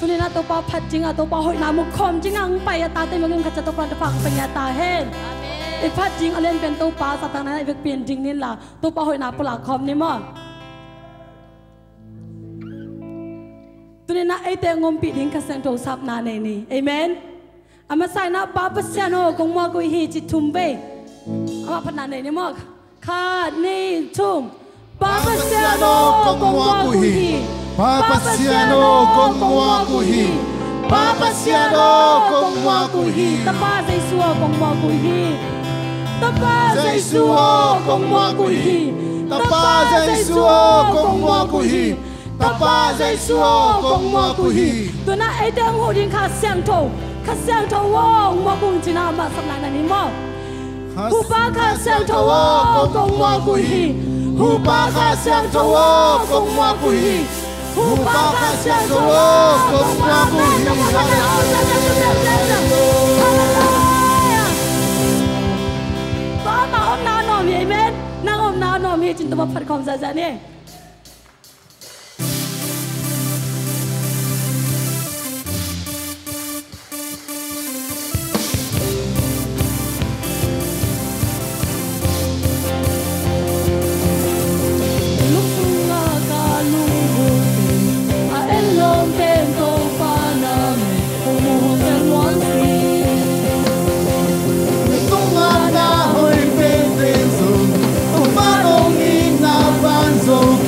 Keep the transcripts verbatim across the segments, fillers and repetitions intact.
Tuni-in ah Topa phat ding a, Topa hoihna mu khawm ding a hong pai a tate mah kim khat ciat Topa in thupha hong pia ta hen. I phat ding a lianpen Topa zahtakna i vekpi-in ding ni in la, Topa hoihna pulak khawm ni maw. Tuni-in ah eite hong ompih ding Kha Siangtho sapna nei ni. Amen. A masa-in ah Pa Pasian aw kong muak uh hi ci thum vei. Amah phatna nei ni maw. Khat, nih, thum. Pa Pasian aw kong muak uh hi. Pa Pasian aw kong muak uh hi. Pa Pasian aw kong muak uh hi. Tapa Jesu aw kong muak uh hi. Tapa Jesu aw kong muak uh hi. Tapa Jesu aw kong muak uh hi. Tapa Jesu aw kong muak uh hi. Tu-in ah eite hong huh ding Kha Siangtho, Kha Siangtho aw kong muak uh hi ci-in ah amah sapna nei ni maw. Hupa Kha Siangtho aw kong muak uh hi. Hupa Kha Siangtho aw kong muak uh hi. Hupa Kha Siangtho aw kong muak uh hi. Halleluia. Tua amah omna a nuam hi, amen. Nang omna a nuam hi ci-in Topa phat khawm zahzah ni. Lungdamna ka lungdam, a en lawm pen Topa na mah, hong mu hong tel muang hi. Lungdamna hoih penpen zong, Topa hong itna pan zong,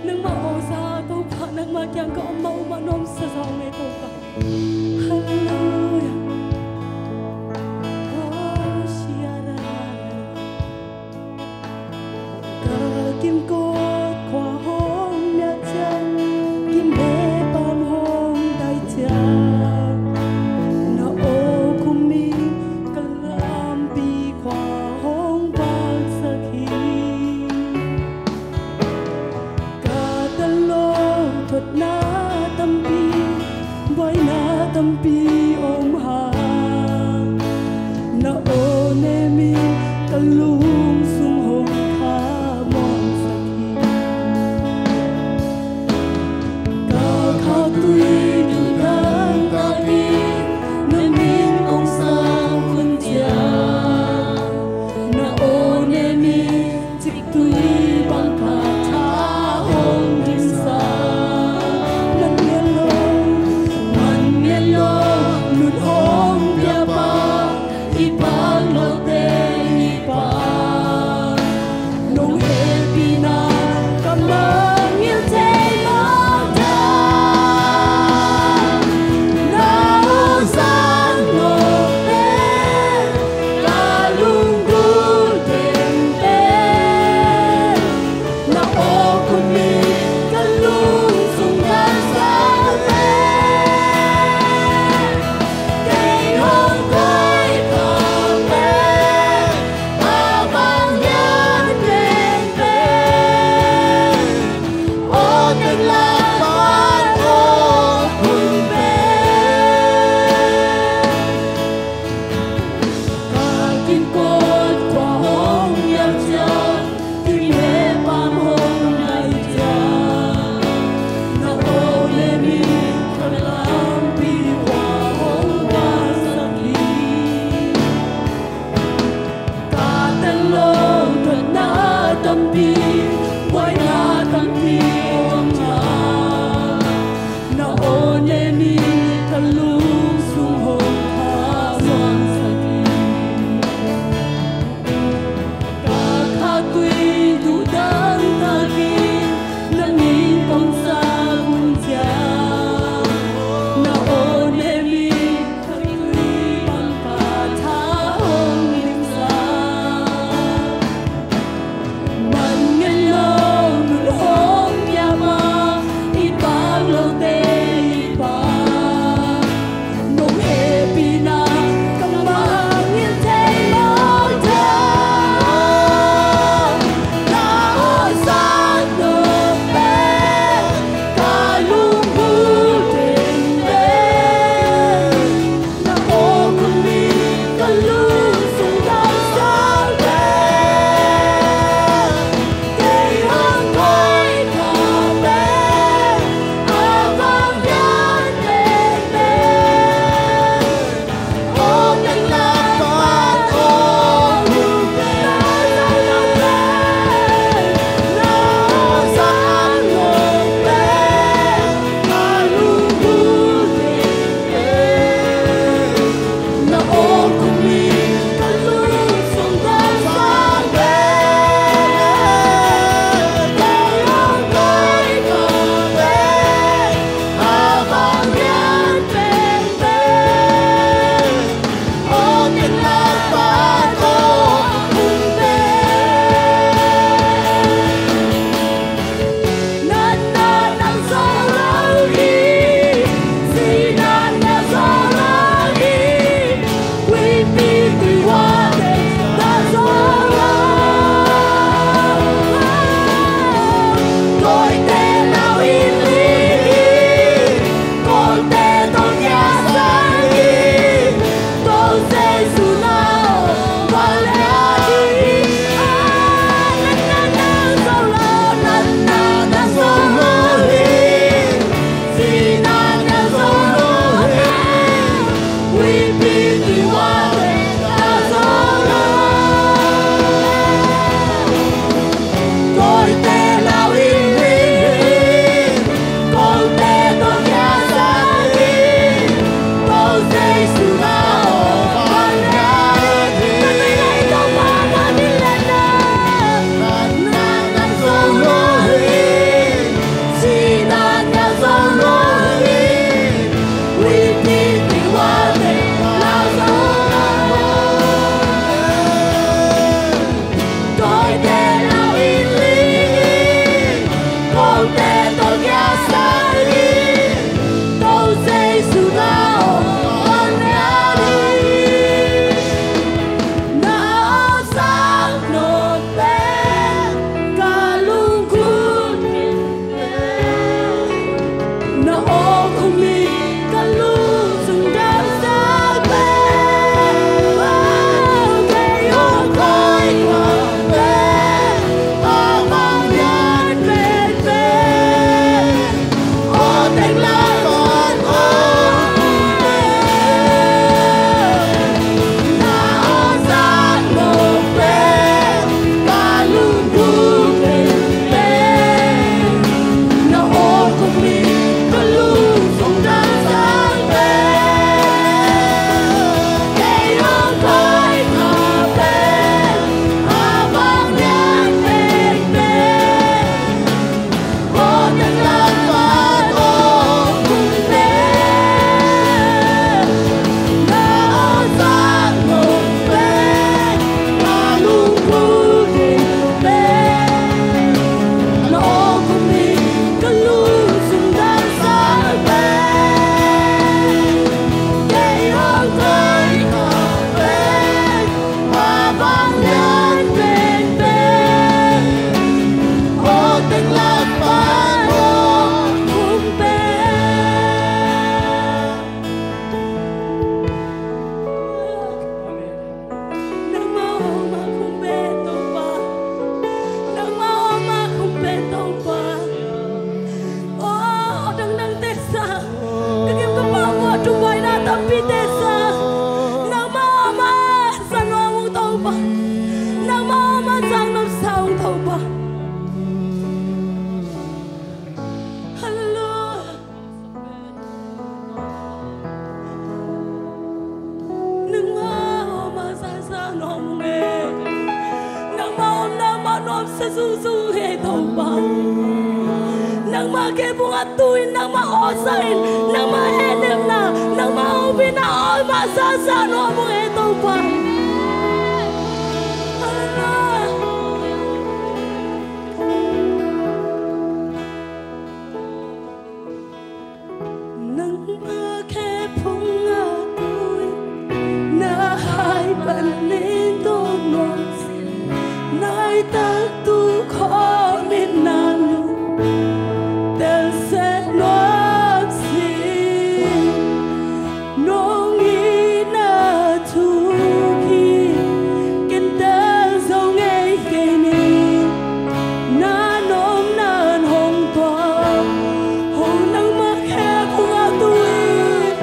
Nangmah aw sa Topa, nangmah kiang ka om mah uh mah nuamsa zaw ngei Topa. Halleluia. Ka kimkot khua hong nial ciang, kimbepam hong dai ciang, na aw khum in ka lampi khua hong vangsak hi. Ka tel lo thotna tampi, buaina tampi om hang, na aw nem in ka lungsung hong khamuangsak hi. Ka khautui dungdang tak in na min kong sang hun ciang, na aw nem in ciktui bang ka tha hong dimsak. Man ngen lo, man ngen lo, nun hong piapa, i pang lote i pa. Nangmah khephung ah tu-in, nangmah awlsah in, nangmah hehnemna, nangmah hopihna, a hoih mah sasa nuam ung ei Topa. Halleluiah. Nangmah khephung ah tu-in, na hai panin dawn nuam sih. Nai tak tu khawm in na lung telsiam nuam sih. Nong itna thuk in ken tel zo ngei kei ning. Na nopna in hong tuak. Hong, nangmah khephung ah tu-in,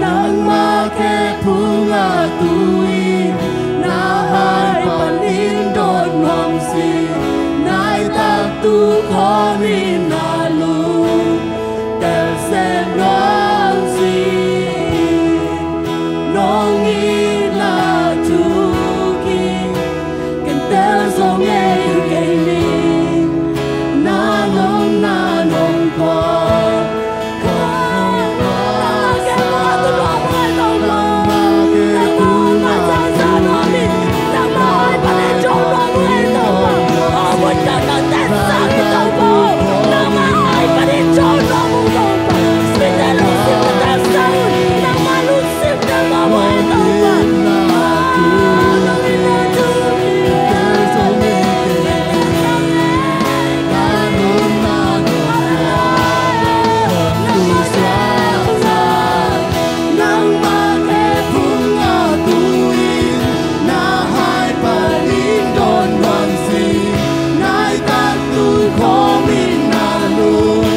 nangmah khephung ah tu-in, na hai panin dawn nuam sih. Nai tak tu khawm in na lung telsiam nuam sih. Nong itna thuk in ken tel zo ngei kei ning. Na nopna in hong tuak. Nangmah khephung ah tu-in, na hai panin dawn nuam sih. Nai tak tu khawm in na lung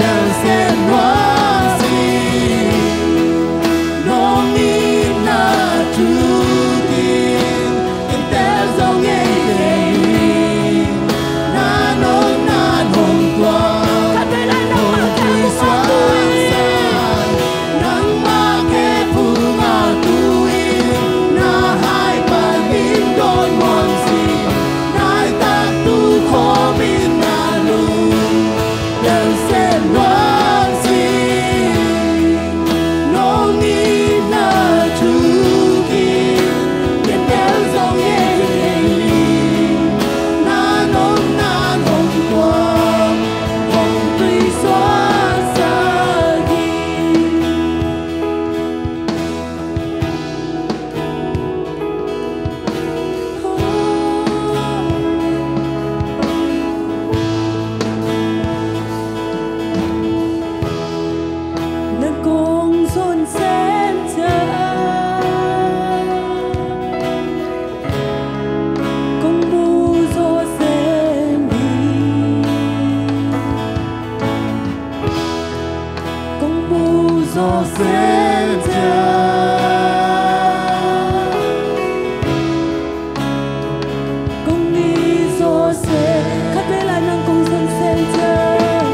telsiam nuam sih. Nong itna thuk in ken tel zo ngei kei ning. Na nopna in hong tuak. Hong tui suakta. Nangmah khephung ah tu-in, na hai panin dawn nuam sih. Nai tak tu khawm in na lung telsiam nuam sih. Nong itna thuk in ken tel zo ngei kei ning. Na nopna in hong tuak, hong tui suakta hi. Nang kong zon sem ciang, kong mu zaw sem hi. Kong mu zaw sem ciang, kong it zaw sem. Khat vei lai, nang kong zon sem ciang,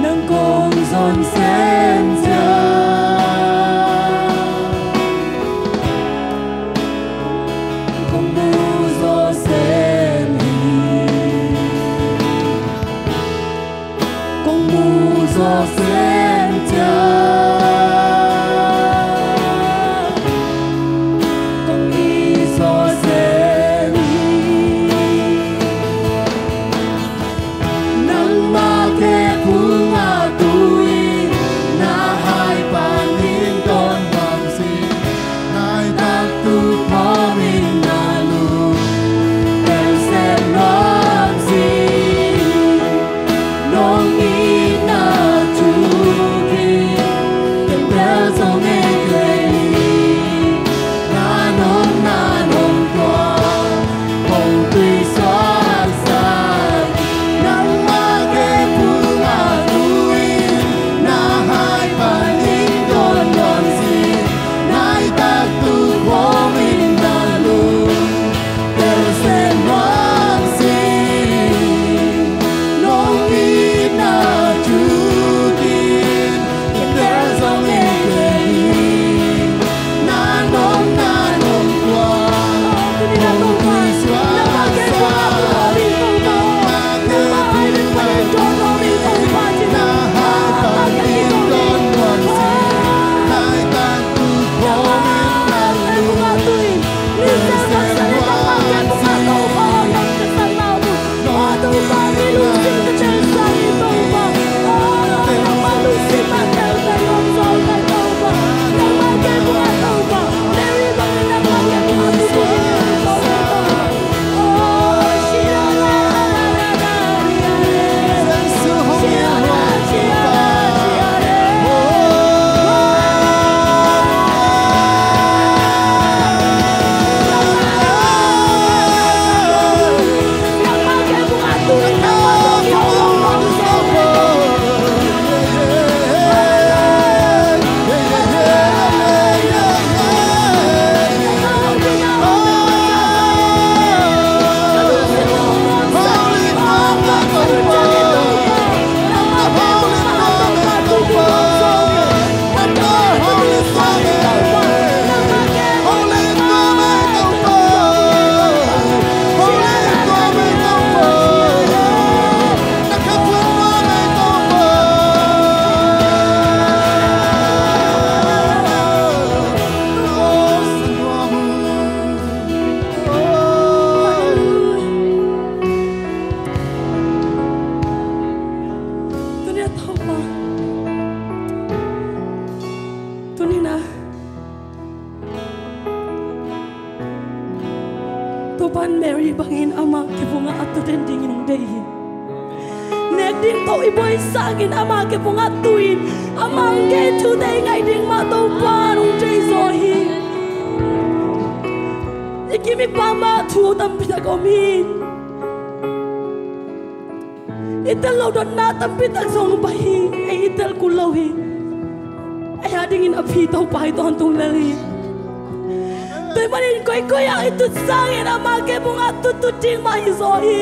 nang kong zon sem ciang, kong mu zaw sem hi. Kong mu zaw sem ciang, kong it zaw sem hi. Nangmah khephung ah tu-in, na hai panin dawn nuam sih. Nai tak tu khawm in na lung telsiam nuam sih. Nong itna thuk in Mary bangin ama khe phungah a tu den dingin hong deih hi. Nek ding tawh i buai sangin ama khe phungah tu-in ama hong deih thute i ngaih ding mah Topa in hong deih zaw hi. I kim i pam ah thu tampi tak om hi. I tel loh dotna tampi tak zong pai hi. Ei i tel kul lo hi. Ei a dingin a phi Topa i tawntung lel hi. Tua ahih manin koikoi ah i tut sangin ama khe phungah tut tut ding mah hi zaw hi.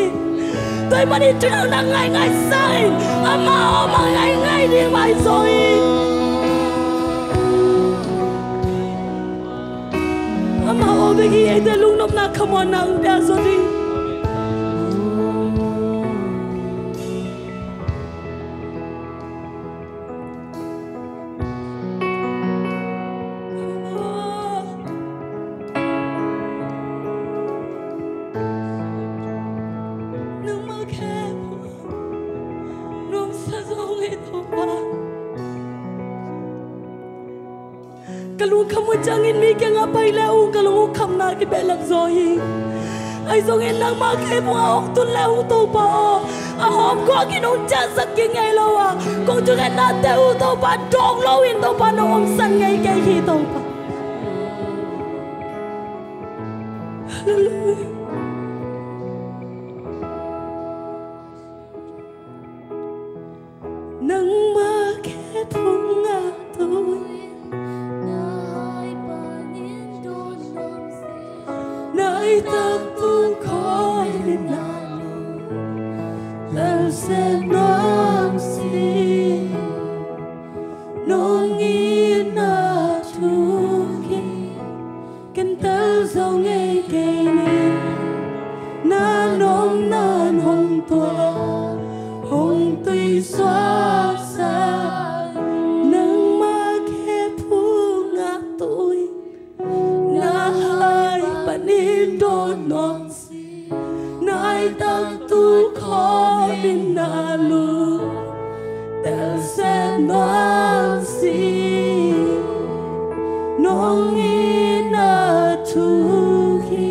Tua ahih manin tu-in nang ngaingai sangin ama aw mah ngaingai ding mah hi zaw hi. Ama aw bek hi. Eite lungnopna khamuanna hong pia zaw ding. Nangmah khe nuamsa zaw ngei Topa. Ka lungkham uh ciangin mi kiangah pai le uh ka lung uh khamna kibehlap zaw hi. Ahi zongin nangmah khe phungah hong tun le uh Topa aw, a hawm guakin hong ciahsak kik ngei lo a, kong thungetnate uh Topa dawng loin Topa nong omsan ngei kei hi Topa. Halleluiah. Nangmah khe phungah tu-in na hai panin dawn nuam sih. Na i taktu khawi-in na lungdam seh nuam sih. Nong itna thuk hi. Ken tel zo ngei kei ni. Na nopna in hong tuak, hong tuisuaksak. Nangmah khe phungah tu-in na hai panin dawn nuam sih. Na i taktu khawmin na lungdam seh nuam sih. Nong itna thuk hi.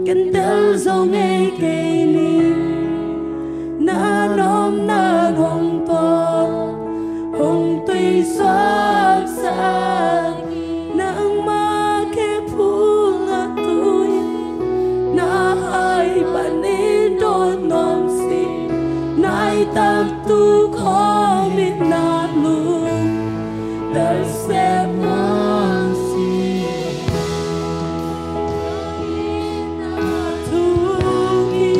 Ken tel zo ngei kei ni. Na nopna in hong tuak, hong tuisuaksak. Nangmah khe phungah tu-in na hai panin dawn nuam sih. Na i taktu khawmin na lungdam seh nuam sih. Thuk hi.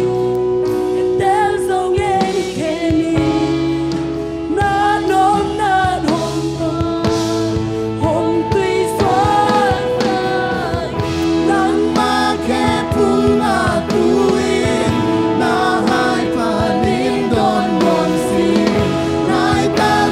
Ken tel zo ngei kei ni. Na nopna in hong tuak, hong tuisuak. Nangmah khe phungah tu-in na hai panin dawn nuam sih. Na i tak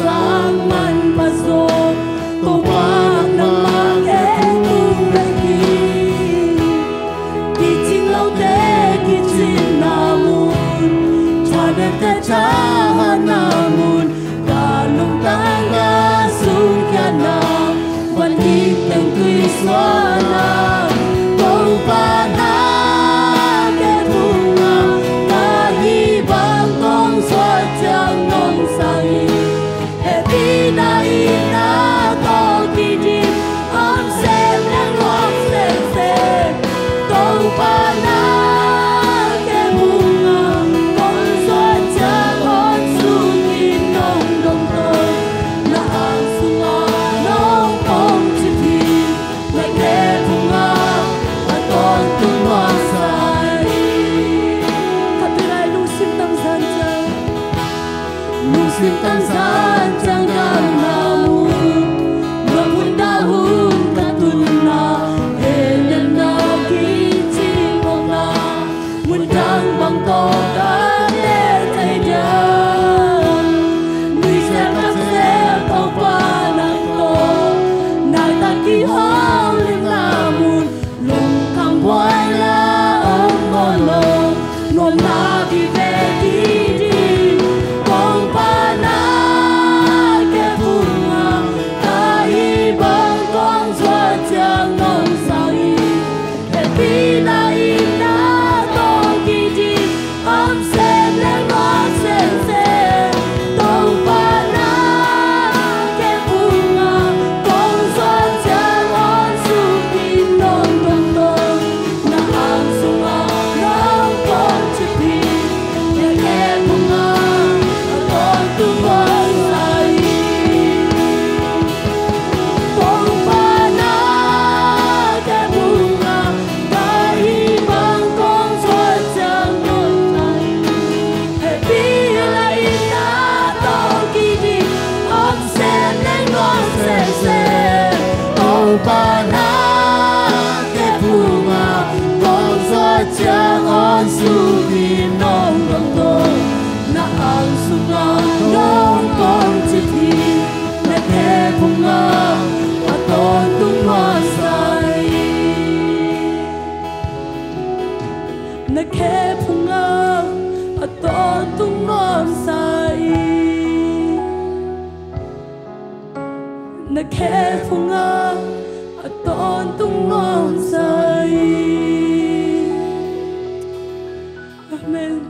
Ang manpha zaw, Topa nangmah kei tung bek hi. Kicing lote kicinna mun, thanemte thahatna mun, ka lungtang ka sungkiatna, van gik teng tui suahna, Topa na kei phungah, ka hih bang kong suah ciang nong sang hi. Hehpihna itna tawh kidim, om sem leng nuam semsem. Topa na kei phungah, kong suah ciang hong sungin nong dong tawn. Na ang sungah nong kong cip hi, na kei phungah a tawntung nuamsa hi. Ka tunai lungsim tangsan ciang. Lungsim tangsan ciang damna mun, na mun dah hun ka tunna, helenna kicing mawkna, mun dang bang tawh ka teh thei dia. Nuisiat takzel Topa nang tawh, nang tak kihawlna mun, lungkham buaina om nawn lo, nuamna vive didi. Topa na kei phungah, ka hih bang kong suah ciang nong sang hi. Hehpihna itna tawh kidim, om sem leng nuam semsem. Topa na kei phungah, kong suah ciang hong sungin nong dong tawn. Na ang sungah nong kong cip hi, na kei phungah a tawntung nuamsa hi. Topa na kei phungah, ka hih bang kong suah ciang nong sang hi. Hehpihna itna tawh kidim, om sem leng nuam semsem. Topa na kei phungah, kong suah ciang hong sungin nong dong tawn. Na ang sungah nong kong cip hi, na kei phungah a tawntung nuamsa hi. Na kei phungah a tawntung nuamsa hi. Na kei phungah a tawntung nuamsa hi. Amen.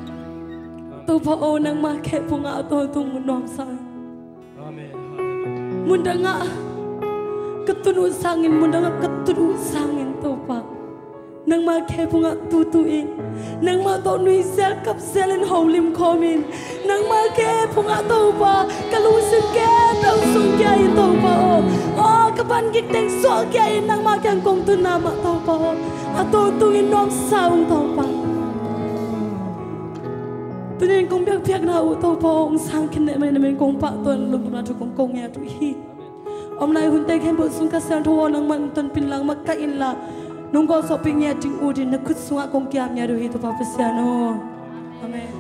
Topa aw, nangmah kei phungah a tawntung nuamsa hi. Amen. Hallelujah. Mundangah ka tun uh sangin, mundangah ka tun uh sangin Topa, nangmah kei phungah tutu in, nangmah tawh nuisial kapsial in holim khawm in, nangmah kei phungah Topa, ka lungsim kei tawh sungkia in Topa aw. Aw, ka van gik teng suahkia in, nangmah kiang kong tunna mah Topa aw, a tawntung in nuamsa ung Topa. Tuni in kong biakpiakna uh Topa aw, hong sang khin leh mai na min kong pahtawn, lungdamna thu kong ko ngiat uh hi. Om lai hunte khempeuh sung ka siangtho aw, nangman tonpin lang makaih inla, nong gualzawhpih ngiat ding ut in na khut sungah kong kiam ngiat uh hi Topa Pasian aw. Amen.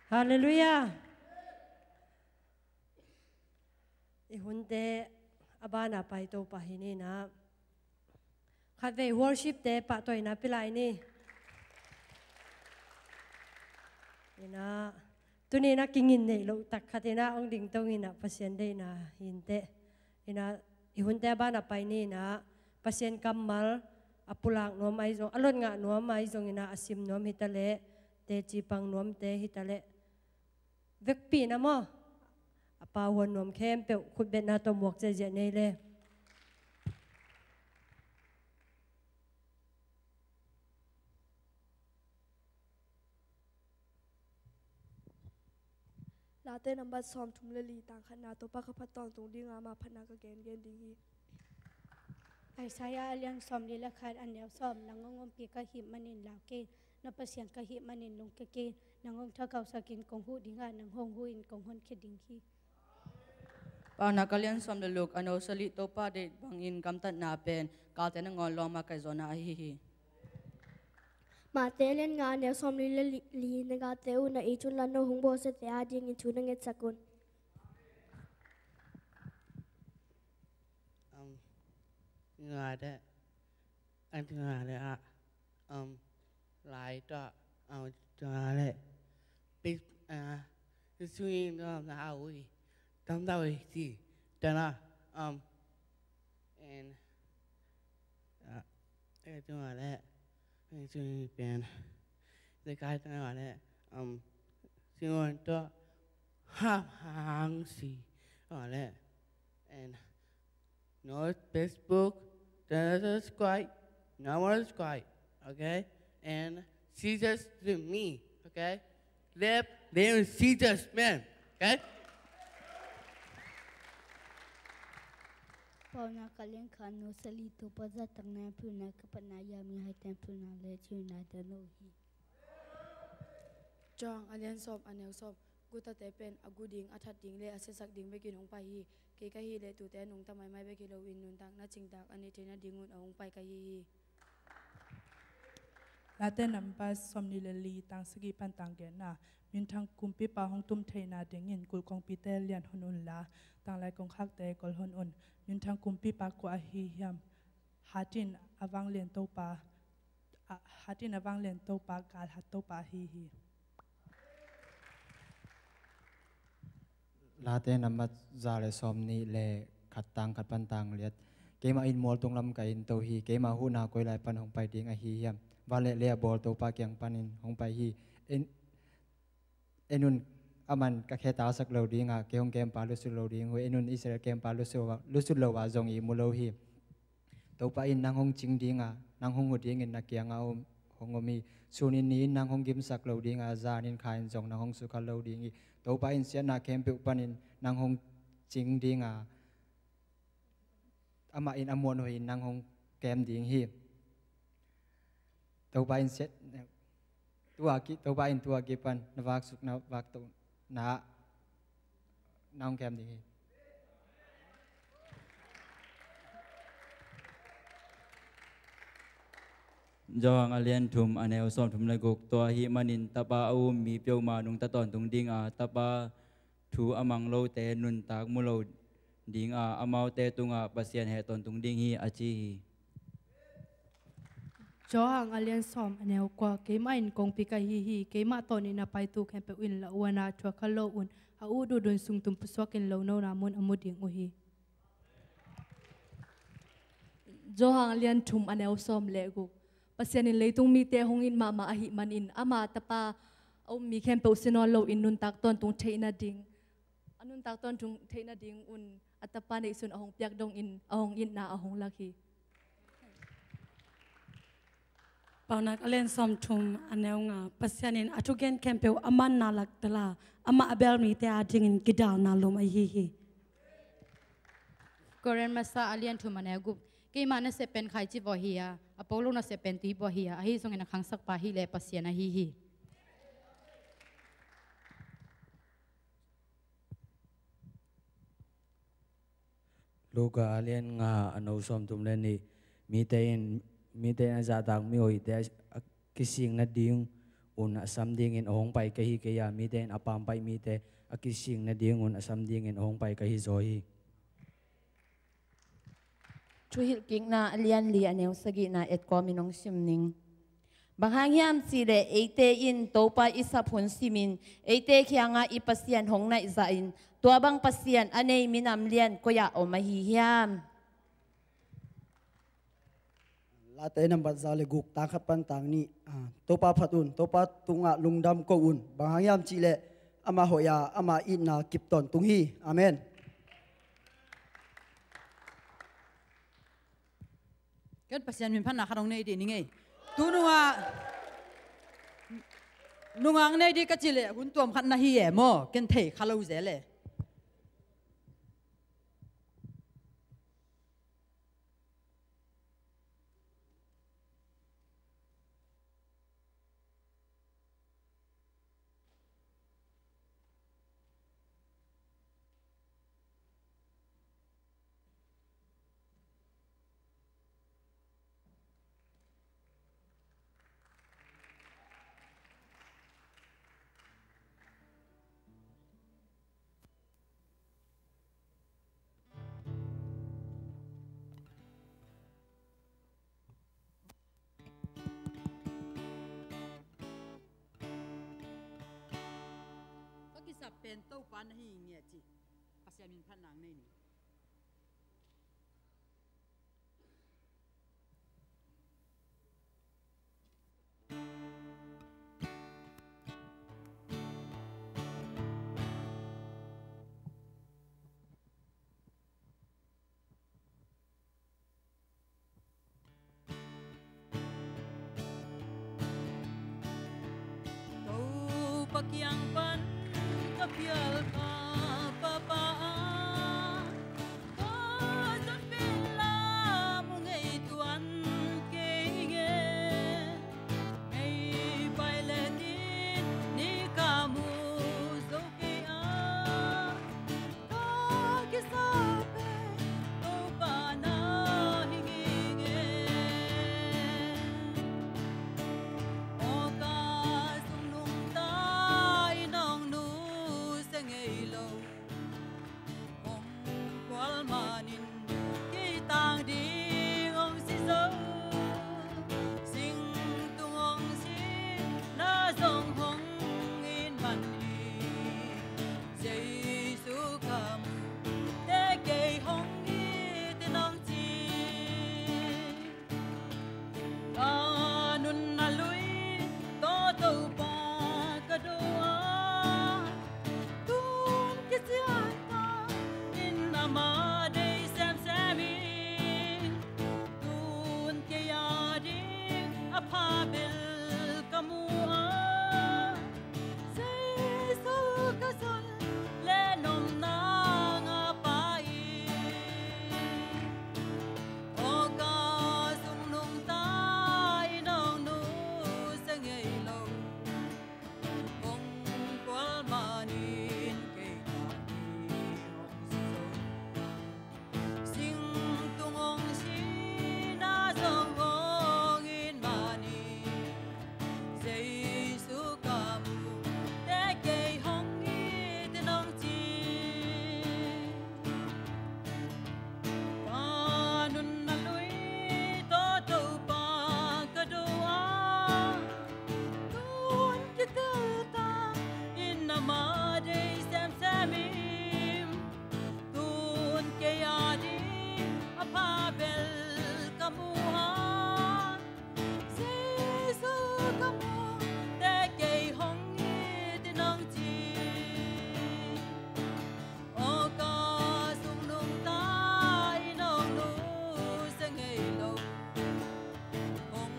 Halleluiah. I hunte a bana pai Topa hi ni in ah, khatvei worship-te pahtawi na pia lai ni. In ah, tuni in ah kingin neih loh tak khat in ah hong dingto in ah, Pasian deihna hi inteh. In ah, i hunte a bana pai ni in ah, Pasian kammal a pulak nuam ahi zong, a lot ngah nuam ahi zong in ah, a sim nuam hi ta leh, teci pang nuamte hi ta leh, vekpi in ah maw, a pau huan nuam khempeuh khutbetna tawh muak ziahziah ni le. Late nambat sawmthum le li, tang khatna, Topa ka phat tawntung ding a, ama phatna ka gengen ding hi. Isaiah a lian sawmli le khat, a neu sawm. Nang hong ompih ka hih manin lau kei, na Pasian ka hih manin lungkia kei. Nang hong thakausak in kong huh ding a, nang hong huh in kong honkhia ding hi. Paunak a lian sawm le guk, a neu sawmli. Topa deih bangin gamtatna pen galte nangawn lawm a kaihzawhna ahi hi. Matthai a lian nga, a neu sawmli le li, li. Na galte uh na it unla, no hong bawlsiate adingin thu na ngetsak un. Um, nga te, ang nga te ah, um, lai ta, ang nga te, pis, ah, sui ta na au i, tam ta i si, ta na, um, and, ah, eh, tu nga te, sui pen, the guy ta nga te, um, sui ta, ha, hang si, nga te, and no Facebook, don't subscribe, no more subscribe, okay? And Jesus to me, okay? Live, live in Jesus, man, okay? Paunak a lian khat, a neu sawmli. Topa zahtakna in philna, ka phatna a mi haite in philna le thilhihna te no hi. Johan a lian sawm, a neu sawm. Gutate pen a gu ding, a that ding le a siasak ding bekin hong pai hi. Kei ka hih leh tuute a nungta maimai bek hi loin nuntakna cingtak a neih theihna dingun a hong pai ka hi hi. Late nambat sawmnih le li, tang sagih pan tang giatna. Minthang kumpipa hong tum theihna dingin kulh kongpite lian hon unla, tanglai kongkhakte gol hon un. Minthang kumpipa kua ahi hiam? Hatin a vanglian Topa, a, hatin a vanglian Topa, galhat Topa ahi hi. Late nambat za le sawmnih le khat, tang khat pan tang giat. Keimah in mualtung lam ka inn to hi. Keimah huhna koi lai pan hong pai ding ahi hiam? Van le lei a bawl Topa kiang panin hong pai hi. En, en un, aman ka khe tausak lo ding a, kei hong kempa lusuk lo ding uh hi. En un, Israel kempa lusuk, lusuk lo a zong ihmu lo hi. Topa in nang hong cing ding a, nang hong huh dingin na kiangah om, hong om hi. Sun in ni in nang hong gimsak lo ding a, zan in kha in zong nang hong sukha lo ding hi. Topa in siatna khempeuh panin nang hong cing ding a, amah in a muanhuai in nang hong kem ding hi. Topa in siat, tua ki, Topa in tua kipan na vaksuk, na vaktohna ah nang kem ding hi. Johan a lian thum, a neu sawmthum le guk. Tua ahih manin Tapa a um mi peuhmah nungta tawntung ding a, Tapa thu a mang lote nuntak mu lo ding a, amaute tungah Pasian heh tawntung ding hi, a ci hi. Johan a lian sawm, a neu kua. Keimah in kongpi ka hi hi. Keimah tawnin a paitu khempeuh in lauhuan a thuakha lo un, a utut un sungtum pusuakin lohnona mun a mu ding uh hi. Johan a lian thum, a neu sawm le guk. Pasian in leitung mite hong it mahmah ahih manin ama Tapa a um mi khempeuh si nawn loin nuntak tawntung theihna ding, a nuntak tawntung theihna ding un a Tapa neihsun a hong piak dongin a hong itna a hong lak hi. Paunak a lian sawmthum, a neu nga. Pasian in a thugen khempeuh a manna lak tala, amah a bel mite adingin kidalna lum ahi hi. Korin masa a lian thum, a neu guk. Keimah nasep pen khaici vua hi a, Apollo nasep pen tui vua hi a, ahi zongin a khangsakpa hi leh Pasian ahi hi. Luka a lian nga, a neu sawmthum le nih. Mite in, mite in a zahtak mihoihte a kisik nadingun a sam dingin a hong pai ka hi kei a, mite in a pampaih mite a kisik nadingun a sam dingin a hong pai ka hi zaw hi. Thuhilhkikna a lian li a neu sagihna etkawmin hong sim ning. Bang hang hiam cihleh eite in Topa i sap hun simin eite kiangah i Pasian hong naih zahin tua bang Pasian a nei minam lian koi-ah om ahi hiam? Late nambat za le guk, tang khat pan tang nih. Ah, Topa phat un, Topa tungah lungdam ko un. Bang hang hiam cihleh amah hoih a, amah itna kip tawntung hi. Amen. Ken Pasian min phatna khat hong nei dih ni ngei. Tu nungah nungah hong nei dih ka cihleh hun tuam khat na hi e maw? Ken thei kha lo zel e. Ka kisap pen Topa na hi nge ci. Pasian min phatna nei ni. Topa kiang pan ka phial kha papa a, ka zat pen la mu ngei tuan kei nge. Ngei pai le ni, ni ka mu zo kei a, ka kisap pen Topa na hi ngei nge. Aw ka zong nungta in hong nusia ngei lo. Hong kual manin kei tang ding hong si zo. Sing tung hong si na zong hong it man hi. Jesu ka mu teh kei hong it in hong ci. Ka nunna lui tawh Topa ka do a, tun kician ta in amah deih semsem in. Tun kei a ding a pha bel ka mu a, Jesu ka zon le nopna ngah pa in. Aw ka zong nungta in hong nusia ngei lo. Hong kual manin kei tang ding hong si zo. Sing tung hong si na zong hong it manin. Jesu ka mu teh kei hong it in hong ci. Ka nunna lui tawh Topa ka do a, tun kitel ta in amah deih semsem in. Tun kei a ding a pha bel ka mu a, Jesu ka mu teh kei hong it in hong ci. Aw ka zong nungta in hong nusia ngei lo. Hong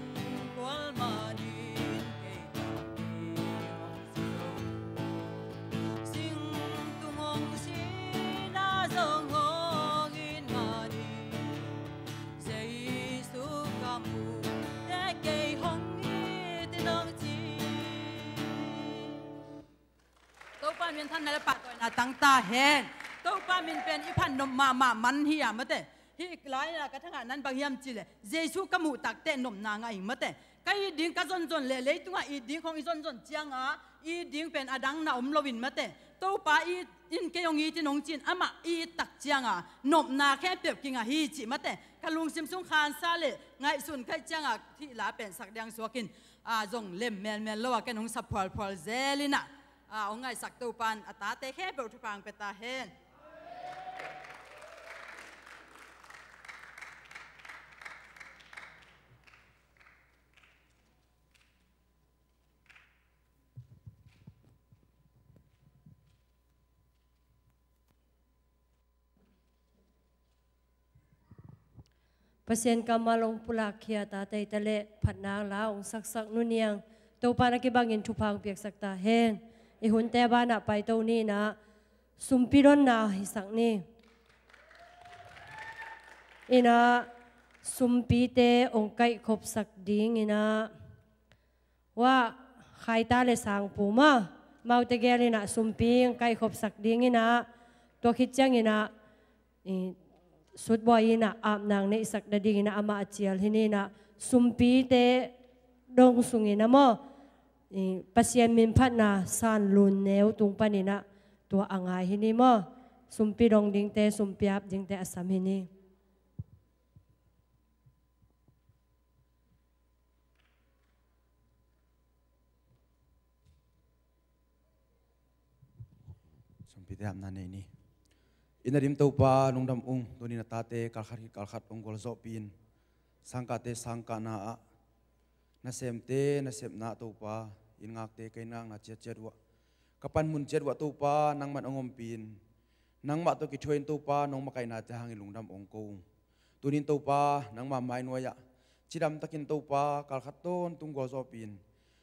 kual manin kei tang ding hong si zo. Sing tung hong si na zong hong it manin. Jesu ka mu teh kei hong it in hong ci. Topa min thanna le pahtawina tang ta hen. Topa min pen i phat nop mahmah man hi a mate. Hih lai-a ka thangah nan bang hiam cihleh Jesu ka muh takteh nopna ngah ing mate. Ka it ding ka zonzon leh leitungah it ding khong i zonzon cianga it ding pen a dang na om loin mate. Topa it in kei hong it in hong ci-in amah i it tak cianga nopna khempeuh kingah hi cih mate. ka lungsim sung khansa le ngaihsun khaih ciangah thih la pensak diang suakin, a, zong lem melmel lo a ken hong sa phualphual zel inah, a, hong ngaihsak Topan a tate khempeuh thupha hong pia ta hen. Pasian kammal hong pulakkhia tate i ta leh phatna la hong saksak nuniang Topa na kibangin thupha hong piaksak ta hen. I hunte banah paito ni inah sumpi donna hisak ni. Inah sumpite hong kaihkhopsak ding inah Wah, Khaita le Sangpu mah, amaute gel inah sumpi hong kaihkhopsak ding inah, tua khit ciang inah, i, sutbuai inah apna hong neihsak nading inah amah a cial hi ni inah, sumpite dong sung inah maw, i, Pasian min phatna San Lun Neu tung pan inah tua a ngai hi ni maw, sumpi dong dingte, sumpi ap dingte a sam hi ni. Sumpite apna nei ni. I na dim Topa lungdam ung, tuni na tate kalkhat khit kalkhat hong gualzawhpih in, sangkahte sangkahna ah, nasemte nasepna ah Topa, inn ngakte ka inn ngakna ciatciat uh ah, ka panmun ciat uh ah Topa nangman hong ompih in, nangmah tawh kithuah in Topa nong makaihnate hangin lungdam hong ko ung. Tunin Topa nangma mainuai ah cidamtakin Topa kalkhat tawntung gualzawhpih in,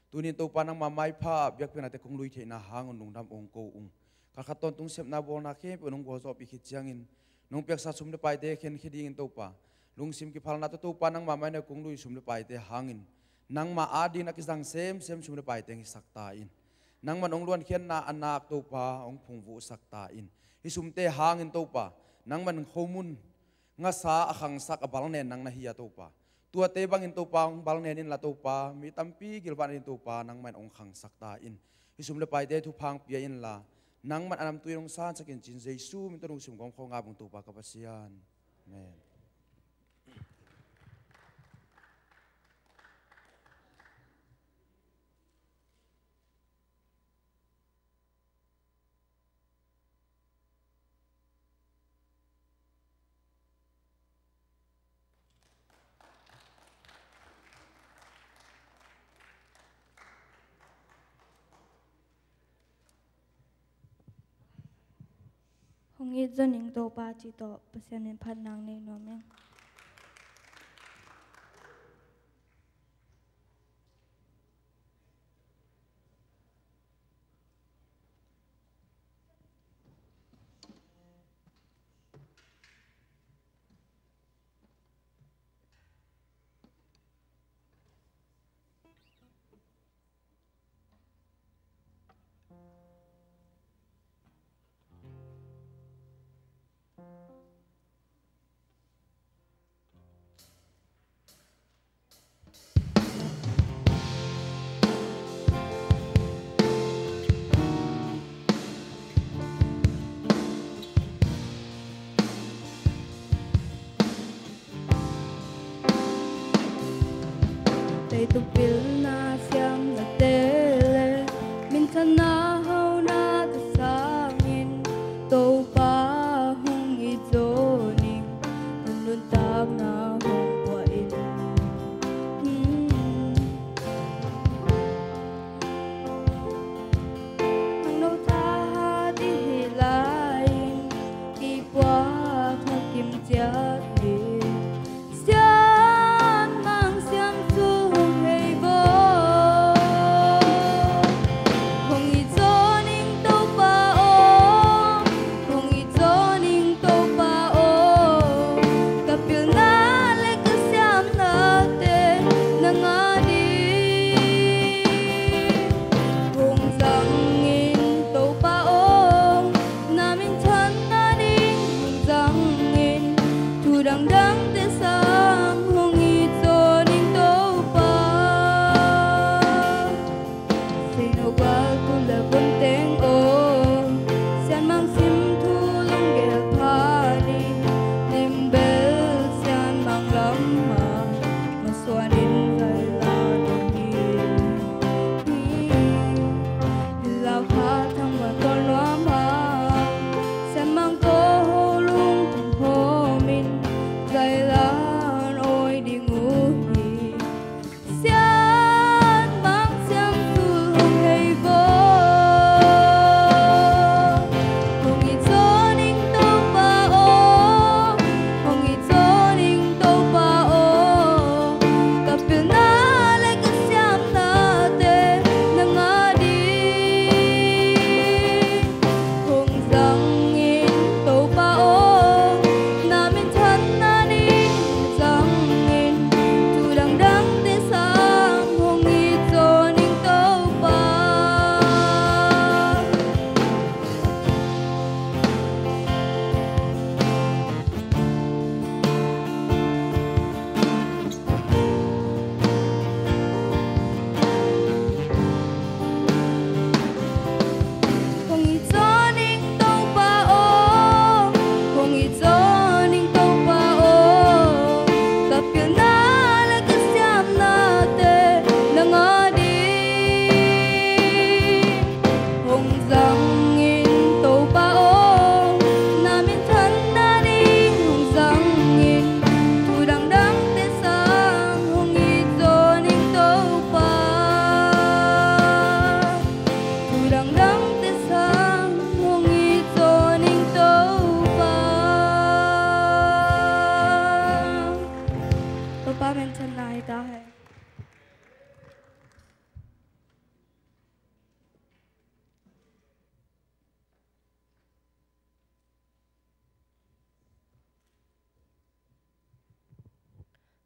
tunin Topa nangma maipha ah biakpiaknate kong lui theihna hangin lungdam hong ko ung. Kalkhat tawntung sepna bawlna khempeuh nong gualzawhpih khit ciangin nong piaksa sum le paite khenkhia dingin Topa lungsim kiphalna tawh Topa nangma mainuai kong lui sum le paite hangin nangma adingin a kizang semsem sum le paite hong hisak ta in. Nangman hong luankhiatna a nak Topa hong phungvuhsak ta in. Hih sumte hangin Topa nangman khomun ngasa a khangsak a balnen nang na hi a Topa, tuate bangin Topa hong balnen inla Topa, mi tampi gilvah nading Topa nangman hong khangsak ta in. Hih sum le paite thupha hong pia inla nangman a namtui in hong sansak in ci-in Jesu min tawh lungsim gawmkhawm ngap ung Topa ka Pasian. Amen. Hong it zaw ning Topa cih tawh Pasian min phatna nei nuam ing. Leitung pilna siamnate le minthanna haunate sangin Topa hong it zaw ning, hong nuntakna hong puah in. Khangno thahat i hih lai-in i puak hakim ciat hi. Sianmang siamsung hei vo. Hong it zaw ning Topa aw, hong it zaw ning Topa aw, ka pilna le ka siamnate nang ading hong zang in Topa aw, na minthanna ding hong zang in, thu dang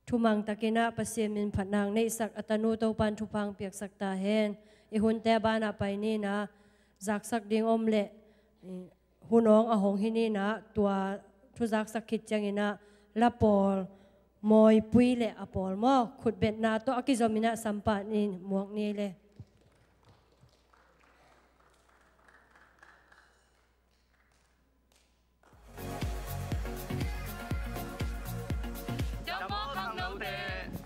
thumang takin ah Pasian min phatna neihsak a tanu Topan thupha piaksak ta hen. I hunte banah pai ni in ah, zaksak ding om leh, i, hun awng a hong hi ni in ah, tua thu zaksak khit ciangin ah, la pawl, mawipui le a pawl maw, khutbetna tawh a kizom in ah sampah ni, muak ni le.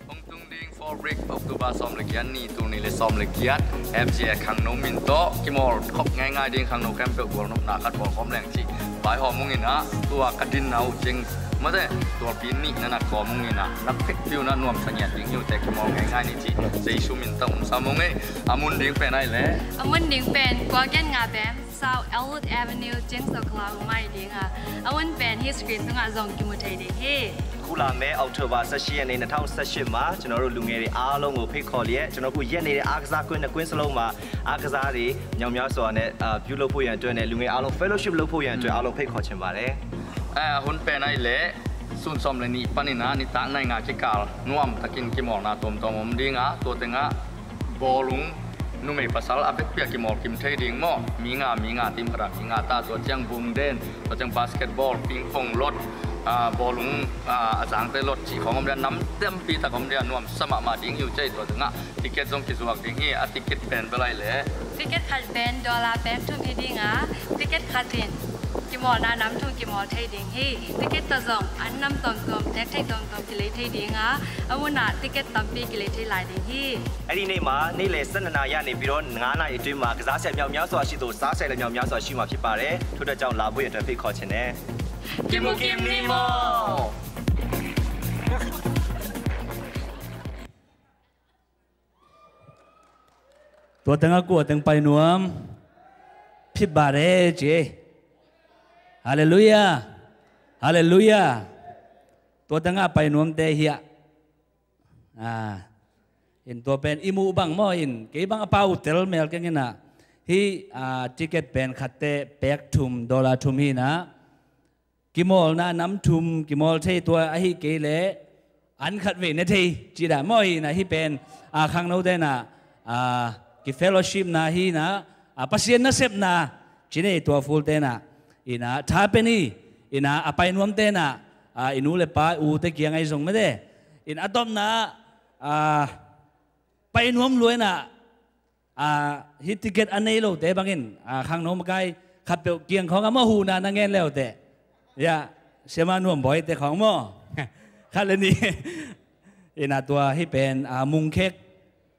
Hong tung ding four week October sawm le giat ni, tul nih le sawm le giat, M G A khangno min tawh kimawl khop ngeingai ding, khangno khempeuh gualnopna khat bawl khawm leng cih vaihawm ung in ah, tua ka dinna uh James mate, tualpi nih na na kawm ung in ah, na phekpi un ah nuamsa ngiat ding hi uh teh, kimawl ngeingai ni cih Jesu min tawh um sam ung ei. A mun ding pen ahih leh, a mun ding pen kua gen nga bem, South Elwood Avenue, James Oklahoma i ding a, a mun pen hih screen tungah zong kimu thei ding hi. ခုလာမယ့် October ဆယ့်ရှစ်ရက်နေ့ နှစ်ထောင်ဆယ့်ရှစ်မှာ ကျွန်တော်တို့လူငယ်တွေအားလုံးကိုဖိတ်ခေါ်လျက် ကျွန်တော်အခုရက်နေတဲ့အားကစားကွင်းနှစ်ကွင်းစလုံးမှာ အားကစားတွေမြောက်များစွာနဲ့အာပြုလုပ်ဖို့ရန်အတွက်နဲ့လူငယ်အားလုံး fellowship လုပ်ဖို့ရန်အတွက်အားလုံးဖိတ်ခေါ်ချင်ပါတယ်။ A hun pen ahih leh, sun sawm le nih panin ah nitak nai nga kikal nuam takin kimawlna tuamtuam om ding a, tua tengah bawlung numei pasal a vekpi a kimawl kim thei ding maw. Mi nga, mi nga, team khat ah mi nga ta, tua ciang bungden, tua ciang basketball, pingpong, lot, ah, bawlung, ah, a zangte lot cih khawng om ding a, nam tampi tak om ding a, nuamsa mahmah ding hi uh cei. Tua tengah ticket zong kizuak ding hi. A ticket pen bel ahih leh, ticket khat pen dollar pek thum hi ding a, ticket khat in kimawlna nam thum kimawl thei ding hi. Ticket tawh zong an nam tuamtuam, tek theih tuamtuam kilei thei ding a, a mun ah ticket tampi kilei thei lai ding hi. အဲ့ဒီနေ့မှာနေ့လယ် ဆယ့်နှစ်နာရီကနေပြီးတော့ ငါးနာရီအတွင်းမှာကစားစရာမြောက်များစွာရှိသလို စားစရာလည်းမြောက်များစွာရှိမှာဖြစ်ပါတယ်။ ထို့အတွက်ကြောင့်လာဖို့ရန်အတွက်ဖိတ်ခေါ်ချင်တယ်။ Kimu kim ni maw. Tua tengah kua teng pai nuam? Phipbare ci. Halleluiah. Halleluiah. Tua tengah pai nuamte hiah. Ah, in tua pen i muh bang maw, in kei bang a pau tel mel keng in ah. Hih, ah, ticket pen khatte pek thum, dollar thum hi in ah. Kimawlna nam thum kimawl thei, tua ahih kei leh an khat vei ne thei ci dan maw. Hi in ah, hih pen, a, khangnote in ah, a, kifellowshipna hi in ah, a, Pasian nasepna ci nei, tua full te in ah, in ah, tha pe ni, in ah, a pai nuamte in ah, a, i nu le pa, i ute kiang ahi zong mate, in a tawpna, a, pai nuam lua in ah, a, hih ticket a nei lote bangin, a, khangno makai khatpeuh kiang khawng a maw, huhna na ngen leute. Ya, siama Nuam Bawi te khawng maw. Khat le nih. In ah tua hih pen, a, mungkhek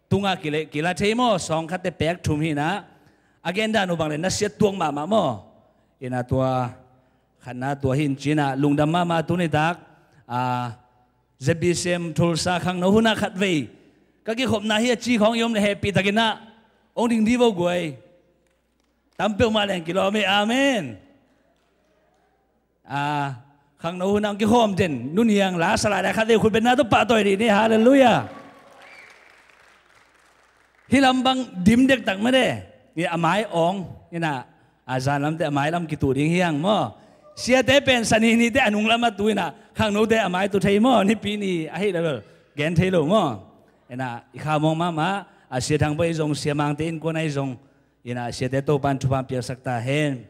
tungah kila, kila thei maw, sawng khatte pek thum hi in ah. A gen dan uh bang le nasiat tuak mahmah maw. In ah tua khatna tua hi in ci in ah, lungdam mahmah. Tuni tak, a, Z B C M Tulsa khangno hunah khatvei ka kikhopna hi a ci khawng i om le hehpih takin ah hong ding dih vo guai. Tam peuhmah leng kilawm hi. Amen. A, khangno hunah hong kikhawm den, nuniang la sa lai lai khatvei khutbetna tawh pahtawi dih ni. Halleluiah. Hih lam bang dim dektak mate. Ni a mai awng in ah, a zan lamte a mai lam kituh ding hi hang maw. Siate pen Sani nite a nung lam a tu in ah, khangnote a mai tu thei maw. Nipi ni ahih leh bel gen thei lo maw. In ah i kha mawng mahmah, a, Sia Thang Bawi zong, Sia Mangte innkuan ahi zong, in ah siate Topan thupha piaksak ta hen.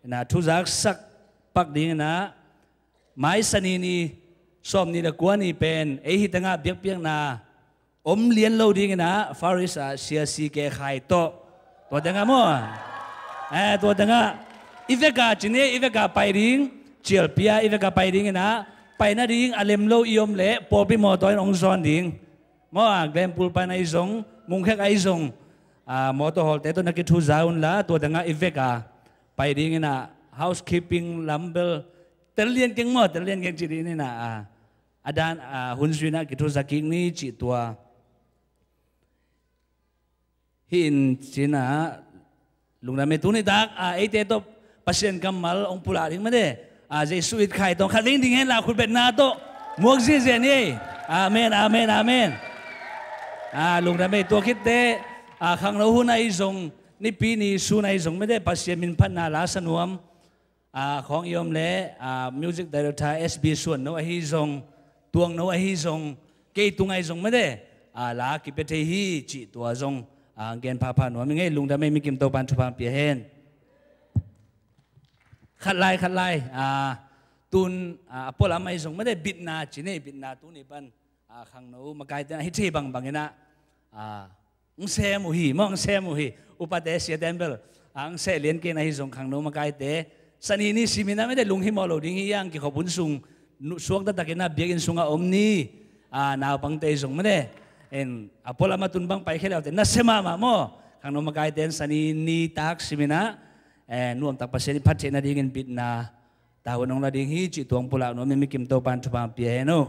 In ah thu zaksak pak ding in ah, mai Sani ni, sawm ni le kua ni pen ei hih tengah biakpiakna om lian lo ding in ah, Faris ah, Sia C K Khai tawh. Tua tengah maw. Eh, tua tengah i vek a ci ni, i vek a pai ding, cialpi a i vek a pai ding in ah, pai nading a lem lo i om leh pawlpi mawtaw in hong zawn ding. Maw, a, Glenpool pan ahi zong, mungkhek ahi zong, a, mawtaw hawlte tawh na kithuza un la, tua tengah i vek a pai ding in ah, housekeeping lam bel tel lian keng maw, tel lian keng ci ding in ah, a, a dan, a, hun zui in ah kithuza kik ni cih tua. Hi in ci in ah, lungdam ei. Tuni tak, a, eite tawh Pasian kammal hong pulak ding mate, a, Jesu it khai tawh khat vei ding hen la, khutbetna tawh muak ziahziah ni ei. Amen, amen, amen. A, lungdam ei. Tua khitteh, a, khangno hun ahi zong, nipi ni sun ahi zong mate, Pasian min phatna la sa nuam, a, khawng i om leh, a, music director S B Suan No ahi zong, tuangno ahi zong, kei tung ahi zong mate, a, la kipia thei hi cih tua zong, a, gen phapha nuam ing ei. Lungdam ei, mikim Topan thupha pia hen. Khat lai, khat lai, a, tun, a, a pualam ahi zong mate, bitna ci nei, bitna tuni pan, a, khangno makaite a hi thei bangbang in ah, a, ang sem uh hi, maw, ang sem uh hi. Upate, siate bel, a, ang seh lian kei na hi zong khangno makaite, Sani ni simin ah mate lunghimawh lo ding hi, ang kikhop hun sung, nu-, suakta takin ah biakinn sungah om ni, a, naupangte zong mate, en, a pualam a tun bang paikhia le uh te, nasia mahmah maw. Khangno makaite in Sani ni tak simin ah, en, nuamtak Pasian i phat theihna dingin bitna tavuan hong la ding hi cih tuang pulak nuam in, mikim Topan thupha pia hen aw.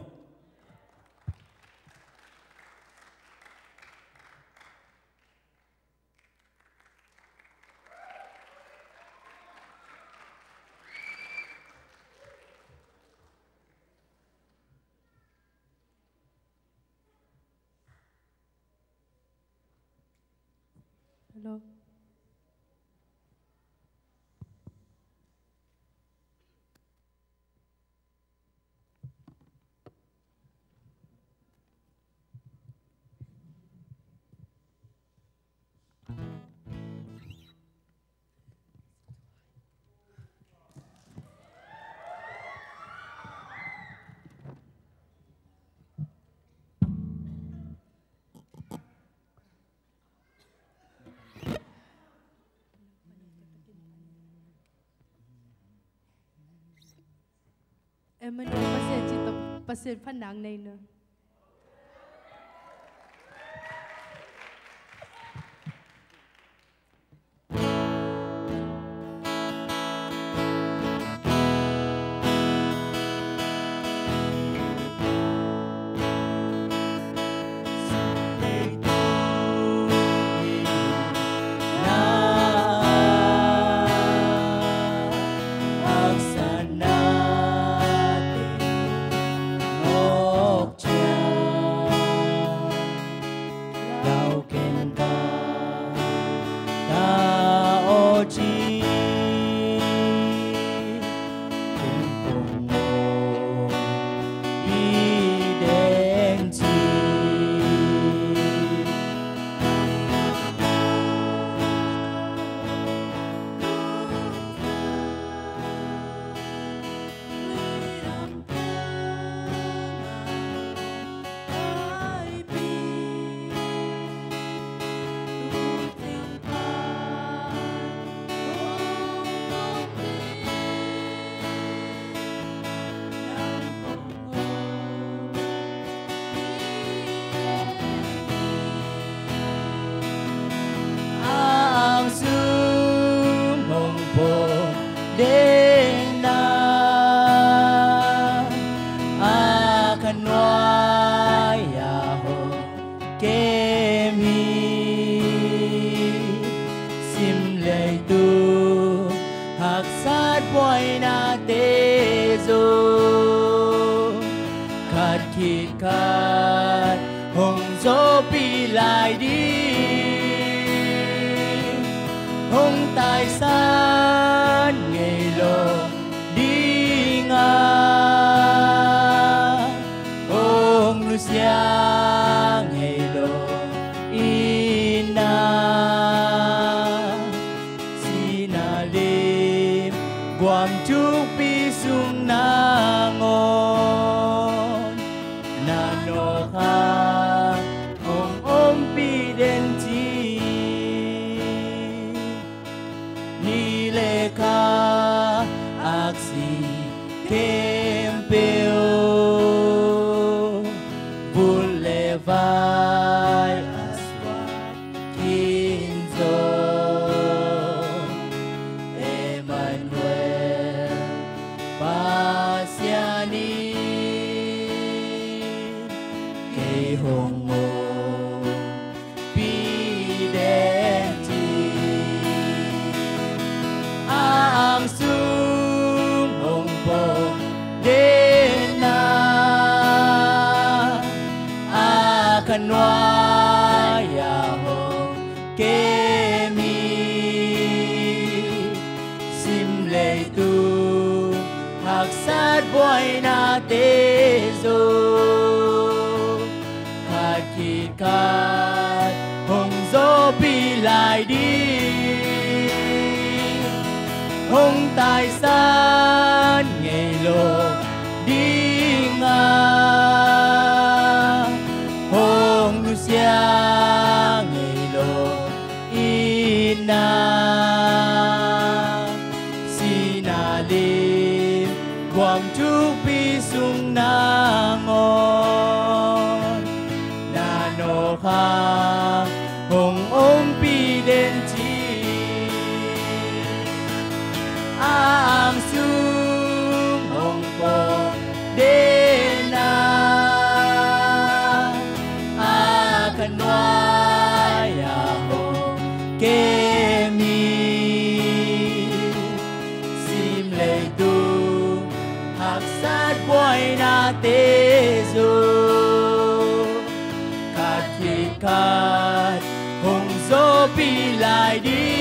Hello. Emmanuel, Pasian ci tawh, Pasian phatna nei na. Ang sum hong pong den na, a kha nuai-ah hong kem hi. Sim leitung haksat buainate zong khat khit khat hong zawhpih lai ding. Hong taisan ngei lo ding a, hong nusia ngei lo in a, sihna lim guam thukpi sung nangawn na nawk a hong ompih den ci. Ni le kha aksi khempeuh vut le vai a suak khin zong, Emmanuel, Pasian in kei hong ompih den ci. Ang sum hong pong den na, a kha nuai-ah hong kem hi. Sim leitung hak Sat buainate zo khat khit khat hong zawhpih lai ding, hong taisan ngei lo ding a, hong nusia ngei lo itna, sihna lim guam thukpi sung nangawn na nawk hang hong ompih den ci. A ang sung hong pawng den a, a kha nuai-ah hong kem hi. Sim leitung haksat buainate zo khat khit khat hong zawhpih lai ding,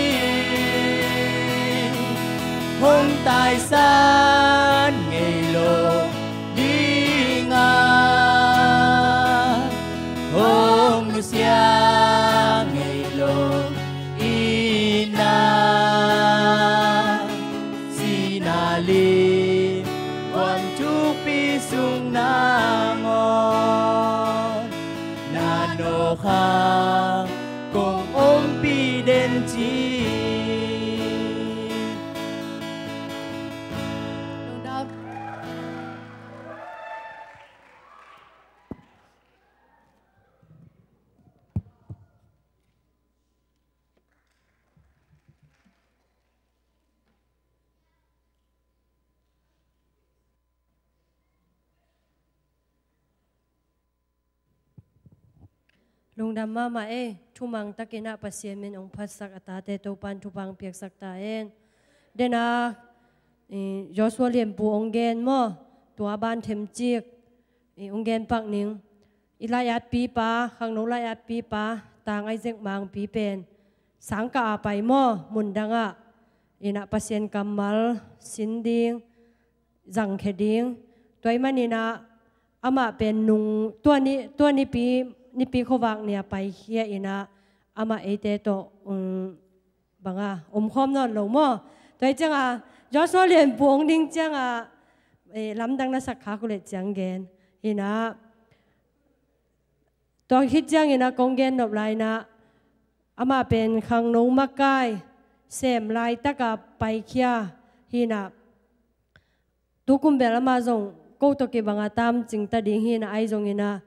hong taisan ngei lo ding a, hong nusia ngei lo itna, sihna lim guam thukpi sung nangawn na nawk hang kong ompih den ci. Lungdam mahmah ei, thumang takin ah Pasian min hong phatsak a tate Topa'n thupha hong piaksak ta hen. Dena, eh, Joshua Lianpu hong gen maw, tua ban themcik, eh, hong gen pak ning. I lai-atpipa, khangno lai-atpipa, Tang Isaac Mangpi pen sangkah a pai maw, mundang ah, in ah Pasian kammal sin ding, zangkhia ding. Tua ahih manin ah amah pen nung, tua ni, tua nipi, nipi khuavak ni-a paikhia in ah amah eite tawh, um, bang a omkhawm nawn lo maw. Tua ahih ciangin Joshua Lianpu hong ding ciangin, eh, lamdang na sak khak uh leh ciang gen. In ah tua khit ciangin ah kong gen nop lai-in ah amah pen khangno makai sem laitak a paikhia hi-in ah, tukum bel amah zong ko tawh kibang a tamcing ta ding hi-in ah, ahi zongin ah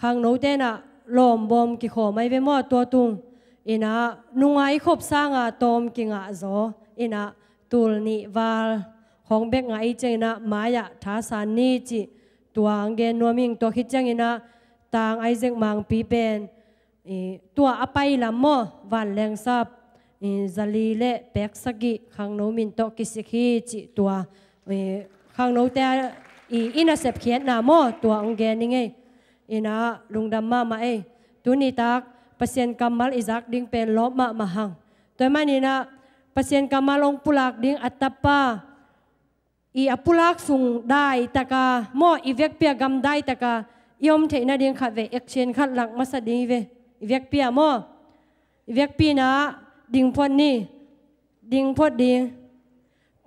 khangnote in ah lawmbawm kikhawm ahi ve maw, tua tung in ah nungai khop sanga tawm kingah zaw in ah tul nih val khawng bek ngah ahih ciangin ah mai-ah thasan ni cih tua hong gen nuam ing. Tua khit ciangin ah Tang Isaac Mangpi pen, eh, tua a pai lam maw, vanlengsap, eh, zali le pek sagih khangno min tawh kisik hi cih tua, eh, khangnote a, i, i nasep khiatna maw, tua hong gen ning ei. In ah lungdam mahmah ei. Tuni tak Pasian kammal i zak ding pen lawp mahmah hang. Tua ahih manin ah Pasian kammal hong pulak ding a tapa, i a pulak sung daitak a maw, i vekpi a gamdaitak a i om theih nading khatvei action khat lak masa ding hi ve. I vekpi a maw, i vekpi in ah ding phot ni, ding phot ding.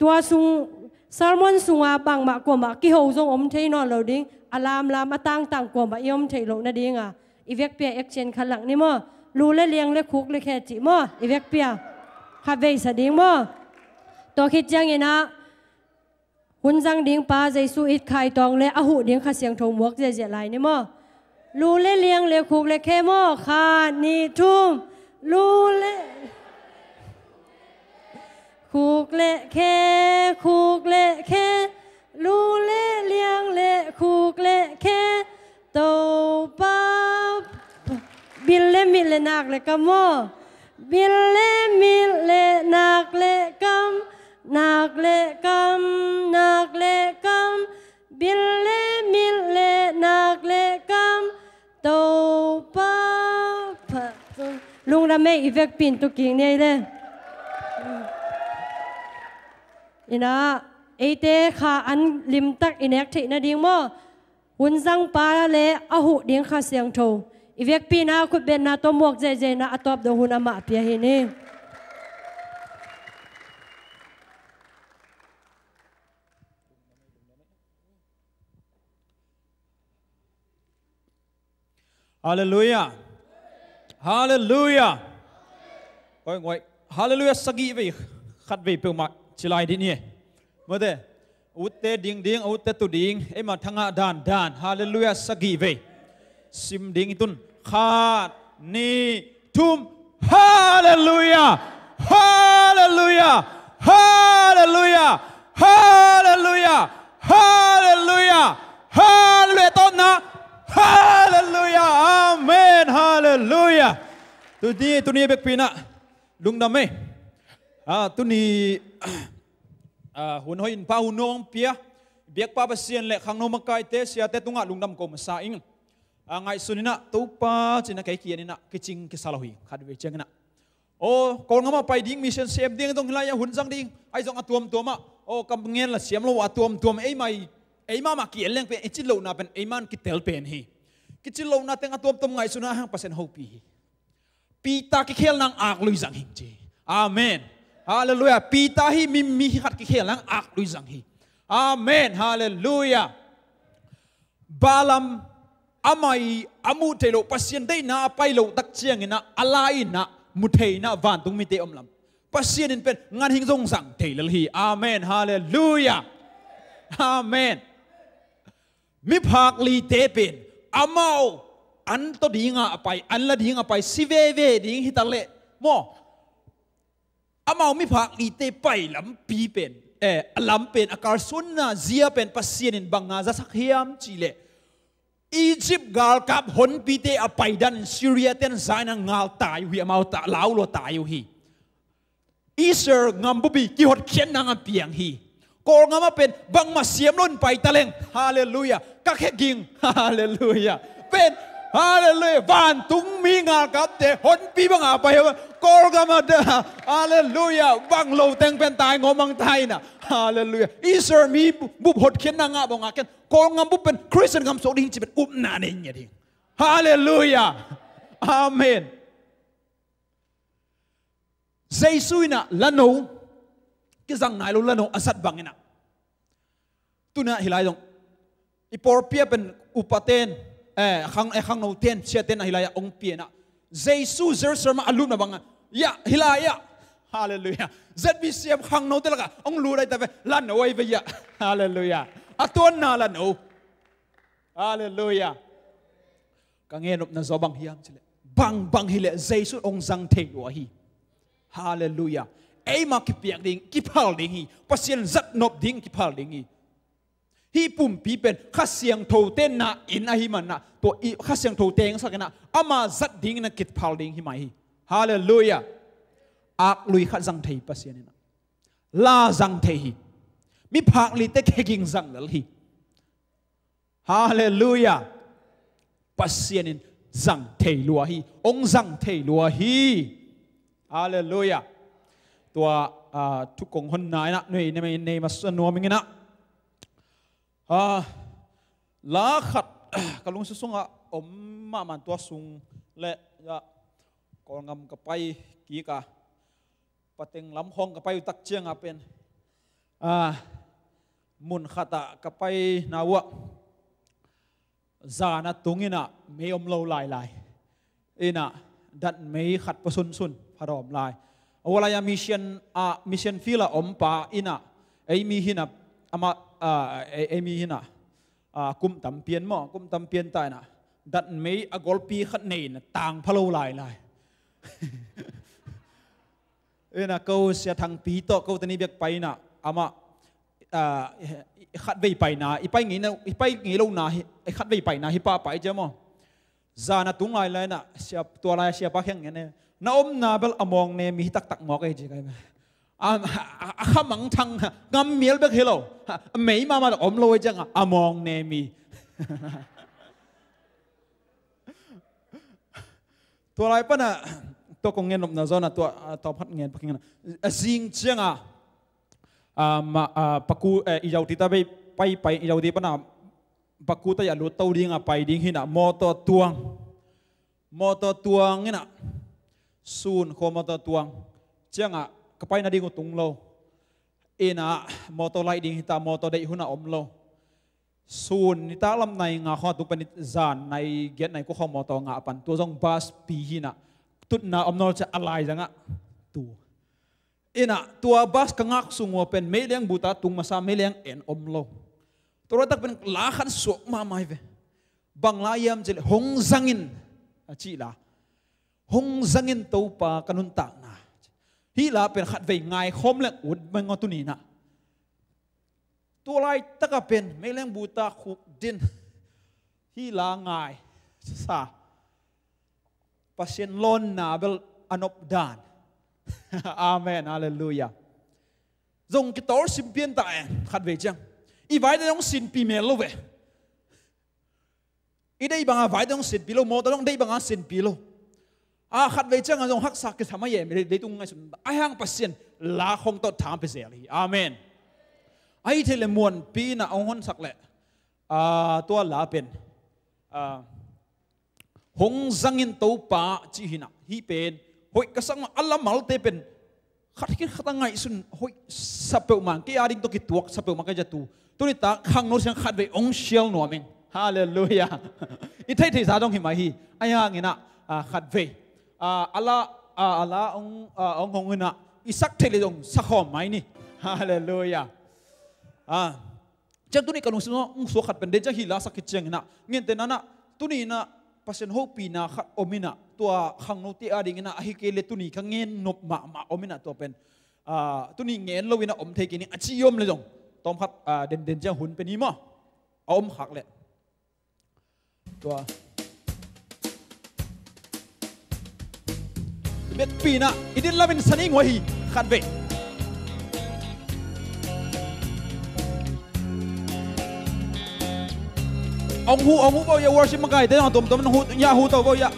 Tua sung, sermon sunga bangmah kuamah kiho zong om thei nawn lo ding, a lamlam a tangtang kuamah i om theih loh nading a, i vekpi a action khat lak ni maw. Lu le liang le khuk le khe cih maw, i vekpi a khatvei sa ding maw. Tua khit ciangin ah hun zang ding pa Jesu it khai tawng le a huh ding Kha Siangtho muak ziahziah lai ni maw. Lu le liang le khuk le khe maw, khat nih thum. Lu le khuk le khe, khuk le khe. Lu le liang le khuk le khe. Topa. Bil le mit le nak le kam maw. Bil le mit le nak le kam. Nak le kam, nak le kam. Bil le mit le nak le kam. Topa. Lungdam ei, i vekpi in tu kik ni ei le. In ah eite kha an limtak i nek theih nading maw, hunzangpa le a huh ding Kha Siangtho i vekpi-in ah khutbetna tawh muak zeizei-in ah a tawpdawh hun amah pia hi ni. Halleluiah. Halleluiah. Oi, oi. Halleluiah sagih vei, khat vei peuhmah ci lai dih ni. Mate, utte ding ding, utte tu ding, eima thangah dan dan. Halleluiah sagih vei. Sim ding i tun. Khat, nih, thum. Halleluiah. Halleluiah. Halleluiah. Halleluiah. Halleluiah. Halleluiah. Tawpna. Halleluiah. Amen. Halleluiah. Tuni, tuni bekpi-in ah lungdam ei. Ah, tuni, ah, hun hoih in pha, hun nuam hong pia biakpa Pasian le khangno makaite, siate tungah lungdam ko masa ing. Ah, ngaihsun-in ah, Topa, ci-in ah kei kiang in ah kicing kisa lo hi, khat vei ciangin ah. Aw, Kawlgam ah pai ding, mission sem ding, zong hih lai-ah hun zang ding, ahi zong a tuamtuam ah, aw, kam ngen la siam lo, a tuamtuam, eimai, eimah mah ki-en leng pen, i cin lohna pen eimah in kitel pen hi. Kicin lohna teng a tuamtuam ngaihsun ahang Pasian hopih hi. Peter kikhelna hang aklui zang hi ci. Amen. Halleluiah. Peter hi mi, mi hi khat kikhelna hang aklui zang hi. Amen. Halleluiah. Balaam amah i a muh theih loh, Pasian deihna a pai loh tak ciangin ah, a lai-in ah mu thei-in ah vantung mite om lam, Pasian in pen ganhing zong zang thei lel hi. Amen. Halleluiah. Amen. Miphak lite pen amau an tawh ding a pai, an la ding a pai, si veve ding hi ta leh maw, amau miphak lite pai lampi pen, eh, a lam pen, a kalsuanna zia pen Pasian in bang a zasak hiam cih leh, Egypt galkap honpite a pai dan in Syria ten zaina ngal tai uh hi, amau ta, lau lua tai uh hi. Israel gambup i kihotkhiatna hang a piang hi. Kawlgam ah pen bangmah siam lo in pai ta leng, halleluiah, ka khe ging, halleluiah, pen, halleluiah, vantung mi galkapte honpi bang a pai hi. Kawlgam ah, halleluiah, bang lo teng pen tai ngawmang tai na, halleluiah. Israel mi bup hotkhiatna ngah bang a, ken Kawlgam bup pen Christian gam suak ding ci pen upna nei ngiat hi. Halleluiah. Amen. Jesu in ah lano, kizang nai lo lano a zat bangin ah, tuni-ah hih lai zong i pawlpi ah pen upaten, eh, khang, eh, khangnoten, siaten ah hih lai-ah hong pia-in ah, Jesu Jerusalem ah a lutna bangah, iah, hih lai-ah, halleluiah, Z B C M khangnote lakah hong lut ahih ta ve, lano ahi ve iah, halleluiah, a tuanna lano. Halleluiah. Ka ngen nopna zaw bang hiam cih leh, bang bang hi leh Jesu hong zang thei lua hi. Halleluiah. Eimah kipiak ding kiphal ding hi. Pasian zat nop ding kiphal ding hi. Hih pumpi pen Kha Siangtho tenna inn ahih manin ah, tua i Kha Siangtho tengsak in ah, ama zat dingin ah kiphal ding hi mai hi. Halleluiah. Aklui khat zang thei hi Pasian in ah. La zang thei hi. Miphak lite khe ging zang lel hi. Halleluiah. Pasian in zang thei lua hi. Hong zang thei lua hi. Halleluiah. Tua, ah, thukong honna in ah, nuai nei, nei masa nuam ing in ah. Ah, la khat, ka lungsim sungah om mahmah in tua sung leh, ah, Kawlgam ka pai kik a, Pateng lam khawng ka pai uh tak ciangah pen, ah, mun khatah ka paina uh ah, zan a tung in ah mei om lo lailai. In ah datmei khat pua sunsun pha dawm lai. A ua lai-a mission, ah, mission field ah om pa in ah, ei mi hi in ah, amah, ah, ei, ei mi hi in ah, ah, kum tam pian maw, kum tam pian ta in ah, datmei a golpi khat nei in ah tang pha lo lailai. In ah ko Sia Thangpi tawh ko teni bek pai in ah, amah, ah, khatvei paina, i pai ngei na, i pai ngei lohna hi, khatvei paina hi pahpah i cia maw. Zan a tung lailai in ah, sia, tua lai siapa kiang ngen e, na omna bel a mawng ne mi hi taktak mawk e ci kai. A, a, a kha mangthang, ngam mial bek hi lo. Mei mahmah om lo e ciangah a mawng ne mi. Tua lai pan ah, tua kong ngen nopna zaw in ah, tua, ah, tawm khat ngen pak ing in ah. A zing ciangah, Ah, ma, ah, Paku, eh, Izaute ta bei, pai, pai, Izaute pana Paku ta a lut to ding a pai ding hi-in ah mawtaw tuang. Mawtaw tuang in ah Sun khua mawtaw tuang. Ciangah ka paina ding uh tung lo. In ah mawtaw laih ding hi ta, mawtaw deih hun ah om lo. Sun nitak lam nai nga khawng a tung pen zan nai giat nai kua khawng mawtaw ngah pan. Tua zong bus pi hi-in ah tutna om nawn lo ciang a lai zangah tu. In ah tua bus ka ngak sung uh a pen meileng bu ta tung masa, meileng en om lo. Tua laitak pen la khat suak mahmah hi ve. Bang la hiam cih leh hong zang in a cih la. Hong zang in Topa ka nuntakna. Hih la pen khatvei ngaikhawm leng ut meng aw tuni-in ah. Tua laitak a pen meileng bu ta khuk din. Hih la ngai sa. Pasian lawnna bel a nop dan. Amen, halleluiah. Zong kitawlsim pian ta e, khatvei ciang. I vai tawh zong sinpih mel lo ve. I deih banga vai tawh zong sinpih lo, mawtaw tawh zong deih banga sinpih lo. A khatvei ciangah zong haksa kisam a, leitung ngaihsun. Ahi hang Pasian la khawng tawh tha pia zel hi. Amen. Ahi thei leh muanpi-in ah hong honsak leh, ah, tua la pen, ah, hong zang in Topa cih hi-in ah, hih pen hoih ka sak mah, a la malte pen khat khit khat a ngaihsun hoih sa peuhmah, kei a ding tawh kituak sa peuhmah ka hi a tu. Tuni tak khangno siang khatvei hong sial nuam ing. Halleluiah. I theihtheih zah dong hi mah hi. Ahi hangin ah, ah, khatvei, ah, a la, ah, a la hong, ah, hong hong in ah, i sak theih leh zong sa khawm mai ni. Halleluiah. Ah. Ciang tuni ka lungsim hong suak khat pen den ciang hih la sak khit ciangin ah, gentehna-in ah, tuni-in ah Pasian hopihna khat om in ah, tua khangnote a dingin ah, ahih kei leh tuni ka gen nop mahmah om in ah, tua pen, ah, tuni gen lo-in ah om thei kei ning a ci om leh zong tawm khat, ah, denden ciang hun pia ni maw. A om khak leh. Tua. Biakpi-in ah, i din lamin sa ning uh hi, khatvei. Hong huh, hong huh vo ia, worship makaite zong a tuamtuam hong huh, ia huh to vo ia.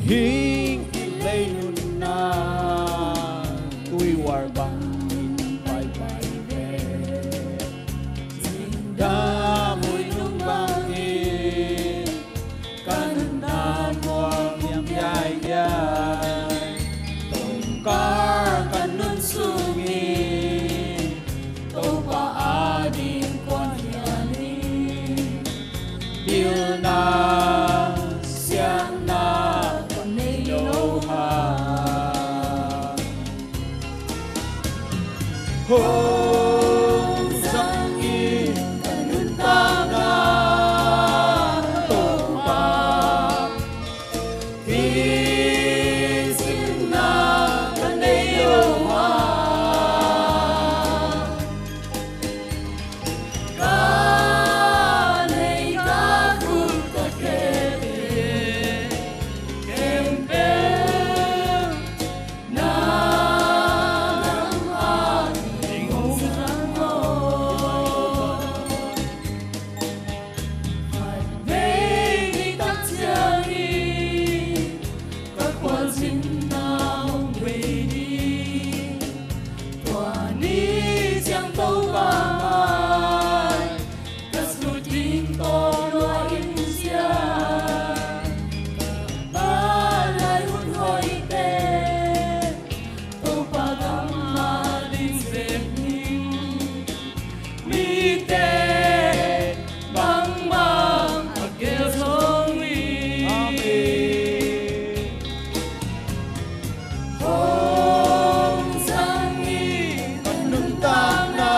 Hing i lei nunna tuihual bangin paipai ve. Cingdam huih nung bangin ka nunna muang hiaihiai. Tongkal ka nun sungin Topa a ding kuan hian hi. Pilna siangna ka nei lo hang. Hong zang in ka nuntakna Topa. Hih sinna ka nei lo a, ka nei ka khut ka khe khempeuh na lam a ding hong zang aw. Khat vei ni tak ciangin ka khualzinna hong vei ding. Tua ni ciang Topa mai ka sut ding tawh lua in sia. Ka lai hun hoihte Topa gam ah ding zek ning. Mite bangbang a gel zong hi. Amen. Hong zang in ka nuntakna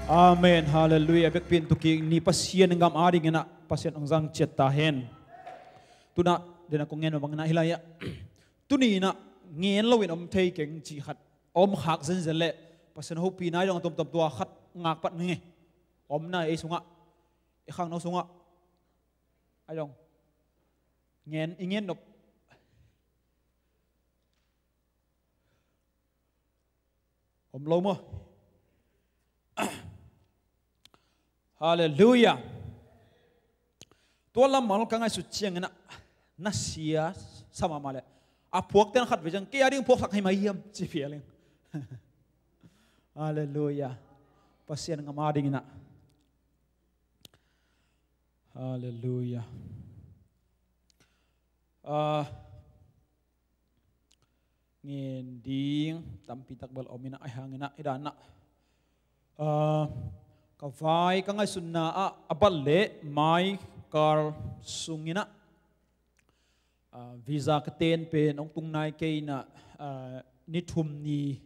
Amen. Halleluiah. Bekpin tuki ni Pasian gam adingin ah Pasian hong zang ciat ta hen. Tuna dena kong ngen bangin ah hilai ah tuni in ah ngen loin om thei keng cih khat om khak zenzen leh Pasian hopihna i dong a tuamtuam tua khat ngak pat ning e. Omna ei sungah, i khangno sungah a dong ngen, i ngen nop om lo maw? Halleluiah. Tua lammal ka ngaihsut ciangin ah na sia sa mahmah leh a phuakten khat vei ciang kei a ding phuaksak hi mai hiam ci phial ing. Halleluiah. Pasian gam adingin ah. Halleluiah. Ah, ngen ding tampi tak bel om in ah, ahi hangin ah i dan ah, ah, ka vai ka ngaihsutna ah a bat leh mai kal sungin ah, ah, visa ka ten pen hong tung nai kei in ah, ah, ni thum ni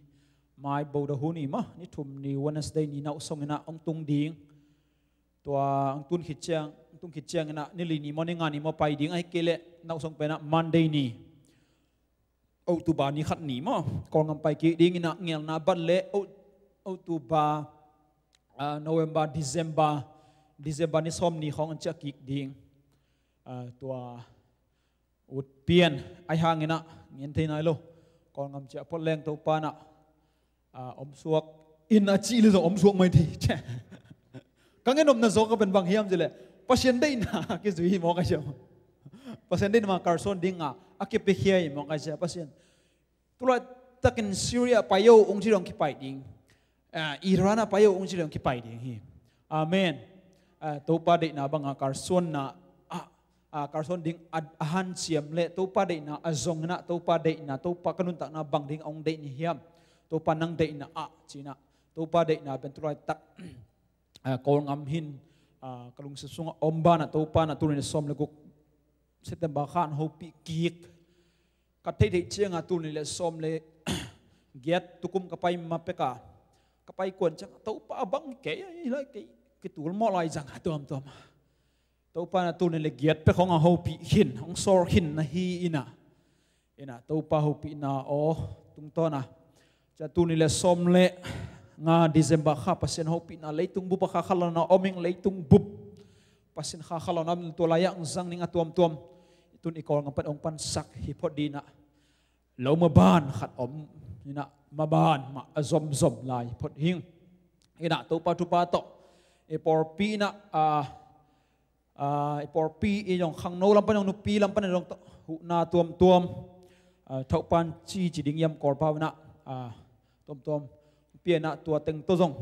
mai Buddha hu ni maw, ni thum ni Wednesday ni nau sungin ah hong tung ding. Tua hong tun khit ciang, hong tun khit ciangin ah ni li ni maw, ni nga ni maw pai ding, ahih kei leh nau sung pen ah Monday ni, October ni khat ni maw, Kawlgam pai kik dingin ah, ngelna bat leh Oc-, October, ah, November, December, December ni sawm ni khawng an ciah kik ding. Ah, tua ut pian, ahi hangin ah ngen thei nai lo. Kawlgam ciah phot leng Topa in ah, ah, om suak in a cih leh zong om suak mai thei. Ka ngen nopna zaw ka pen bang hiam cih leh Pasian deihna kizui hi mawk a sia. Pasian deihna mah kalsuan ding a a kipiakhia hi mawk a sia. Pasian, tu laitakin Syria pai o hong ci dong kipai ding. Ah, Iran ah pai o hong ci dong kipai ding hi. Amen. Ah, Topa deihna banga kalsuanna ah, ah, kalsuan ding a, a hanciam leh Topa deihna a zongin ah, Topa deihna, Topa ka nuntakna bang ding a hong deih ni hiam? Topa nang deihna ah ci-in ah, Topa deihna pen tu laitak, ah, Kawlgam hin, ah, ka lungsim sungah om banah Topa in ah tuni leh sawm leh guk September kha an hopih kik. Ka theih theih ciangah tuni leh sawm leh giat tukum ka pai ma pek a, ka pai kuan ciang Topa a bang kei a, i lai kei kitul mawh lai zang a tuamtuam. Topa in ah tuni leh giat pek hong a hopih khin, hong sawl khin na hi in ah. In ah Topa hopihna aw tungtawn a, cia tuni leh sawm leh nga December kha Pasian hopihna leitung bup a kha khalona om ing, leitung bup Pasian kha khalona om ing, tua lai-ah hong zang ning a tuamtuam. Tun i Kawlgam pan hong pansak hi phot ding in ah, lo maban khat om in ah, maban mah a zomzom lai phot hing. In ah Topa thupha tawh i pawlpi in ah, ah, ah, i pawlpi i zong khangno lam pan zong, nupi lam pan zong tawh huhna tuamtuam, ah, Topa in ci ci ding hiam Kawlpau in ah, ah, tuamtuam pia in ah, tua teng tawh zong,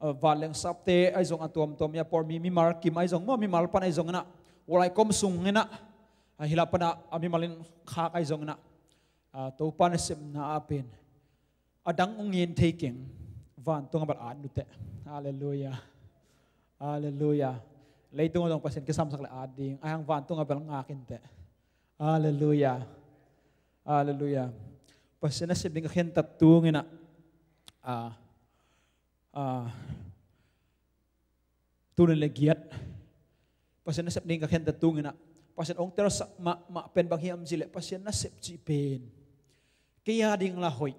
ah, vanleng sapte ahi zong a tuamtuam, i a pawlmi mimal kim ahi zong maw, mimal pan ahi zong in ah, walai kom sung in ah, ah, hih lam pan ah a mimal in khak ahi zong in ah, ah, Topa nasepna ah pen a dang hong ngen thei keng, vantung a bel at nuteh. Halleluiah. Halleluiah. Leitung a zong Pasian kisamsak leh at ding, ahi hang vantung a bel ngak inteh. Halleluiah. Halleluiah. Pasian nasep ding ka khentat tung in ah, ah, ah, tuni leh giat Pasian nasep ding ka khentat tung in ah, Pasian hong telsak mahmah pen bang hiam cih leh Pasian nasep cih pen kei a ding lah hoih,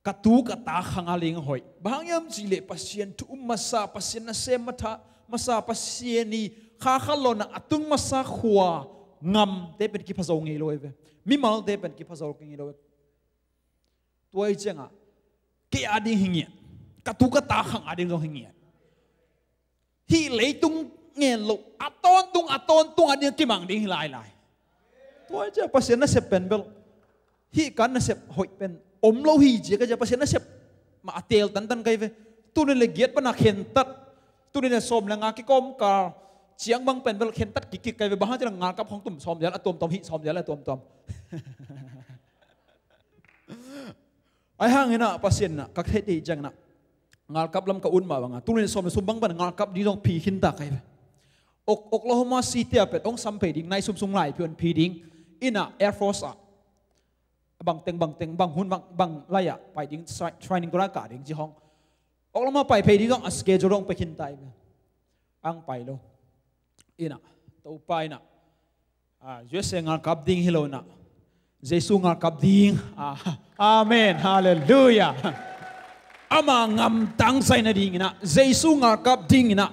ka tu ka ta khang a ding hoih. Bang hang hiam cih leh Pasian thu um masa, Pasian nasem masa, Pasian i kha khalona a tung masa khua ngamte pen kiphazo ngei lo hi ve. Mimalte pen kiphazo ngei lo hi ve. Tua hi ciangah kei a ding hi ngiat, ka tu ka ta khang a ding zong hi ngiat. Hih leitung ngen lo, a tawntung, a tawntung a ding a kimang ding hi lailai. Tua hi ciah Pasian nasep pen bel, hih kan nasep hoih pen om lo hi ciah ka ciah Pasian nasep mah a teel tantan ka hi ve. Tuni leh giat pan a khentat, tuni leh sawm leh nga kikawmkal ciang bang pen bel khentat kikkik ka hi ve. Bang hang ciah ngalkap khong tum sawm zial a tuamtuam, hih sawm zial a tuamtuam. Ahi hangin ah Pasian in ah ka theih theih ciangin ah ngalkap lam ka ut mah bangin, tuni sawm leh sum bang pan ngalkap ding zong phi khinta ka hi ve. Ok, Oklahoma City ah pen hong sam phei ding, nai sum sung lai phi hong phi ding in ah Air Force ah bang teng bang teng bang hun bang bang lai ah pai ding, tri-, training tua lai kah ding ci hong. Oklahoma pai phei ding zong a schedule hong pia khin ta hi ve. Ang pai lo. Inah, Topa inah, ah, U S A ngalkap ding hi lo inah, Jesu ngalkap ding. Ah, amen. Halleluiah. Ama ngam tangsaina ding inah, Jesu ngalkap ding inah,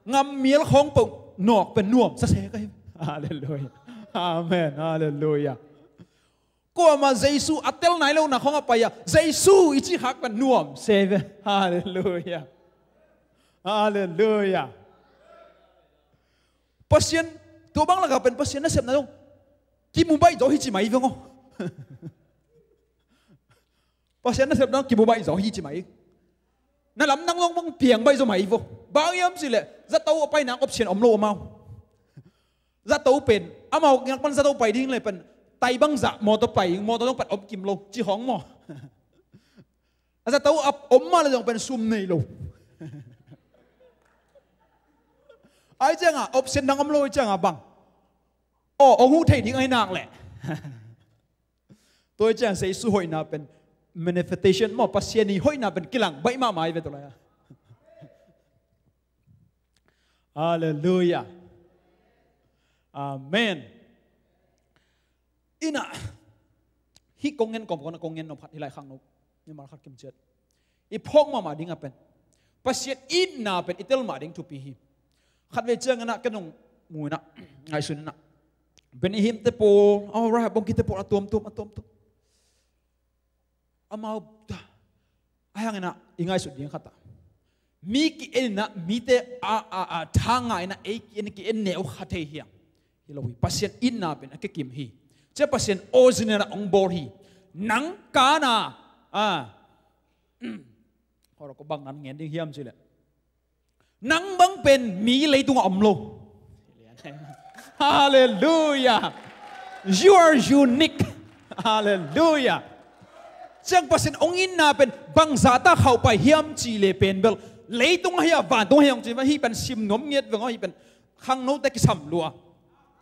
ngam mial khawng peuh nawk pen nuam sa se ka hi. Halleluiah. Amen. Halleluiah. Kuamah Jesu a tel nai lo na khawng a pai a, Jesu i cih khak pen nuam se ve. Halleluiah. Halleluiah. Pasian, tua bang lakah pen Pasian nasepna zong kimu baih zaw hi ci mai veng aw. Pasian nasepna zong kimu baih zaw hi ci mai. Na lamdang zong bang piang baih zaw mai vo. Bang hiam cih leh zato a pai nang option om lo amau. Zato pen amau kiang pan zato pai ding le pen tai bangzah mawtaw pai, mawtaw zong pen om kim lo ci hong maw. A zato a om mah le zong pen sum nei lo. Ai ciangah option dang om lo ai ciangah bang, aw, hong huh thei ding ahi nak leh. Tua ai ciangah Jesu hoihna pen manifestation maw, Pasian i hoihna pen kilang baih mahmah hi ve tua lai-a. Halleluiah. Amen. Inah, hih kong ngen kawmkawm a kong ngen nop khat hi lai khangno. Mimal khat kim ciat i phawk mahmah ding a pen Pasian itna pen i tel mah ding thupi hi. Khatvei ciang inah ken hong mu inah, ngaihsun inah, Benny Hinn te pawl, aw, Rahab Bongki te pawl a tuamtuam, a tuamtuam. Amau ta, a hang inah i ngaihsut ding khat ah, mi ki-en inah, mite a, a, a, thanga inah ei ki-en, ki-en neu kha thei hiam? Hi lo hi. Pasian itna pen a kikim hi. Cia Pasian original ah hong bawl hi. Nang kana, a, hora ko bang nan ngen ding hiam cih leh, nang bang pen mi leitungah om lo. Halleluiah. You are unique. Halleluiah. Ciang Pasian hong itna pen bangzah ta khauh pai hiam cih leh pen bel, leitung ahi a, vantung ahi hong ci, hih pen sim nuam ngiat veng aw, hih pen khangnote kisam lua.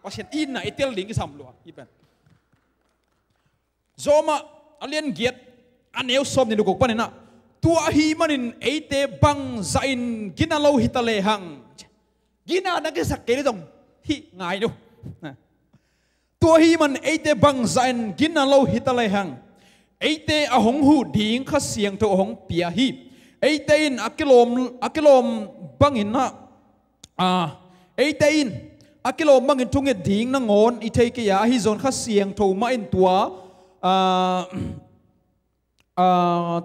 Pasian itna i tel ding kisam lua hih pen. Rom a lian giat, a neu sawm nih le guk pan inah, tua ahih manin eite bangzah in gina lo hi ta lehang. Gina na kisak kei le zong hih ngai lo. Tua ahih manin eite bangzah in gina lo hi ta lehang, eite a hong huh ding Kha Siangtho a hong pia hi. Eite in a kilawm, a kilawm bangin ah, a, eite in a kilawm bangin thunget ding nangawn i thei kei a, ahi zongin Kha Siangtho mah in tua, a, a,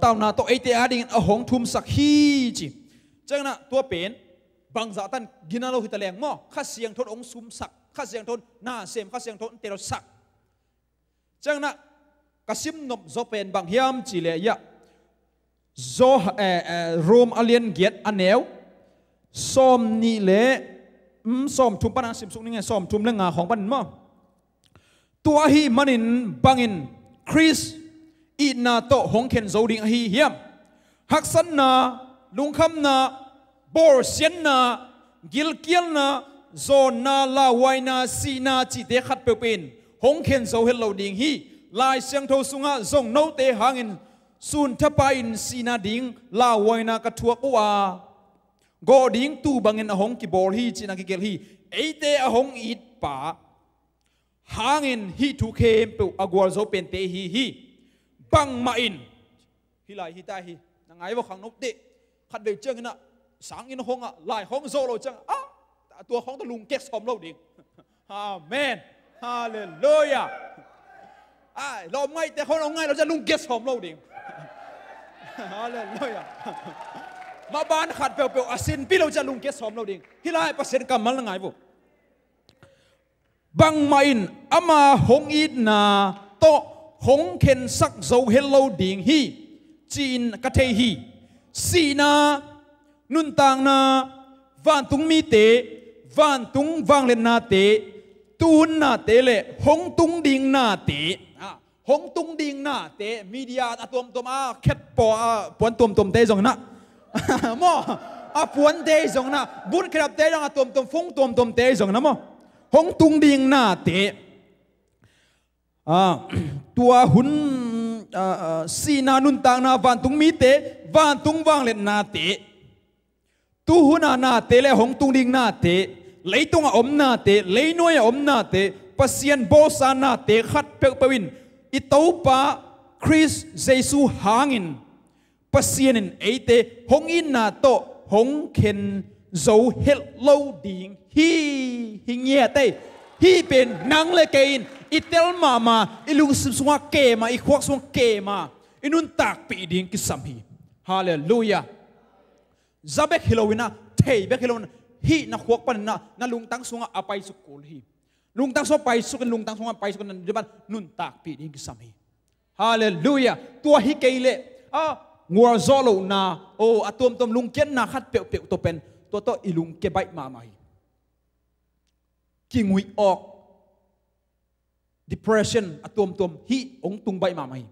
tauna tawh eite adingin a hong thumsak hi ci. Ciang inah tua pen bangzah tan gina lo hi ta leng maw, Kha Siangtho in hong sumsak, Kha Siangtho in na sem, Kha Siangtho in telsak. Ciang inah ka sim nop zaw pen bang hiam cih leh, ya, zaw, eh, eh, Rom a lian giat, a neu sawm nih le, mm, sawm thum pan a sim suk ning e, sawm thum le nga khawng panin maw. Tua ahih manin bangin Khrist itna tawh hong khen zo ding ahi hiam? Haksatna, lungkhamna, bawlsiatna, gilkialna, zawnna, lauhuaina, sihna cihte khatpeuh pen hong khen zo het lo ding hi. Lai Siangtho sungah zong note hangin sun thapai-in sihna ding lauhuaina ka thuak uh a, gawh ding tuu bangin a hong kibawl hi, ci-in a kigelh hi. Eite a hong itpa hangin hih thu khempeuh a gualzo pente ihi hi. Bangmah in, hih lai hi ta hi, na ngai vua khangnote. Khatvei ciangin ah sanginn khawngah lai khawng zawh lo ciangah, ah, tua khawng tawh lungkiat sawm lo ding. Amen. Halleluiah. Ai, lawm ngaihte khawng lawm ngai lo ciang lungkiat sawm lo ding. Halleluiah. Maban khat peuhpeuh a sinpih lo ciang lungkiat sawm lo ding. Hih lai Pasian kammal na ngai vua. Bangmah in ama hong itna tawh hong khensak zo het lo ding hi, ci-in ka thei hi. Sihna, nuntakna, vantung mite, vantung vangliatnate, tuhun nate le hong tung ding nate. Ah, hong tung ding nate, media a tuamtuam a khet paw a puan tuamtuamte zong inah. Maw, a puante zong inah, bun khedapte zong a tuamtuam, phone tuamtuamte zong inah maw. Hong tung ding nate. Ah, tua hun, ah, ah, sihna, nuntakna, vantung mite, Vantung vangliatnate, tuhuna nate le hong tung ding nate, leitungah om nate, leinuai-ah om nate, Pasian bawlsa nate khat peuhpeuh in i Topa Khrist Jesu hangin Pasian in eite hong itna tawh hong khen zo helh lo ding hi. Hi ngiat ei. Hih pen nang le kei in i tel mahmah, i lungsim sungah kem a, i khuak sungah kem a, i nuntakpih ding kisam hi. Halleluiah. Za bek hi loinah, thei bek hi loinah, hih na khuak paninah na lungtang sungah a paisuk kul hi. Lungtang sungah paisuk in, lungtang sungah paisuk in, nuntakpih ding kisam hi. Halleluiah. Tua hi kei leh a, ngualzawh lohna, o, a tuamtuam lungkiatna khat peuhpeuh tawh pen, tua tawh i lungkia baih mahmah hi. Kinguih awk, depression, a tuamtuam hih hong tung baih mahmah hi.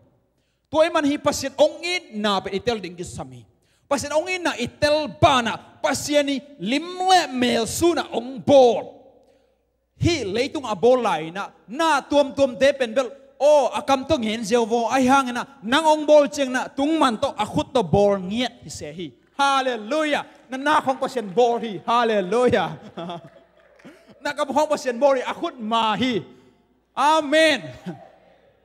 Tua ahih man hih Pasian hong itna pen i tel ding kisam hi. Pasian hong itna i tel banah Pasian i lim le mel sunah hong bawl. Hih leitung a bawl lai-inah na tuamtuamte pen bel, aw, a kam tawh ngen ziau vaw, ahi hanginah nang hong bawl cianginah tungman tawh a khut tawh bawl ngiat hi se hi. Halleluiah. Na nak hong Pasian bawl hi. Halleluiah. Na kam hong Pasian bawl hi, a khut ma hi. Amen.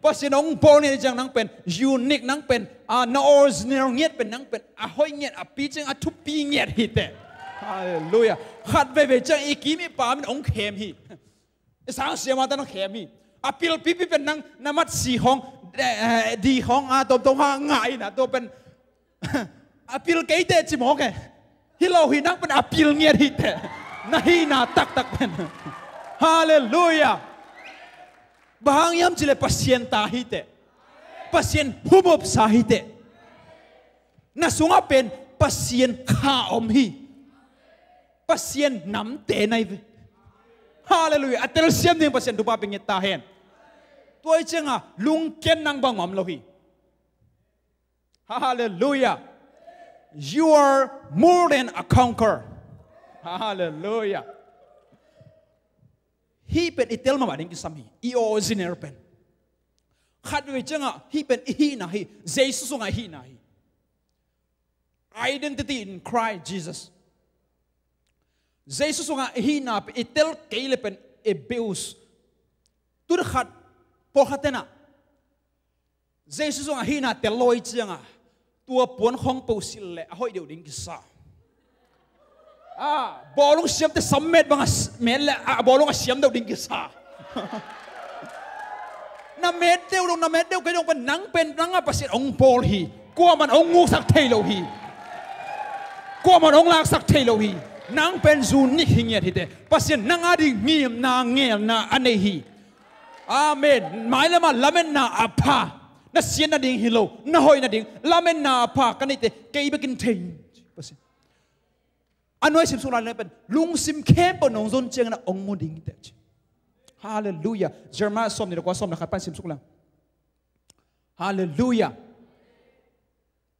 Pasian hong bawl ngiat hi ciang nang pen unique, nang pen, ah, na original ngiat pen, nang pen a hoih ngiat, a pi ciang a thupi ngiat hi teh. Halleluiah. Khat veivei ciang i kim i pam in hong khem hi. I sang siamate hong khem hi. A pil pipi pen nang na mat si khawng, eh, eh, di khawng, ah, tuamtuam ha ngah inah tua pen a pil kei teh ci mawk e. Hi lo hi, nang pen a pil ngiat hi teh. Na hihna taktak pen. Halleluiah. Bang hang hiam cih leh Pasian ta hi teh. Pasian humupsa hi teh. Na sungah pen Pasian kha om hi. Pasian namte na hi ve. Halleluiah. A telsiam ding Pasian thupha pia ngiat ta hen. Tua hi cianga lungkiat nang bang om lo hi. Halleluiah. You are more than a conqueror. Halleluiah. Hih pen i tel mahmah ding kisam hi. I original pen. Khat veivei ciangah hih pen i hihna hi. Jesu sungah i hihna hi. Identity in Christ Jesus. Jesu sungah i hihna pen i tel kei le pen abuse. Tun khat, pawlkhat tenah Jesu sungah hihna tel lo i cianga tua puan khawng po silh leh a hoih deuh ding kisa. Ah, bawlung siamte sam met bangah s-, met leh a bawlung a siam deuh ding kisa. Na met deuh dong, na met deuh kei dong pen nang pen nangah Pasian hong bawl hi. Kuaman hong nguksak thei lo hi. Kuaman hong laksak thei lo hi. Nang pen unique hi ngiat hi teh. Pasian nang ading ngimna ngelna a nei hi. Amen. Mailamah lametna a pha, na siat nading hi lo, na hoih nading lametna a pha ka neite kei bekin thei. A nuai simsuk lai leh pen lungsim khempeuh nong zon ciangin a hong mu ding teh ci. Halleluiah. Jeremiah sawm nih le kua, sawm le khat pan simsuk leng. Halleluiah.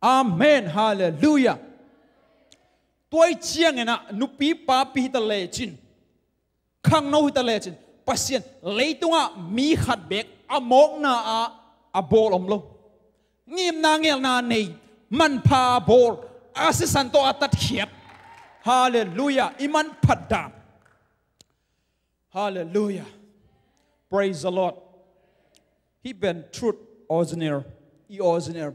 Amen. Halleluiah. Tua hi ciangin ah nupi papi hi ta lecin, khangno hi ta lecin, Pasian leitungah mi khat beek a mawkna ah a bawl om lo. Ngimna ngelna nei, manpha a bawl, a sisan tawh a tatkhiat. Halleluiah. I manphat dan. Halleluiah. Praise the Lord. Hih pen truth original, i original.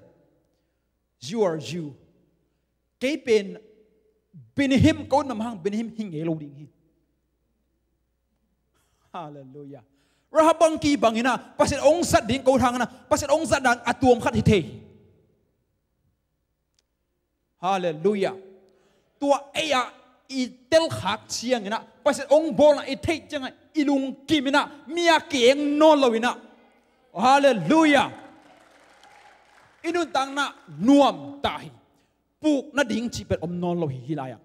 You are you. Kei pen Benny Hinn, ka ut nam hang Benny Hinn hi ngei lo ding hi. Halleluiah. Rahab bangki bangin ah Pasian hong zat ding ka ut hangin ah Pasian hong zat dan a tuam khat hi thei. Halleluiah. Tua ei-ah i telkhak ciangin ah Pasian hong bawlna i theih ciangin i lungkim in ah mi a keng nawn lo in ah. Halleluiah. I nuntakna nuam ta hi. Puk nading cih pen om nawn lo hi hih lai-ah.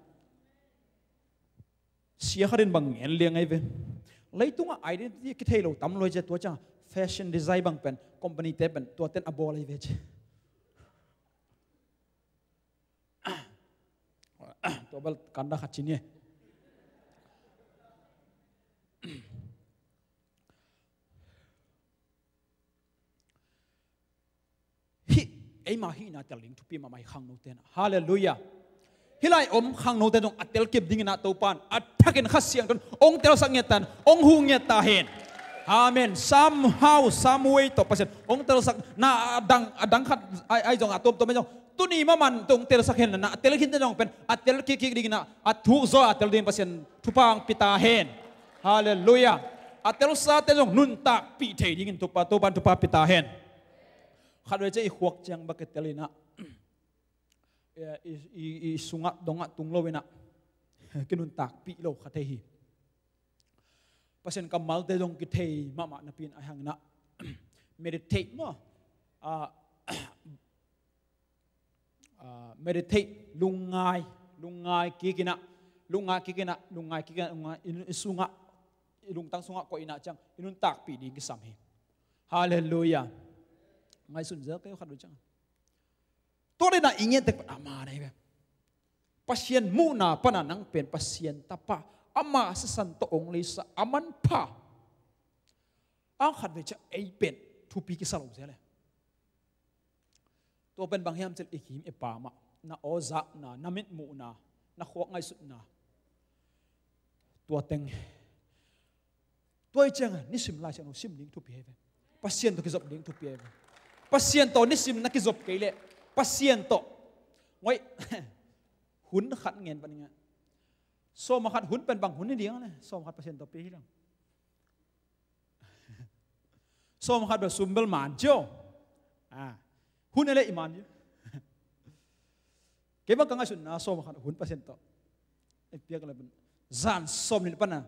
Sia khat in bang ngen liang ahi ve. Leitungah identity kithei lo tam lo hi cia, tua ciang fashion design bang pen company te pen tua ten a bawl ahi ve ci. Tua bel kanda khat ci ni. Hih eima hihna tel ding thupi mahmah hi khangnote na. Halleluiah. Hih lai om khangnote zong a telkip dingin ah Topan a thakin Kha Siangtho in hong telsak ngiat ta hen, hong hu ngiat ta hen. Amen. Somehow, some way tawh Pasian hong telsak na, a dang, a dang khat ai, ai zong, a tuamtuam ai zong, tuni mahmah tawh hong telsak hen la na, a tel khinte zong pen a tel kikkik dingin ah, a thuk zaw a tel dingin Pasian thupha hong pia ta hen. Halleluiah. A telsate zong nuntakpih thei dingin Topa, Topan thupha pia ta hen. Khatvei ciang i khuak ciang bek kitel in ah, i, i, i sungah dongah tung lo in ah, kinuntakpih lo kha thei hi. Pasian kammalte zong kithei mahmah napi in, ahih hangin ah meditate maw, ah, ah, meditate, lungngai, lungngai kik in ah, lungngai kik in ah, lungngai kik in ah, lungngai, i, i sungah, i lungtang sungah koih in ah ciang i nuntakpih ding kisam hi. Halleluiah. Ngaihsun zel kei khatvei ciang. Tua le na i ngen tek pan ama nei ve. Pasian muhna pana nang pen Pasian tapa, ama sisan tawh hong leisa a manpha a khatvei ciang ei pen thupi kisa lo zel e. Tua pen bang hiam cih leh i kim i pam ah na aw zahna, na mitmuhna, na khuak ngaihsutna, tua teng. Tua hi ciangin nisim Lai Siangtho sim ding thupi hi ve. Pasian tawh kizop ding thupi hi ve. Pasian tawh nisim na kizop kei leh, Pasian tawh, ngoi, hun khat ngen pan ing a, sawm a khat hun pen bang hun hi ding a le, sawm a khat Pasian tawh pia hi ding. Sawm a khat bel sum bel man cio. Ah, hun a le i man cio. Kei bang ka ngaihsutna sawm a khat hun Pasian tawh i piak le pen, zan sawm nih le pan a,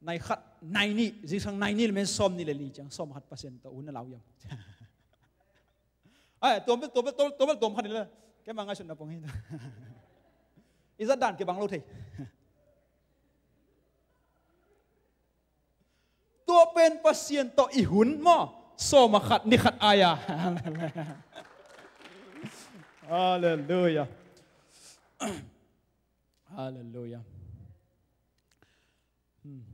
nai khat, nai nih, zingsang nai nih le men sawm nih le nih ciang sawm a khat Pasian tawh hun a lau hiam. Ai, tua bel, tua bel, tua bel, tua bel, tua khat ni le. Kei bang ngaihsutna pong hi. I zat dan kei bang lo thei. Tua pen Pasian tawh i hun maw, sawm a khat ni khat ai a. Halleluiah. Halleluiah. Hmm.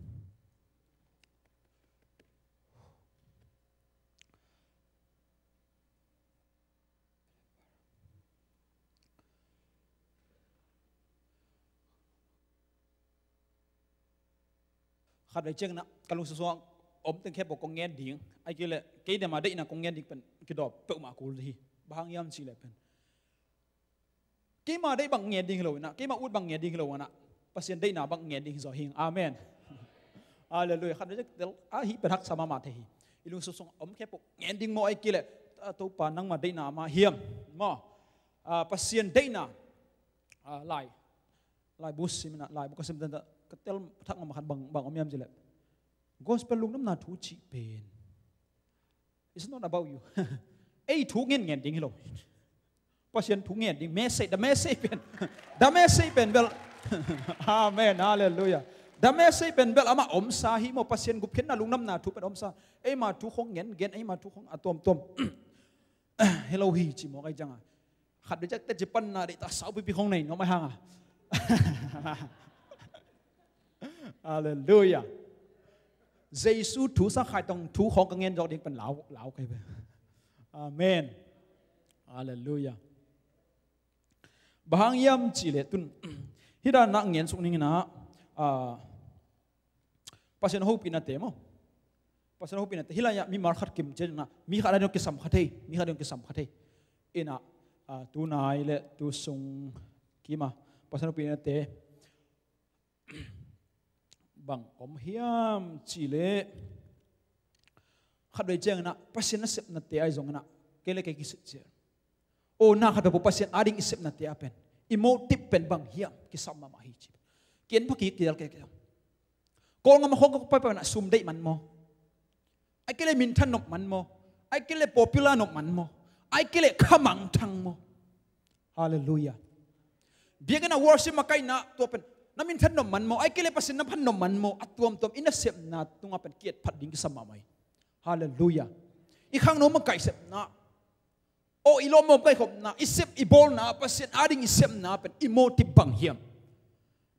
Khatvei ciangin ah ka lungsim sungah om teng khempeuh kong ngen ding, ahih kei leh kei deihna, deihna kong ngen ding pen kidawp peuhmah kul hi. Bang hang hiam cih leh pen keima deih bang ngen ding hi lo in ah, keima ut bang ngen ding hi lo in ah, Pasian deihna bang ngen ding hi zaw hi. Amen. Halleluiah. Khatvei ciang tel a, hih pen haksa mahmah thei hi. I lungsim sungah om khempeuh ngen ding maw, ahih kei leh, ah, Topa nangma deihna mah hiam maw, ah, Pasian deihna, ah, lai laibu sim in ah, laibu ka sim teng teng ka tel thak mahmah khat bang, bang om hiam cih leh, gospel lungdamna thu cih pen, it's not about you. Ei thu ngen ngen ding hi lo. Pasian thu ngen ding, message, the message pen, the message pen bel. Amen, halleluiah. The message pen bel amah omsa hi maw, Pasian gupkhiatna lungdamna thu pen omsa. Eima thu khong ngen ngen, eima thu khong a tuamtuam hi lo hi ci mawk ahih ciangin, khatvei ciang teci panna deihtak saupipi khong nei nuam ahih hangin. Halleluiah. Jesu thu sa khai tong thu khong ka ngen zawk ding pen lau, lau kei ve. Amen. Halleluiah. Bang hang hiam cih leh tun, hih dan ah ngen suk ning in ah, ah, Pasian hopihnate maw. Pasian hopihnate. Hih lai-ah mimal khat kim ciang in ah, mi khat a ding kisam kha thei, mi khat a ding kisam kha thei. In ah, ah, tunai le tu sung kim a Pasian hopihnate bang om hiam cih leh, khatvei ciangin ah Pasian nasepnate ahi zongin ah, kei le kei kisit ciang, aw, na khat peuh Pasian ading i sepnate ah pen i motive pen bang hiam, kisam mahmah hi ci. Ki-en pha kik kei, kei, kei. Kawlgam ah khawng ka paipai na sum deih man maw? Ahih kei leh minthan nop man maw? Ahih kei leh popular nop man maw? Ahih kei leh khamangthang maw? Halleluiah. Biakinn ah worship makaihna tua pen na minthan nop man maw? Ahih kei leh Pasian na phat nop man maw? A tuamtuam i nasepna tungah pen ki-et phat ding kisam mahmah hi. Halleluiah. I khangno makaih sepna, aw, i lawmmawm kaikhopna, i sep i bawlna, Pasian ading i sepna pen i motive bang hiam?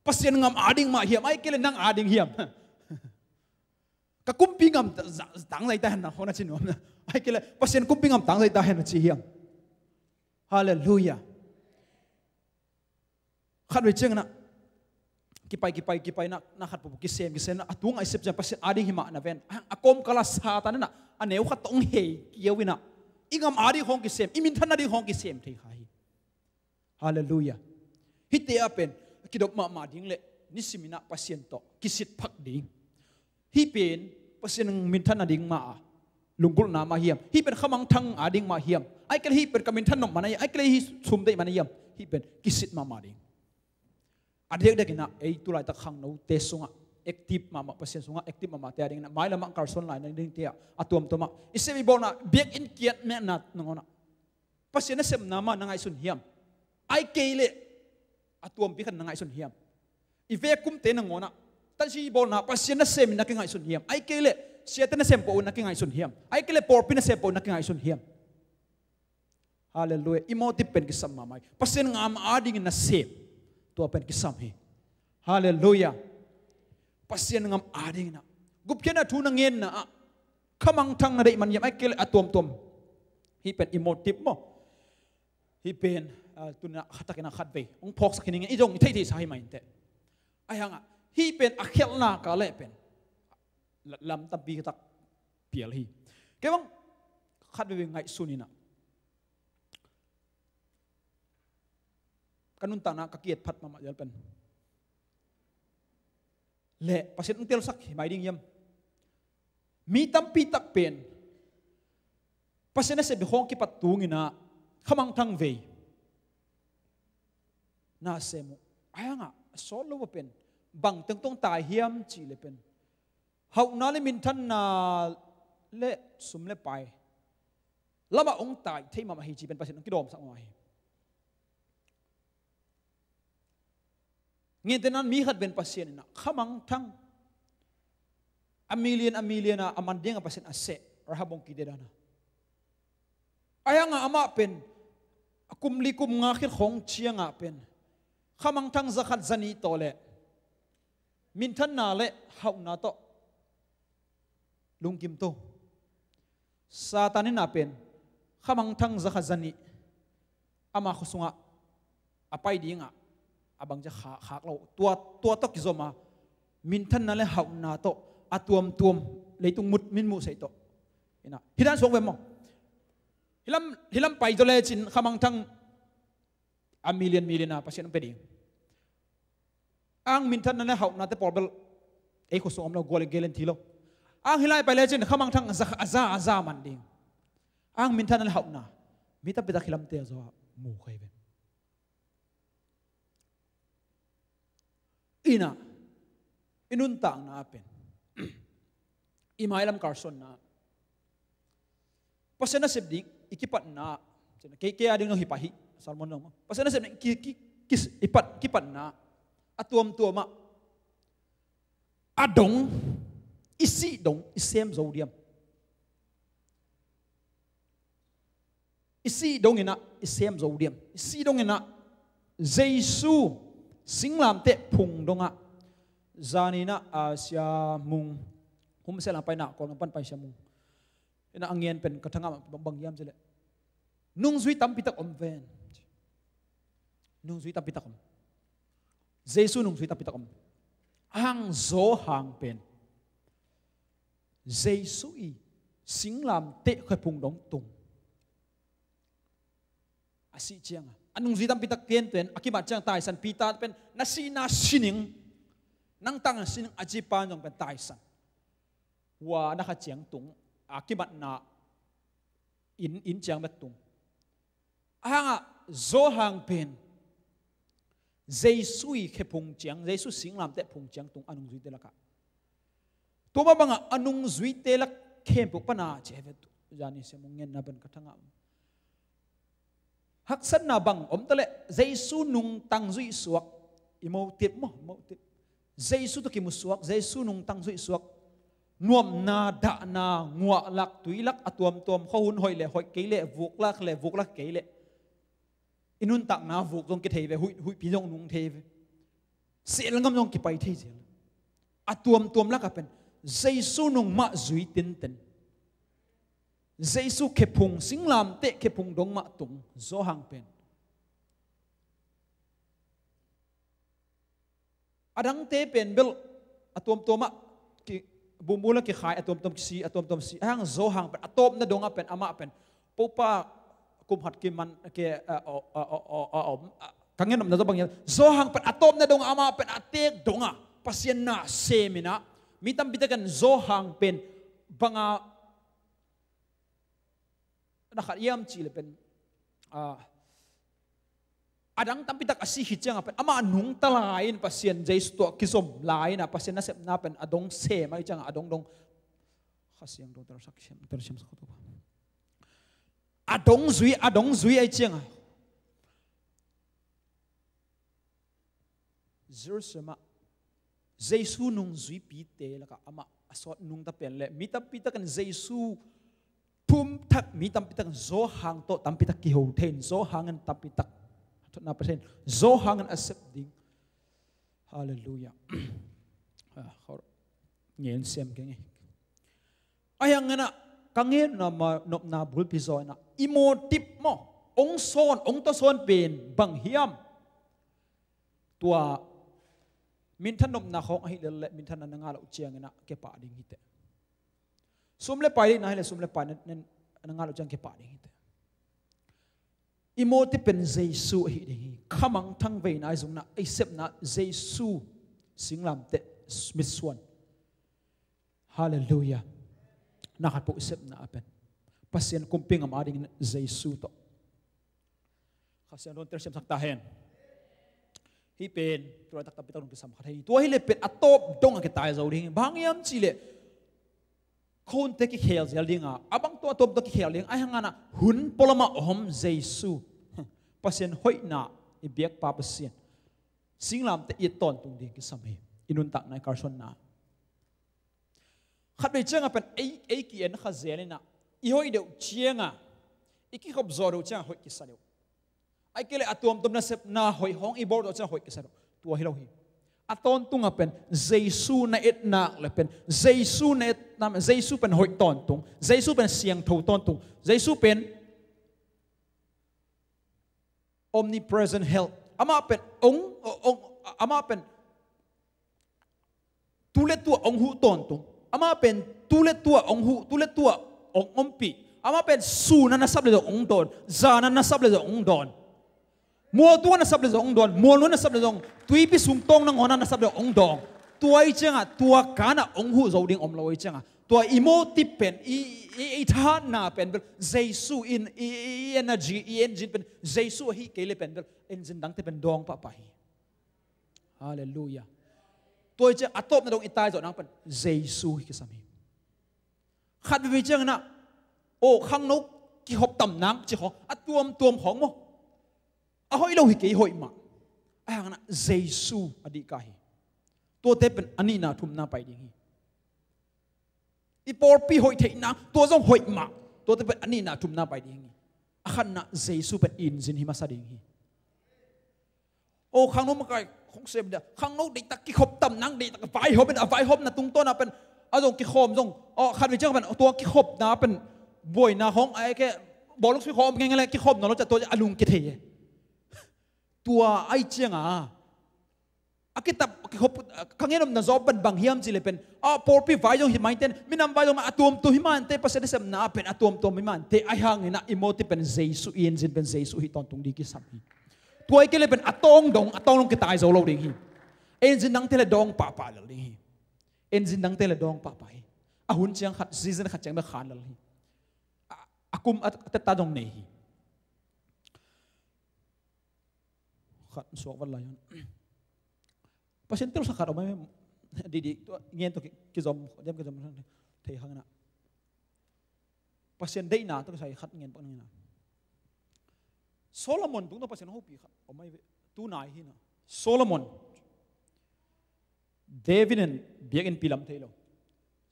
Pasian ngam ading mah hiam, ahih kei leh nang ading hiam? Ka kumpi ngam ta-, za-, tangzai ta hen na, hong na ci nuam na. Ahih kei leh Pasian kumpi ngam tangzai ta hen na ci hiam? Halleluiah. Khatvei ciangin ah kipai, kipai, kipai na, na khat pawh kisem, kisem na, a tu ngaihsut ciang Pasian ading hi mah na ven. A, a kawmkal ah Satan in ah a neu khat tawh hong hei kiau in ah i ngam ading khawng kisem, i minthan ading khawng kisem thei kha hi. Halleluiah. Hihte ah pen kidop mahmah ding le nisimin ah Pasian tawh kisit phak ding. Hih pen Pasian minthan ading mah a lunggulhna mah hiam? Hih pen khamangthang ading mah hiam? Ahih kei leh hih pen ka minthan nop man a hiam? Ahih kei leh hih sum deih man a hiam? Hih pen kisit mahmah ding. A diakdiakin ah ei tulaitak khangnote sungah active mahmah, Pasian sungah active mahmahte adingin ah mailam ah kalsuan lai nadingte ah a tuamtuam ah i sep i bawlna biakinn kiat mekna nangawn ah Pasian nasemna mah na ngaihsun hiam? Ahih kei leh a tuampi khat na ngaihsun hiam? I vekumte nangawn ah tasi bawlna Pasian nasemin na kingaihsun hiam? Ahih kei leh siate nasem pawh un na kingaihsun hiam? Ahih kei leh pawlpi nasem pawh un na kingaihsun hiam? Halleluiah. I motive pen kisam mahmah hi. Pasian ngam adingin na sem, tua pen kisam hi. Halleluiah. Pasian ngam adingin ah gupkhiatna thu na ngenna ah khamangthang na deih man hiam, ahih kei leh a tuamtuam? Hih pen i motive maw? Hih pen, ah, tuna khattakin ah khatvei hong phawksak hi ning, i dong i theihtheihsa hi mah inteh. Ahi hangah hih pen a khialhna ka leh pen la-, lam tampi tak pial hi. Kei bang khatvei ngaihsun in ah ka nuntakna ka kiet phat mahmah zel pen le Pasian hong telsak hi mai ding hiam? Mi tampi tak pen Pasian nasem ding khawng kipat tungin ah khamangthang vei na sem uh. Ahi hangah a sawt lo a pen bang teng tawh tai hiam cih leh pen hauhna le minthanna le sum le pai lamah hong tai thei mahmah hi cih pen Pasian hong kidawmsak mah hi. Ngentenan mi khat pen Pasian in ah khamangthang a million, a million a a man dingah Pasian a seh, Rahab hong kite dan a. Ahi hangah amah pen a kum li kum nga khit khawng ciangah pen khamangthang za khat za nih tawh le minthanna le hauhna tawh lungkim to. Satan in ah pen khamangthang za khat za nih ama khua sungah a pai dingah a bangci khak, khak lo. Tua, tua tawh kizom a minthanna le hauhna tawh a tuamtuam leitung mut min muhsaih tawh. Ina, hih dan suak ve maw? Hih lam, hih lam pai zaw lecin khamangthang a million, million a Pasian hong pia ding. Ang minthanna le hauhnate pawl bel ei khua sung om lo, gualin gelin thi lo. Ang hih lai pai lecin khamangthang a za, a za, a za man ding. Ang minthanna le hauhna mi tampi tak hih lamte a zaw a mu kha hi ve. Ina, i nuntakna pen i mailam kalsuanna Pasian nasep ding i kipatna, kei, kei a ding no hi pah hi, sermon no maw. Pasian nasep ding ki, ki, ki, i pat, kipatna a tuamtuamah a dong, i sih dong i sem zo diam? I sih dongin ah i sem zo diam? I sih dongin ah Jesu singlamteh phung dongah zanin ah, a, Sia Mung, Humsel a paina Kawlgam pan pai Sia Mung in ah a ngen pen ka thangah bang, bang hiam cih leh nungzui tampi tak om ven. Nungzui tampi tak om. Jesu nungzui tampi tak om. Ang Johan pen Jesu i singlamteh khephung dong tung a sih ciangah a nungzui tampi tak ken pen a kimat ciang taisan. Peter pen na sihna sining, nang tang na sining a ci pa zong pen taisan. Hua na kha ciang tung, a kimatna inn, inn ciang bek tung. A hangah Johan pen Jesu i khephung ciang, Jesu singlamteh phung ciang tung a nungzuite lakah. Tua mah bangah a nungzuite lak khempeuh pana ci hi ve. Zani Sia Mung ngenna pen ka thangah haksatna bang om taleh Jesu nungtang zuihsuak, i motive maw, motive. Jesu tawh kimusuak, Jesu nungtang zuihsuak, nuamna, dahna, nguahlak, tuilak, a tuamtuam, khuahun hoih le hoih kei leh, vuklak le vuklak kei leh i nuntakna vuk zong kithei ve, huih, huihpi zong nung thei ve. Sel ngam zong kipai thei zel. A tuamtuam lakah pen Jesu nung mah zui tinten. Jesu khephung, singlamteh khephung dong mah tung Johan pen. A dangte pen bel a tuamtuam ah ki, bumbul ah kikhai, a tuamtuam si, a tuamtuam si. Ahang Johan pen a tawpna dong ah pen amah pen Topa kum khat kiman ke, a, a, a, a, a, a, om, a, ka ngen omna zo bang hiam. Johan pen a tawpna dong ah amah pen a teek dong ah Pasian na sem in ah, mi tampi takin Johan pen bang a na khat hiam cih leh pen, a, a dang tampi tak a si khit ciangah pen amah nungta lai-in Pasian Jesu tawh kizom lai-in ah Pasian nasepna pen a dong sem ahih ciangah a dong dong Kha Siangtho tar sak siam, tar siam sak kho tua. A dong zui, a dong zui ahih ciangah Jerusalem ah Jesu nungzuipite lakah amah a sawt nungta pen le mi tampi takin Jesu thum thak, mi tampi takin Johan tawh tampi tak kiho thei in, Johan in tampi tak thotna pia thei in, Johan in a sep ding. Halleluiah. Ah, khor ngen siam keng e. Ahi hangin ah ka ngen nopna, nopna bulpi zaw in ah i motive maw, ong sawn, ong tawsawn pen bang hiam? Tua minthan nopna khawng ahih lel le minthan na ngah loh ciangin ah kepah ding hi teh. Sum le pai deihna hi le sum le pai na, na, na ngah loh ciang kepah ding hi teh. I motive pen Jesu ahi ding hi. Khamangthang veina i zong in ah i sepna Jesu singlamteh mitsuan. Halleluiah. Na khat peuh i sepna a pen Pasian kumpi ngam a dingin Jesu tawh. Kha Siangtho in telsiam sak ta hen. Hih pen tu laitak tampi tak dong kisam khat hi. Tua hi le pen a tawp dong a kitai zo ding hi. Bang hiam cih leh khonte kikhel zel ding a, a bang tawh a tawp dong kikhel ding. Ahi hangin ah hun pualam ah om Jesu, Pasian hoihna, i biakpa Pasian singlamteh i tawntung ding kisam hi. I nuntakna, i kalsuanna. Khatvei ciangah pen ei, ei ki-en kha zel in ah i hoih deuh ciangah, i kikhop zaw deuh ciangah hoih kisa deuh. Ahih kei leh a tuamtuam nasepna hoih hong i bawl deuh ciangah hoih kisa deuh. Tua hi lo hi. A tawntungah pen Jesu na et nak le pen Jesu na et nak, Jesu pen hoih tawntung, Jesu pen siangtho tawntung, Jesu pen omnipresent help. Amah pen ong, ong, amah pen tu le tu-ah ong huh tawntung. Amah pen tu le tu-ah ong huh, tu le tu-ah ong ompih. Amah pen sun a na sap le zong ong dawn, zan a na sap le zong ong dawn. Mual tung a na sap le zong ong dawn, mual nu a na sap le zong, tuipi sung tawng nangawn a na sap le zong ong dawn. Tua ahih ciangah, tua kan ah ong huh zo ding om lo ahih ciangah, tua i motive pen, i, i, i thahatna pen bel Jesu in, i, i, i energy, i engine pen Jesu ahih kei le pen bel engine dangte pen dawng pahpah hi. Halleluiah. Tua ahih ciang a tawpna dong i tai zawh nang pen Jesu hi kisam hi. Khat veve ciangin ah, aw, khangno kikhop tam nang ci khawng, a tuamtuam khawng maw, a hoih lo hi kei, hoih mah. Ahi hangin ah Jesu a dihkah hi. Tuate pen a nihna thumna pai ding hi. I pawlpi hoih theihna, tua zong hoih mah. Tuate pen a nihna thumna pai ding hi. A khatna Jesu pen engine hi masa ding hi. Aw, khangno makai khong sem dia, khangno deihtak kikhop tam nang, deihtak vaihawm in, a vaihawmna tungtawn ah pen a zong kikhawm zong, aw, khatvei ciang pen tua kikhopna pen buaina khawng, a eke bawlung sui khawng om ngenge le kikhopna lo ciah tua a lung kithei e. Tua ahih ciangah a kitap, a kikhop, ka ngen omna zaw pen bang hiam cih leh pen, a pawlpi vai zong hi mah inteh, minam vai zong mah a tuamtuam hi mah inteh, Pasian nasepna pen a tuamtuam hi mah inteh. Ahi hangin ah i motive pen Jesu, i engine pen Jesu hi tawntung ding kisam hi. Tua ahih kei leh pen a tawng dong, a tawng dong kitai zo lo ding hi. Engine dangte le dawng pahpah lel ding hi. Engine dangte le dawng pahpah hi. A hun ciang khat, season khat ciang bek khan lel hi. A, a kum a, a tetta dong nei hi. Khat suak vat lai un. Pasian telsa khat om ai, didi, tua, ngen tua ki, kizom, diam kizom, thei hang na. Pasian deihna tua kisai khat ngen pak nang na. Solomon tung tua Pasian hopih khat om ai ve, tu nai hi na. Solomon. David in biakinnpi lam thei lo.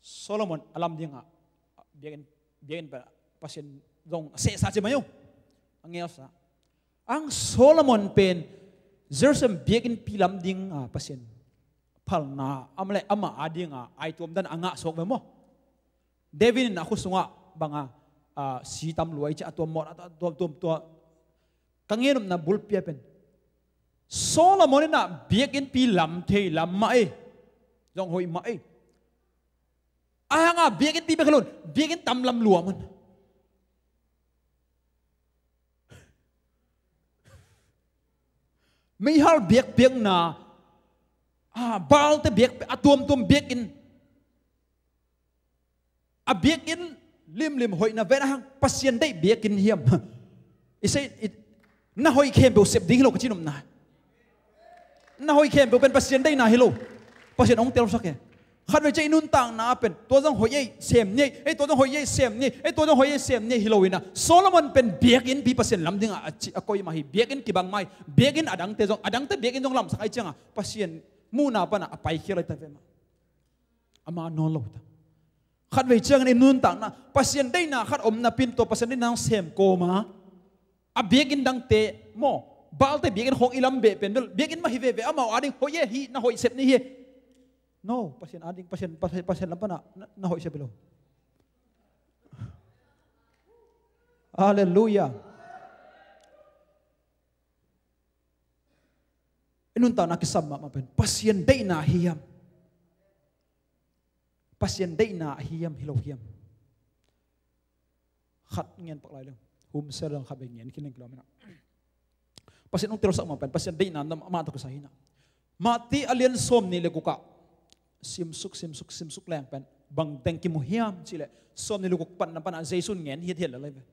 Solomon a lam dingah biakinn, biakinn pa, Pasian zong a sehsa ci mai uh. A ngelsa. Ang Solomon pen Jerusalem biakinnpi lam ding a Pasian phalna, ama le ama a dingah ai tuam dan a ngah suak ve maw. David in a khut sungah banga, a, si tam lua i ci a, tua mawh a, tua, tua, tua, tua. Ka ngen nopna bulpi a pen Solomon in ah biakinnpi lam thei lam mah ei. Zong hoih mah ei. A hang a biakinnpi bek hi lo in, biakinn tam lam lua man. Meihal biakpiakna, a, Baalte biak, a tuamtuam biakinn. A biakinn limlim hoihna ven a hang, Pasian deih biakinn hiam? I sei, i, na hoih khempeuh sep ding hi lo ka ci nopna. Na hoih khempeuh pen Pasian deihna hi lo. Pasian hong telsak e. Khatvei ciang i nuntakna pen tua zong hoih ei, sem ni ei, ei tua zong hoih ei, sem ni ei, ei tua zong hoih ei, sem ni ei hi lo in ah, Solomon pen biakinnpi Pasian lam dingah a ci, a koih mah hi. Biakinn kibang mah hi. Biakinn a dangte zong, a dangte biakinn zong lamsak ahih ciangah Pasian muhna panah a paikhia lai ta ve mah. Ama nawn lo ta. Khatvei ciangin i nuntakna Pasian deihna khat om napi in tua Pasian deihna hong sem kawm a, a biakinn dangte maw, Baalte biakinn khawng i lam beh pen bel biakinn mah hi veve, amau ading hoih e, hih na hoih sep ni hi. No, Pasian ading, Pasian, Pasian, Pasian lam panah na, na hoih sep hi lo. Halleluiah. I nuntakna kisam mahmah pen Pasian deihna ahi hiam? Pasian deihna ahi hiam, hi lo hiam? Khat ngen pak lai leng. Hum sel leng khat vei ngen khin leng kilawm hi na. Pasian hong telsak mah pen Pasian deihna na mah tawh kisai hi na. Matthai a lian sawmnih le guk ah simsuk, simsuk, simsuk leng pen bang teng kimu hiam cih leh sawmnih le guk pan na panah Jesu in ngen hiathiat le lai ve.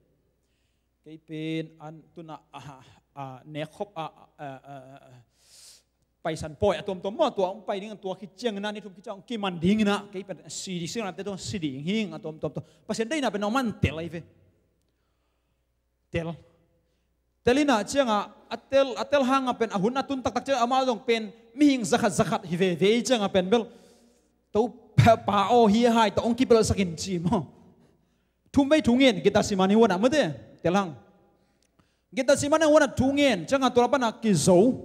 Kei pen an tunah, a, a, nekkhop, a, a, a, a, paisan pawi a tuamtuam maw, tua hong pai ding, tua khit ciangin ah ni thum khit ciang hong kiman dingin ah, kei pen si ding, singlamteh tung si ding hing a tuamtuam tua. Pasian deihna pen nong man tel lai ve. Tel. Tel in ah ciangah, a tel, a tel hangah pen a hun a tun taktak ciangah amah zong pen mihing zakhat zakhat hi veve ciangah pen bel Topa aw, hih hai tawh hong kipelhsak in ci maw. Thumvei thu ngen, Gethsemane huanah mate, tel hang. Gethsemane huanah thu ngen ciangah tua panah kizo.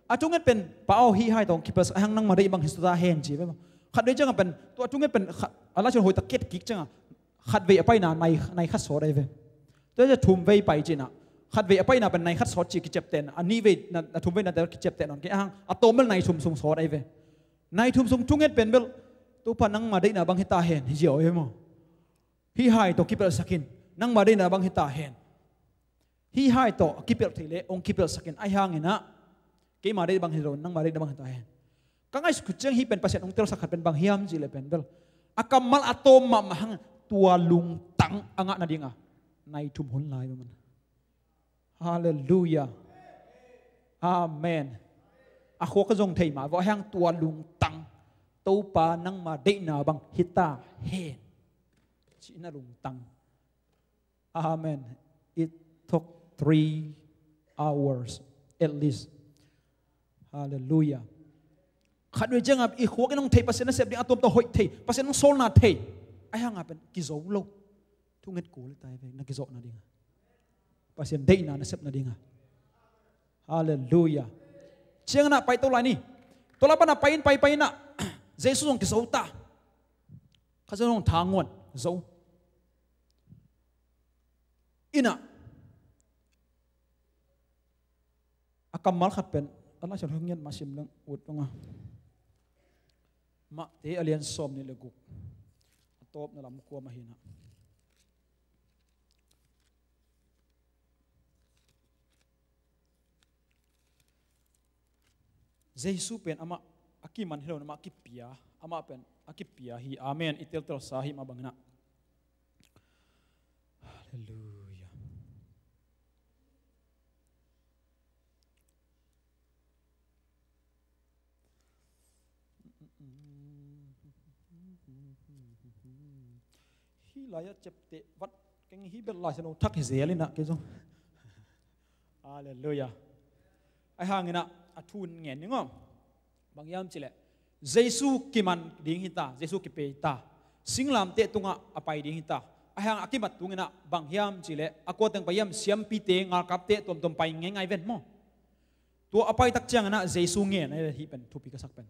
A thunget pen, Pa aw, hih hai tawh hong kipelhsak, a hang nangma deih bang hi ta hen ci ve maw. Khatvei ciangah pen tua thunget pen kha-, a lai ciang hoih tak kiat kik ciangah khatvei a paina nai, nai khat sawt ahi ve. Tua ciang thumvei pai ci-in ah, khatvei a paina pen nai khat sawt ci kiciapteh, a nihvei na, a thumvei na tel kiciapteh nawn kei, a hang a tawm bel nai thum sung sawt ahi ve. Nai thum sung thunget pen bel, Topa nangma deihna bang hi ta hen, hi ziau ahi ve maw. Hih hai tawh kipelhsak in, nangma deihna bang hi ta hen. Hih hai tawh a kipelh thei leh hong kipelhsak in, ahi hangin ah keima deih bang hi lo, nangma deihna bang hi ta hen. Ka ngaihsut khit ciang hih pen Pasian hong telsak khat pen bang hiam cih leh pen bel a kammal a tawm mahmah hang tua lungtang a ngah nading a nai thum hon lai bang man. Halleluiah. Amen. A khuak a zong thei mah vawh hang tua lungtang, Topa nangma deihna bang hi ta hen, cihna lungtang. Amen. It took three hours at least. Halleluiah. Khatvei ciangah i khuak in hong thei, Pasian nasep ding a tuamtuam hoih thei, Pasian hong sawlna thei, ahi hangah pen kizo lo. Thunget kul hi ta hi ve, na kizawh nading a, Pasian deihna na sep nading a. Halleluiah. Ciangin ah pai to lai ni. Tua lai panah pai in, pai, pai in ah Jesu zong kizo ta. Kha zong thanguan zo. In ah a kammal khat pen a Lai Siangtho ngiat mah sim leng ut tung a. Matthai a lian sawmnih le guk, a tawpna lam kua mah hi na. Jesu pen amah a kiman hi lo in amah a kipia, amah pen a kipia hi. Amen. I teltelsa hi mah bangin ah. Halleluiah. Hih lai-ah ciapteh vat keng, hih bel Lai Siangtho thak hi zel in ah kei zong. Halleluiah. Ahi hangin ah a thu ngen ning aw. Bang hiam cih leh Jesu kiman ding hi ta, Jesu kipia hi ta. Singlamteh tungah a pai ding hi ta. Ahi hang a kimat tungin ah bang hiam cih leh a kua teng pai hiam, siampite, ngalkapte tuamtuam pai ngeingai ven maw. Tua a pai tak ciangin ah Jesu ngen ahi ve, hih pen thupi ka sak pen.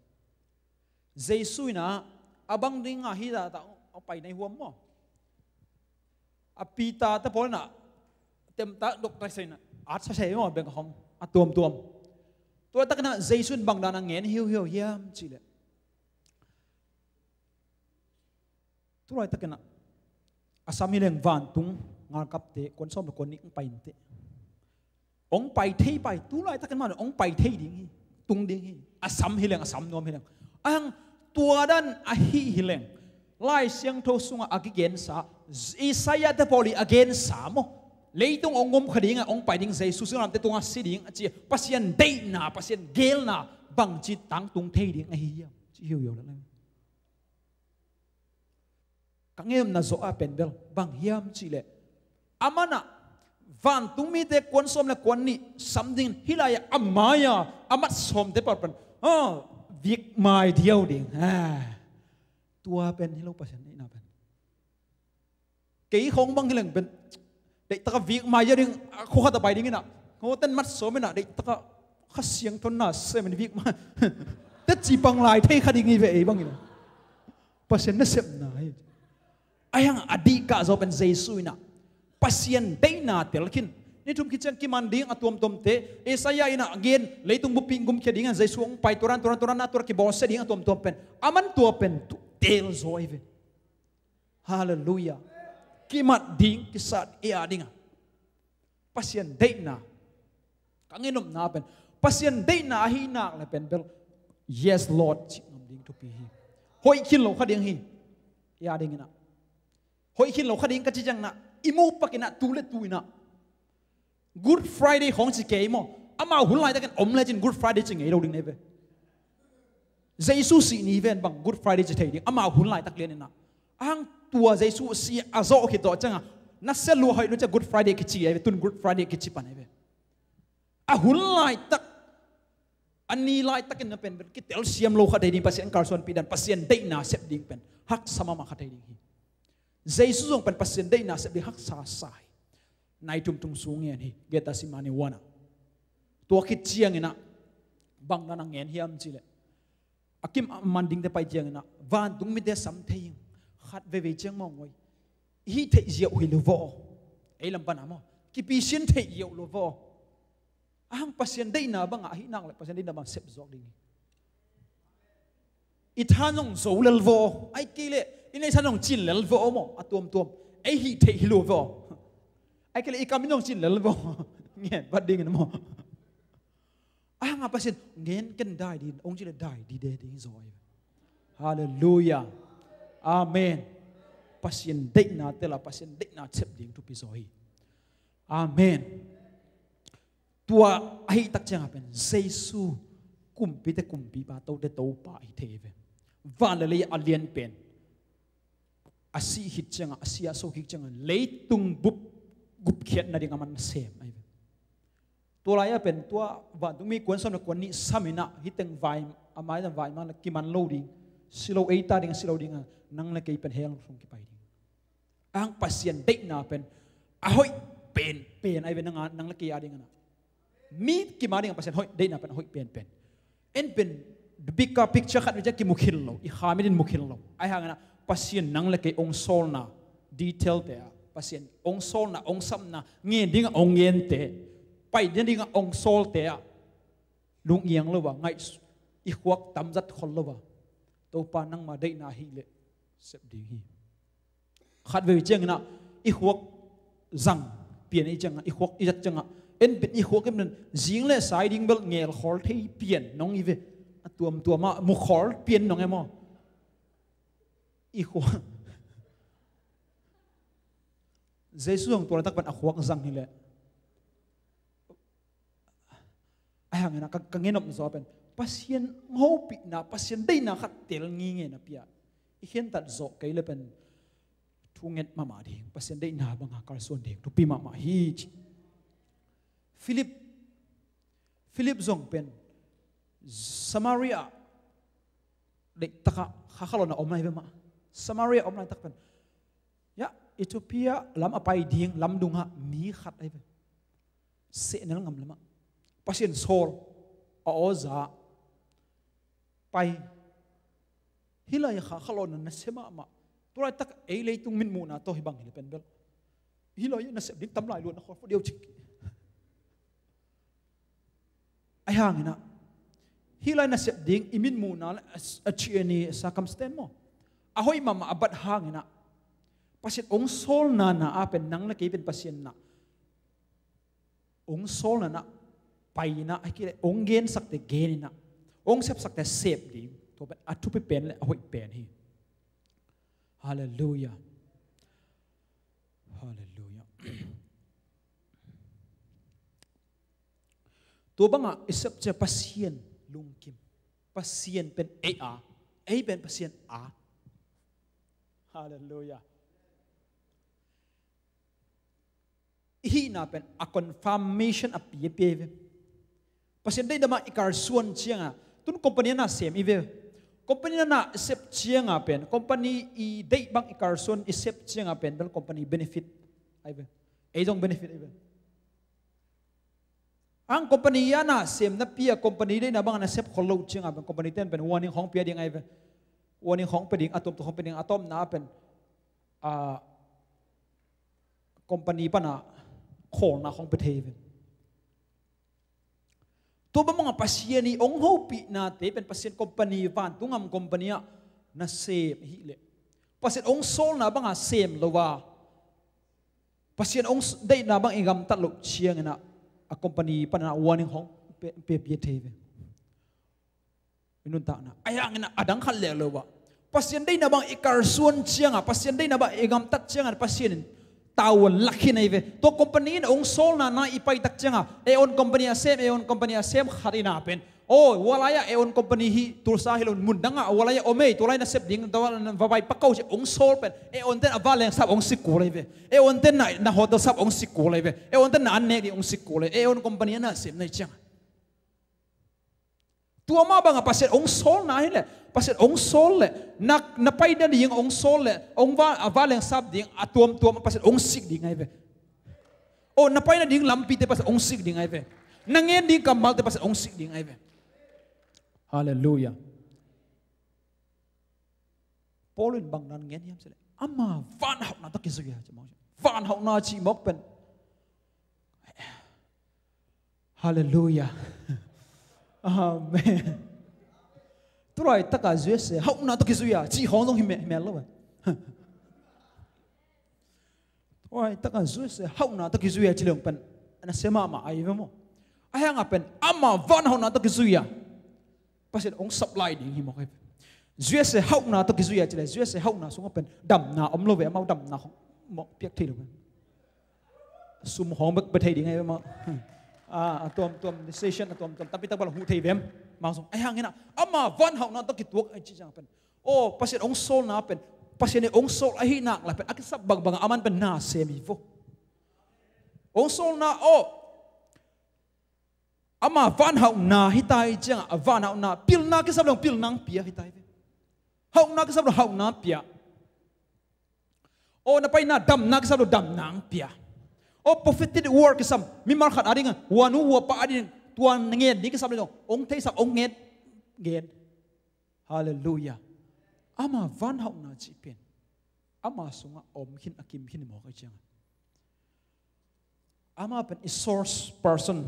Jesu in ah a bang ding a hi ta ta a pai na hi huam maw. A Peter te pawl inah, temta doctor sa inah, at sa sei maw beng a hong, a tuamtuam. Tua laitak inah Jesu in bang dan a ngen hiuhiau hiam cihleh, tu laitak inah a sam hileng vantung ngalkapte kuan sawm le kuan nih hong pai inteh. Hong pai thei pai, tu laitakin mah hong pai thei ding hi, tung ding hi. A sam hileng, a sam nuam hileng. Ahang tua dan ahi hileng, Lai Siangtho sungah a kigensa, Isaiah te pawl i a gensa maw, leitung hong gum kha dingah hong pai ding, Jesu singlamteh tungah si ding a ci, Pasian deihna, Pasian gelna bangci tangtung thei ding ahi hiam ci hiuhiau lel. Ka ngeumna zawh a pen bel bang hiam cihleh, a manah vantung mite kuan sawm le kuan nih sam dingin hih lai-ah a mai-a a mat sawmte pawl pen, oh, vik mai diau ding. Ah, tua pen hi lo Pasian neihna pen. Kei khong bang hileng pen, deihtaka vik mai diau ding, a khua khat a pai ding inah, khua ten mat sawm inah, deihtaka Kha Siangtho na sem in vik mai. Te ci pang lai thei kha ding hi ve ei bang inah. Pasian nasepna hi. Ahi hang a dihkah zaw pen Jesu inah Pasian deihna tel khin. Ni thum khit ciang kiman ding a tuamtuamte, Isaiah inah gen, leitung buppi gumkhia dingah Jesu hong pai, tua dan, tua dan, tua dan, a tua kibawlsia ding a tuamtuam pen, a man tua pen tu tel zaw hi ve. Halleluiah. Kimat ding, kisat ei a dingah Pasian deihna. Ka ngenopna pen Pasian deihna ahi nak le pen bel, yes Lord cih ngam ding thupi hi. Hoih khin lo kha ding hi. Ei a ding inah hoih khin lo kha ding ka ci ciang inah, i muh pak inah, tu le tu inah Good Friday khong ci kei maw, amau hun laitakin om lecin Good Friday ci ngei lo ding nei ve. Jesu sih ni ven bang Good Friday ci thei ding, amau hun laitak lian inah. Ahang tua Jesu sih a zawh khit tawh ciangah, na sia lua hoih lua ciah Good Friday kici ai ve, tun Good Friday kici pan ai ve. A hun laitak, a ni laitakin na pen bel kitel siam lo kha thei ding, Pasian kalsuanpih dan, Pasian deihna sep ding pen haksa mahmah kha thei ding hi. Jesu zong pen Pasian deihna sep ding haksa sa hi. Nai thum tung sung ngen hi, Gethsemane huanah. Tua khit ciang inah bang dan a ngen hiam cihleh, a kim a man dingte pai ciang inah vantung mite sam thei ing, khat veivei ciang mawngoi, i hih theih ziau hi lo vaw. Ei lam pan a maw, kipisin theih ziau lo vaw. Ahang Pasian deihna bangah ahi nak le Pasian deihna bang sep zawk ding hi. I than zong zo lel vaw, ai kei leh i neih san zong cin lel vaw maw, a tuamtuam. Ei hih theih hi lo vaw. Ai kei leh i kam in zong cin lel vaw. Ngen vat dingin maw. Ahang a Pasian ngen ken dai ding, ong ci le dai dide ding zaw ai. Halleluiah. Amen. Pasian deihna tela, Pasian deihna sep ding thupi zaw hi. Amen. Tua ahi tak ciangah pen Jesu kumpite kumpipa, tote Topa ahi thei ve. Van le lei a lian pen, a sih khit ciangah, a sia so khit ciangah leitung bup gupkhiat nading a man sem ahi ve. Tua lai-ah pen tua vantung mi kuan sawm le kuan nih sam inah, hih teng vai, a mai-ah vai man le kiman lo ding, si lo, ei ta ding a si lo dingah, nang le kei pen hell sung kipai ding. Ahang Pasian deihna pen a hoih penpen ahi ve, nang a, nang le kei a ding a na. Mi kim a ding a Pasian hoih deihna pen a hoih penpen. En pen bigger picture khat vei ciang kimu khin lo, i kha mit in mu khin lo. Ahi hangin ah Pasian nang le kei ong sawlna detail te ah, Pasian ong sawlna, ong sapna ngen ding a ong ngente, pai ding a ong sawlte ah lungngiang lo a, ngaih i khuak tamzat khol lo a, Topa nangma deihna ahih leh sep ding hi. Khatvei ciangin ah i khuak zang pian i ciangah, i khuak i zat ciangah, en pen i khuak em nen zing le sai ding bel ngel khol thei pian nong hi ve. A tuamtuam ah mu khol pian nong em aw. I khuak Jesu hong tua laitak pan a khuak zang hi leh. Ahi hangin ah ka, ka ngenop zaw pen Pasian hopihna, Pasian deihna khat tel ngingei napi ah i khentat zawh kei le pen thu nget mahmah ding, Pasian deihna banga kalsuan ding thupi mahmah hi ci. Philip, Philip zong pen Samaria deihtakah kha khalawna om lai ve mah. Samaria om laitak pen, ya, Ethiopia lam a pai ding lamdungah mi khat lai ve. Sehnel ngam lamah Pasian sawl a awza pai. Hih lai kha khalawna nasia mahmah. Tulaitak ei leitung mitmuhna tawh hih bang hi le pen bel Hih lai nasep ding tam lai lua na khawl fo deuh cik. Ahi hanginah hih lai nasep ding i mitmuhna le a, a, a circumstance maw, a hoih mahmah a bat hanginah Pasian hong sawlna na ah pen nang le kei pen Pasian na hong sawlna na paina, a kile hong gensakte geninah, hong sepsakte sep ding, tua pen a thupi pen le a hoih pen hi. Halleluiah. Halleluiah. Tua bangah i sep ciang Pasian lungkim. Pasian pen ei a, ei pen Pasian a. Halleluiah. I hihna pen a confirmation a pia pia ve. Pasian deihna bang i kalsuan cianga tun company na sem i ve. Company na sep cianga pen, company i deih bang i kalsuan i sep cianga pen bel company benefit ai ve. Ei zong benefit ai ve. Ang company a na sem na pia, company deihna bang na sep khol lo cianga pen company ten pen warning khong pia ding ai ve. Warning khong pia ding, a tuamtuam khong pia ding, a tawpna pen a company pana khawlna khong pia thei ve. Tua bang bangah Pasian i hong hopihnate pen Pasian company, vantung gam company ah na sem hileh Pasian hong sawlna banga sem lo a, Pasian hong deihna bang i gamtat loh cianginah a company pana warning hong pe, pe, pia thei ve. I nuntakna a yanginah a dang khat leh lo ah, Pasian deihna bang i kalsuan cianga, Pasian deihna bang i gamtat cianga Pasian in tavuan lak hi nai ve. Tua company in hong sawlna na i paitak cianga, e on company a sem, e on company a sem khat ina pen, o, ua lai-ah e on company hi, Tulsa hi lo, mun dangah ua lai-ah om ei, tua lai na sep ding, va vai pakau ci hong sawl pen e on ten a vanlengsap hong sik kul ai ve. E on ten na, na hotel sap hong sik kul ai ve. E on ten na an nek ding hong sik kul ai, e on company a na sem nai cianga. Tua mah bangah Pasian hong sawlna hileh, Pasian hong sawl leh, na, na paina ding hong sawl leh, hong va, a vanlengsap ding a tuamtuam Pasian hong sik ding ai ve. O, na paina ding lampite Pasian hong sik ding ai ve. Na ngen ding kammalte Pasian hong sik ding ai ve. Halleluiah. Paul in bang nan ngen hiam cileh, ama vanhauhna tawh kizui a ci mawk. Vanhauhna ci mawk pen. Halleluiah. Amen. Tulai taka U S A hauhna tawh kizui a ci khawng zong hi mel lo. Tulai taka U S A hauhna tawh kizui a ci leong pen na sia mahmah ai ve maw. A hanga pen ama vanhauhna tawh kizui a Pasian hong supply ding hi mawk ai ve. U S A hauhna tawh kizui a ci le U S A hauhna sungah pen damna om lo ve, amau damna khong mawh piak thei lo ve. Sum hong bek bia thei ding ai ve mah. A, a tuamtuam decision a tuamtuam tampi tak bal huh thei vem. Mah sung ai hangin a ama vanhauhna tawh kituak ai ci ciang pen, o, Pasian hong sawlna pen, Pasian in hong sawl ahi nak la pen a kisap bangbang a aman pen na sem hi vo. Hong sawlna, o, ama vanhauhna hi ta hi ciang a vanhauhna, pilna kisap dong pilna ang pia hi ta hi ve. Hauhna kisap dong hauhna pia. O, na paina damna kisap lo damna ang pia. O, prophetic word kisam mimal khat a ding, huanu huapa a ding, tua ngen ding kisap lo dong hong theisap hong ngen, ngen. Halleluiah. Ama vanhauhna cih pen ama sungah a om khin a kim khin mawk ai ciang a, ama pen i source person.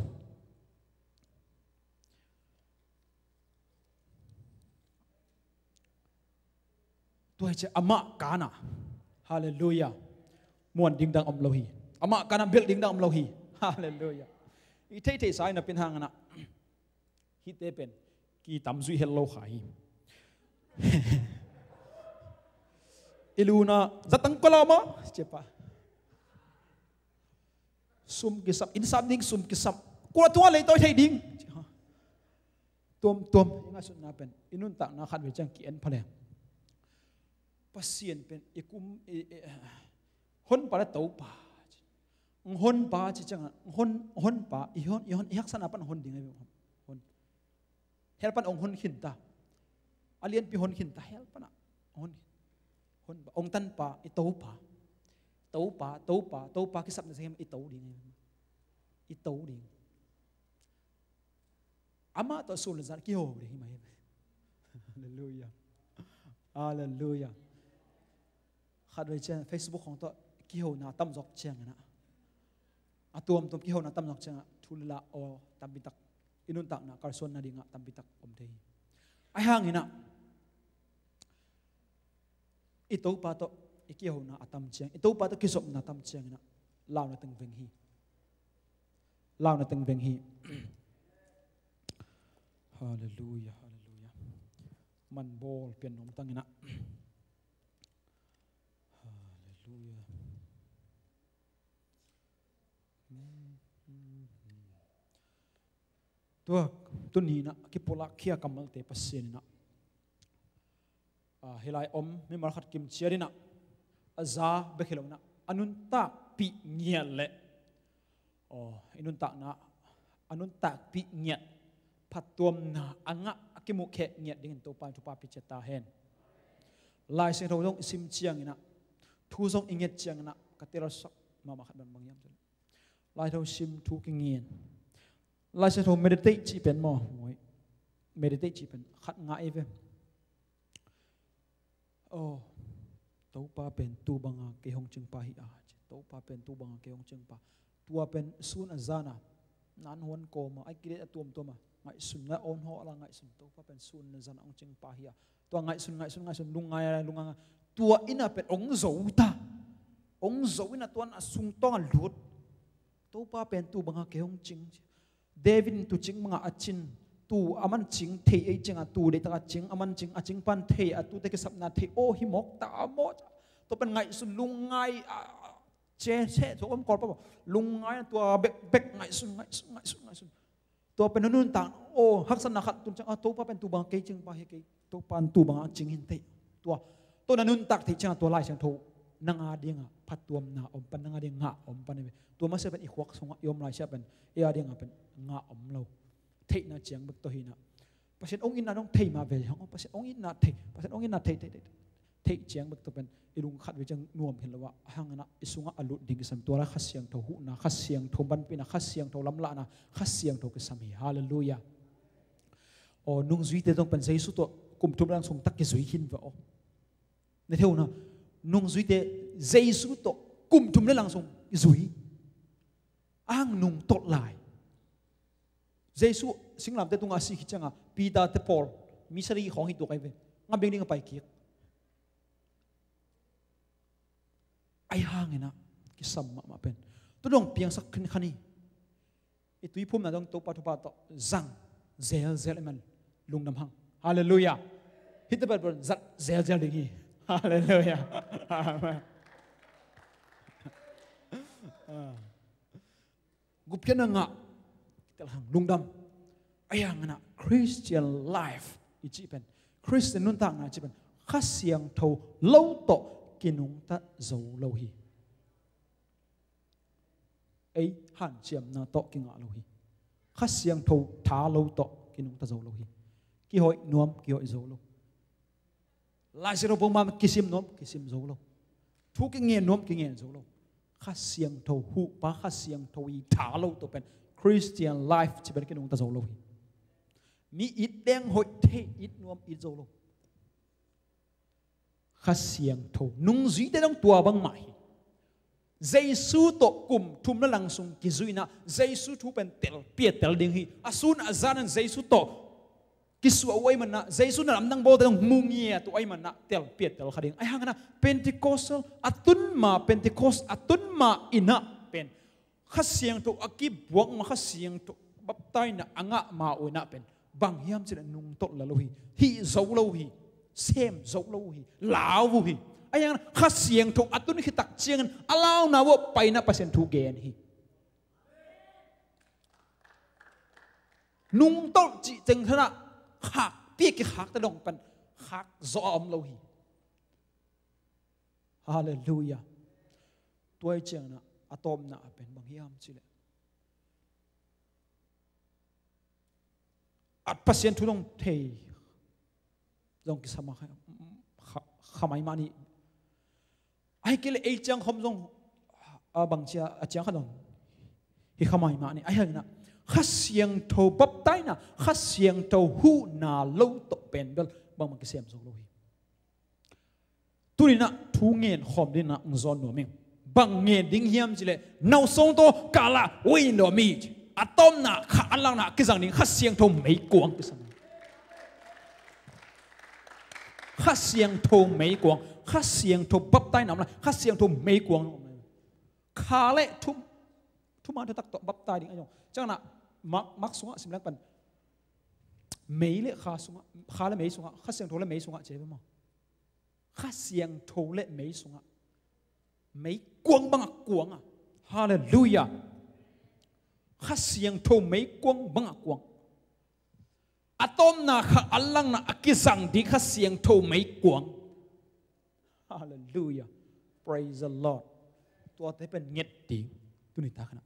Tua hi ciah amah kana. Halleluiah. Muan ding dang om lo hi. Amah kana belh ding dang om lo hi. Halleluiah. I theihtheih sa i na pin hang ana. Hihte pen kitam zuih het lo kha hi. I luna zatang kolama cepa. Sum kisap, inn sap ding, sum kisap. Kua tua leitawi thei ding. Tuamtuam i ngaihsutna pen i nuntakna khat vei ciang ki-en pha leng. Pasian pen i kum, i, i, honpa le Topa. Honpa ci ciang, hon, honpa i hon, i hon, i haksatna pan hon ding ai ve. Hon. Hell pan hong hon khin ta. A lianpi hon khin ta, hell pana hon khin. Hon, hong tanpa i Topa. Topa, Topa, Topa kisap na sem i to ding. I to ding. Amah tawh sul zat kiho ding hi mai. Halleluiah. Halleluiah. Khat vei ciang Facebook khong tawh kihona a tamzawk cianginah, a tuamtuam kihona a tamzawk ciangah thu le la aw tampitak, i nuntakna kalsuan nadingah tampitak om thei hi. Ahi hanginah i Topa tawh i kihona a tam ciang, i Topa tawh kizopna a tam cianginah launa teng veng hi. Launa teng veng hi. Halleluia, halleluia. Man bawl pian nuam tanginah. Halleluia. Tua tuninah kipulak khia kammalte Pasian inah, ah, hilai om mimal khat kimciat inah a za bek hi lo inah a nuntakpih ngiat le, aw, i nuntakna a nuntakpih ngiat, phattuamna a ngah a kimuhkhek ngiat dingin Topa in thupha pia ciat ta hen. Lai Siangtho zong i sim cianginah, thu zong i nget cianginah ka telsak mahmah khat bang bang hiam cih leh, Lai Siangtho sim, thu kingen, Lai Siangtho meditate cih pen maw, mawi, meditate cih pen khat ngah ei ve. Aw, Topa pen tu banga kei hong cingpa hi a, ci. Topa pen tu banga kei hong cingpa. Tua pen sun a zana nan huan kawma, ai kilet a tuamtuama ngaihsun, ngai on haw ala ngaihsun. Topa pen sun a zana hong cingpa hi a. Tua ngaihsun, ngaihsun, ngaihsun, lungngai, lungngai. Tua ina pen hong zo ta. Hong zo ina tua na sungtawng a lut. Topa pen tu banga kei hong cing. David in tu cing banga a cin, tu a man cing thei ei cinga, tu deihtak a cing, a man cing, a cing pan thei, a tute kisapna thei, aw hi mawk ta maw. Tua pen ngaihsun lungngai, a, a, ce, ce, tua om kawl pa maw. Lungngai na tua bekbek ngaihsun, ngaihsun, ngaihsun, ngaihsun. Tua pen nuntak, aw, haksatna khat tun ciang, a, Topa pen tu banga kei cingpa hi kei. Topa in tu banga cing hin thei. Tua, tua na nuntak theih cianga tua Lai Siangtho nang a dinga phattuamna om pan, nang a dinga ngah om pan hi ve. Tua masiah pen i khuak sungah i om laisiah pen ei a dinga pen ngah om lo. Theihna ciang bek tawh hinah. Pasian hong itna dong thei mah ve hang, Pasian hong itna thei, Pasian hong itna thei, thei, thei, thei ciang bek tawh pen i lung khat ve ciang nuam khin lo ah, a hanginah i sungah a lut ding kisam tua lai Kha Siangtho huhna, Kha Siangtho banpihna, Kha Siangtho lamlahna, Kha Siangtho kisam hi. Halleluia. Aw, nungzuite zong pen Jesu tawh kum thum le lang sung tak kizui khin ve aw. Na theuna, nungzuite Jesu tawh kum thum le lang sung kizui. A hang nungtolh lai. Jesu singlamte tungah a sih khit cianga Peter te Paul, missionary khawng hi tuk ai ve. Ngam ding ding a pai kik. Ai hanginah kisam mahmah pen. Tu dong piangsak khin khan hi. I tuiphumna dong Topa thupha tawh zang zelzel i man lungdam hang. Halleluia. Hih tepat pun zat zelzel ding hi. Halleluia. Amen. Ah. Gupkhiatna ngah tel hang lungdam. Ai hanginah Christian life i cih pen, Christian nuntakna i cih pen Kha Siangtho lo tawh kinungta zo lo hi. Ei hanciamna tawh kingah lo hi. Kha Siangtho tha lo tawh kinungta zo lo hi. Kihoih nuam kihoih zo lo. Lai Siangtho pongmam kisim nuam kisim zo lo. Thu kingen nuam kingen zo lo. Kha Siangtho huhpa, Kha Siangtho i tha lo tawh pen Christian life ci pen kinungta zo lo hi. Mi it deng hoih thei, it nuam it zo lo. Kha Siangtho nungzuite dong tua bangmah hi. Jesu tawh kum thum le lang sung kizuina, Jesu thu pen tel pia tel ding hi. A sun a zanan Jesu tawh kisuah uh ahih manah, Jesu na lamdang bawlte dong mu ngiat uh ahih manah tel pia tel kha ding. Ai hanginah Pentecostal a tun ma, Pentecost a tun ma inah pen Kha Siangtho a kibuak ma, Kha Siangtho baptaina a ngah ma uh inah pen bang hiam cih leh nungtolh la lo hi. Hih zo lo hi. Sem zo lo hi. Lau uh hi. Ai hanginah Kha Siangtho a tun khit tak ciangin a launa uh paina Pasian thu gen hi. Nungtolh cih teng thanah khak pia kikhakte dong pan khak zawh a om lo hi. Halleluia. Tua i ciangna a tawpna a pen bang hiam cih leh, at Pasian thu dong thei zong kisam a kha, kha, kha mai mah ni. Ahi kei leh ei ciang khawm zong a bang cia a ciang kha zong hi kha mai mah ni. Ahi hanginah Kha Siangtho baptaina, Kha Siangtho huhna lo tawh pen bel bangbang kisem zo lo hi. Tuninah thu ngen khawm dinah hong zawn nuam ing. Bang ngen ding hiam cih leh, nausawng tawh kal ah ui in dawh mi ci. A tawpna kha anlakna kizang ding Kha Siangtho meikuang kisam. Kha Siangtho meikuang, Kha Siangtho baptai nam lai, Kha Siangtho meikuang. Kha le thum, thum a thutak tawh baptai ding a zong. Ciangin ah Mark, Mark sungah sim leng pen mei le kha sungah, kha le mei sungah, Kha Siangtho le mei sungah ci ve maw. Kha Siangtho le mei sungah. Meikuang bangah kuang a. Halleluiah. Kha Siangtho meikuang bangah kuang. A tawpna kha anlakna a kizang ding Kha Siangtho meikuang. Halleluiah. Praise the Lord. Tuate pen nget ding. Tuni tak na.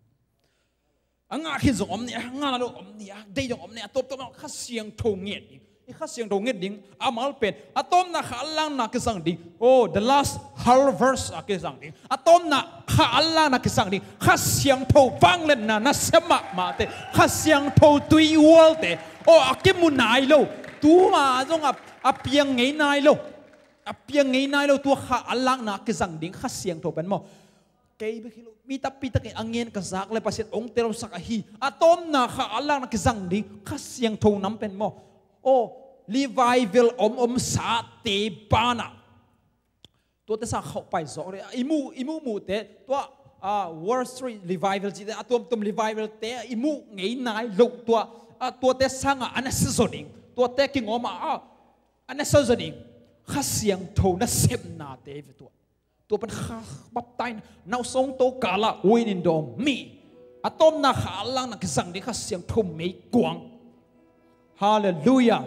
A ngah khin zong om ni, a ngah lo om ni, a deih zong om ni, a tawptawp Kha Siangtho nget ding. I Kha Siangtho nget ding, a mal pen, a tawpna kha anlakna kizang ding. Oh, the last harvest a kizang ding. A tawpna kha anlakna kizang ding. Kha Siangtho vangliatna nasem mahmahte. Kha Siangtho tui ualte. Oh, a kimu nai lo. Tuma zong a, a piang ngei nai lo. A piang ngei nai lo, tua kha anlakna kizang ding Kha Siangtho pen maw. Kei bek hi lo, mi tampi takin a ngen ka zak le Pasian hong telsak ahi. A tawpna kha anlakna kizang ding Kha Siangtho nam pen maw. Oh, revival om om sate banah. Tuate sang khauh pai zawk le, i mu, i mu mute, tua, ah, Wall Street revival cite, a tuamtuam revival te, i mu ngei nai lo tua, ah, tuate sangah a na sa zaw ding. Tuate kingawm ah, ah, a na sa zaw ding. Kha Siangtho nasepnate ve tua. Tua pen kha baptaina, nausawng tawh kal ah ui in dawh mi. A tawpna kha anlakna kizang ding Kha Siangtho meikuang. Halleluiah.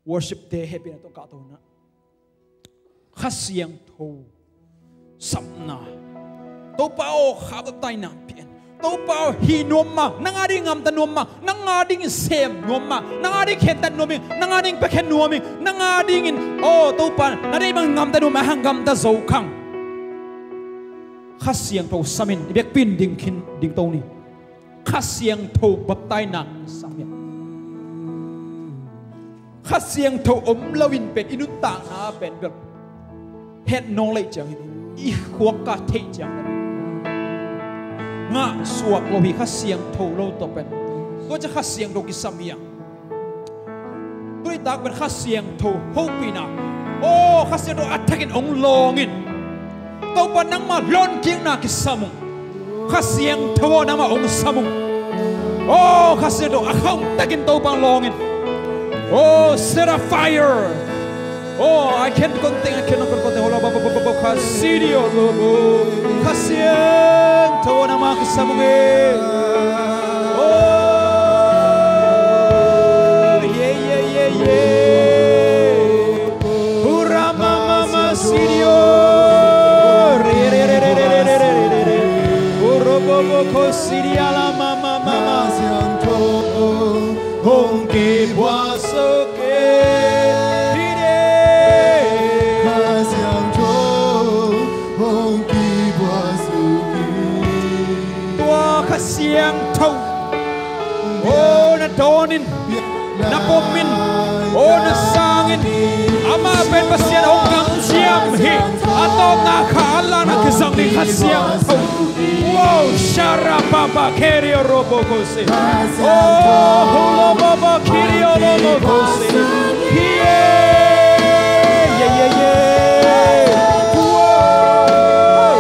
Worship te hehpihna tawh kahto na. Kha Siangtho sapna. Topa aw, kha baptaina pia in. Topa aw, hih nuam mah, nang a ding ngamta nuam mah, nang a ding sem nuam mah, nang a ding khentat nuam ing, nang a ding piakhia nuam ing, nang a dingin, aw, Topa, na deih bang ngamta nuam mah, hang ngamta zo khang. Kha Siangtho sam in, i biakpi in ding khin, ding to ni. Kha Siangtho baptaina sang hi. Kha Siangtho om loin pen i nuntakna pen bel het nawn lei ciangin i khuak ka theih ciang ngah suak lo hi Kha Siangtho lo tawh pen. Tua ciang Kha Siangtho kisam hi a. Tuni tak pen Kha Siangtho hopihna. Aw, Kha Siangtho a thakin hong lawng in. Topa nangmah lawnkikna kisam ung. Kha Siangtho aw nangmah hong sam ung. Aw, Kha Siangtho a khauh takin Topa hong lawng in. Oh, set a fire. Oh, I can't contain, I cannot contain. Hola, ba, ba, ba, ba, ba, Kha Siangtho, lo, bo. Kha Siangtho aw nangmah kisam ung e. Oh, yeah, yeah, yeah, yeah. Hura mama masidio. Uroboboko sidiala mama mama. Hong kibua soke. Tua Kha Siangtho. Oh, na dawn in, na pom in, oh, na sang in. Amah pen Pasian hong kamciam hi. A tawpna kha a lakna kizang ding Kha Siangtho. Wow, sharababa kerio robokose. Oh, hulobaba kerio robokose. Yeah, yeah, yeah, yeah. Wow.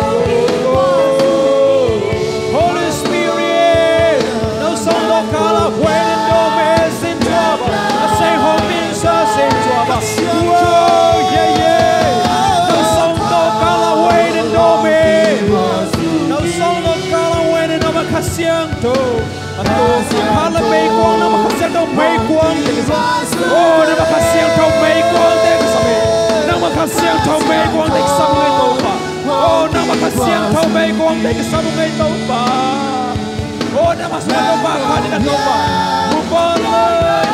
Holy Spirit, no song no color, when and no mess in trouble. I say, home in, so sing trouble. Whoa, yeah, yeah. No song no color, when and no mess. No song no color, when and no mess. Kha Siangtho. A tawpna kha la meikuang, nangmah Kha Siangtho meikuang te kisam. Oh, nangmah Kha Siangtho meikuang te kisam. Nangmah Kha Siangtho meikuang te kisam ngai Topa. Oh, nangmah Kha Siangtho meikuang te kisam ngai Topa. Oh, nangmah Kha Siangtho meikuang te kisam ngai Topa. Mupan lai,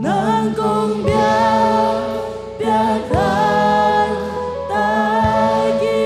Nang kong biak, biak dan ta ki.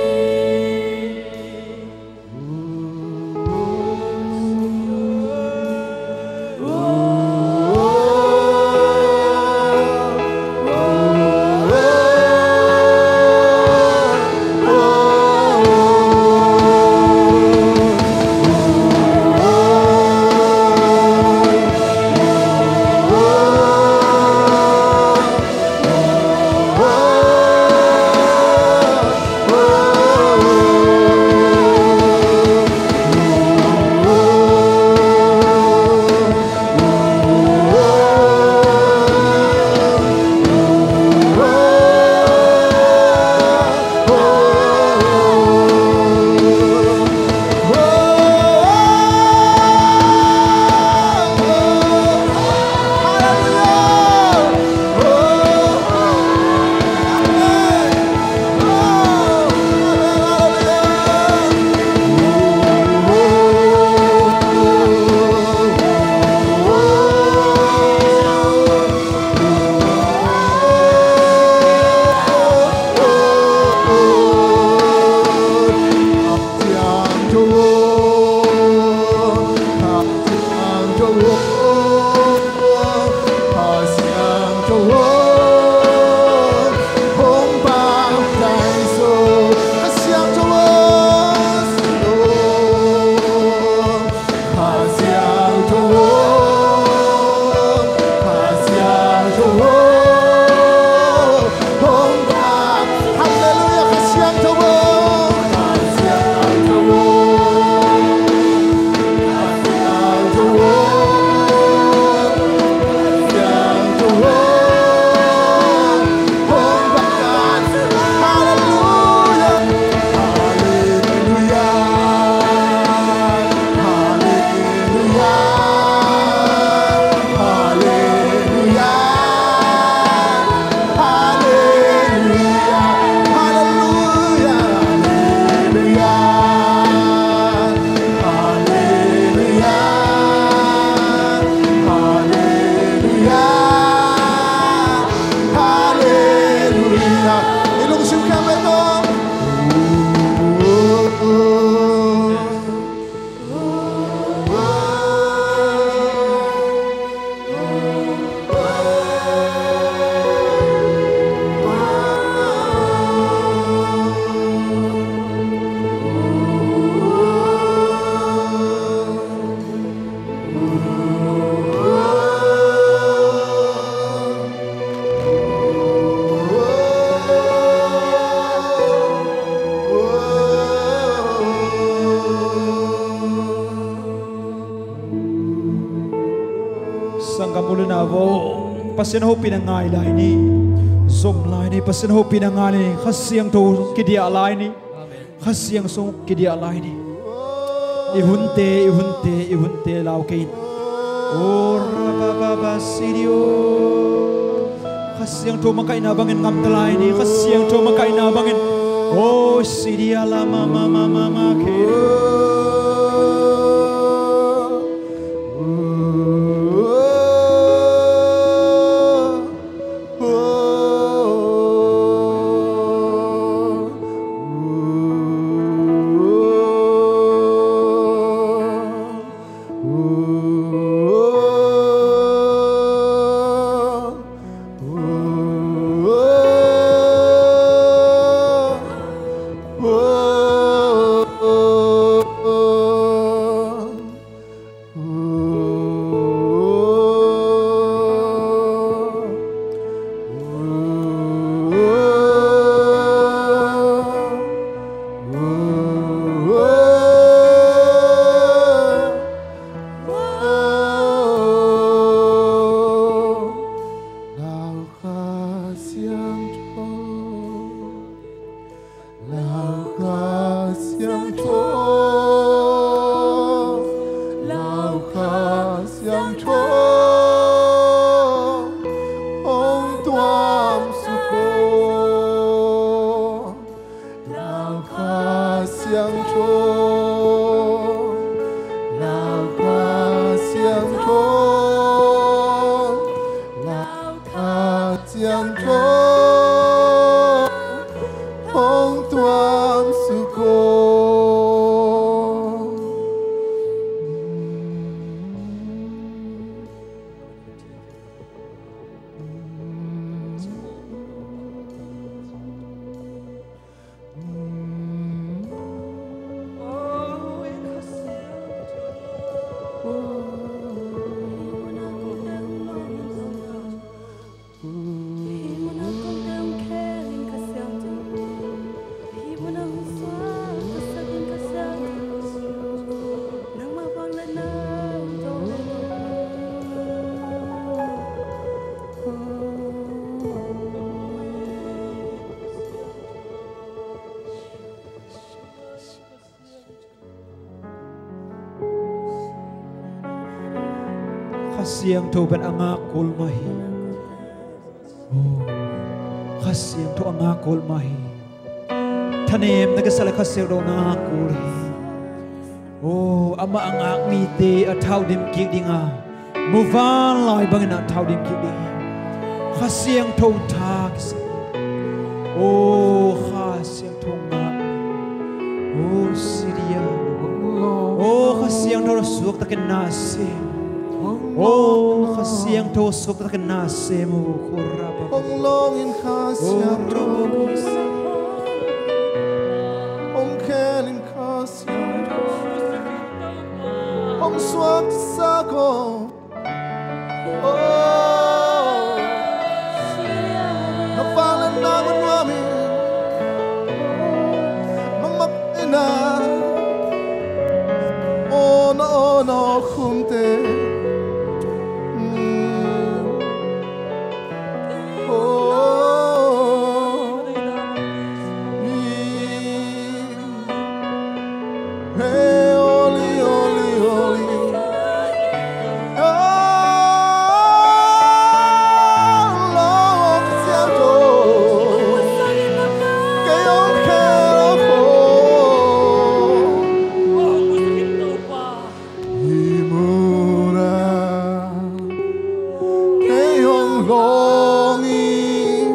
Sanggam u le nau aw, Pasian hopihna ngai lai ni. Zom lai ni, Pasian hopihna ngai lai ni. Kha Siangtho kidiah lai ni. Kha Siangtho kidiah lai ni. I hunte, i hunte, i hunte lau kei in. O rabababa sidio. Kha Siangtho makaihna bangin ngamta lai ni. Kha Siangtho makaihna bangin. O sidia la mama mama ma ke. Lau Kha Siangtho, Lau Kha Siangtho, hong tuam suk o. Lau Kha Siangtho, lau Kha Siangtho, lau Kha Siangtho, hong tuam suk o. Kha Siangtho pen a ngak kul mah hi. Oh, Kha Siangtho a ngak kul mah hi. Thanem na kisa le Kha Siangtho na ngak kul hi. Oh, amah a ngak mite a thaudim kik ding a, muvanlai bangin a thaudim kik ding hi. Kha Siangtho tha kisa. Oh, Kha Siangtho ngak. Oh, Sidia. Oh, Kha Siangtho suaktakin na sem. Oh, Kha Siangtho suaktakin na sem. Oh, Koraba. Hong lawng in Kha Siangtho. Hong khel in Kha Siangtho. Hong suaktasak o. Oh, na vangliatna mun nuam in, makmak in a, oh, na aw, na aw khumte. Mm. Oh, mi. Hey, holy, holy, holy. Oh, Lord, Siangtho. Kei hong khel o. Hih mun ah kei hong lawng in.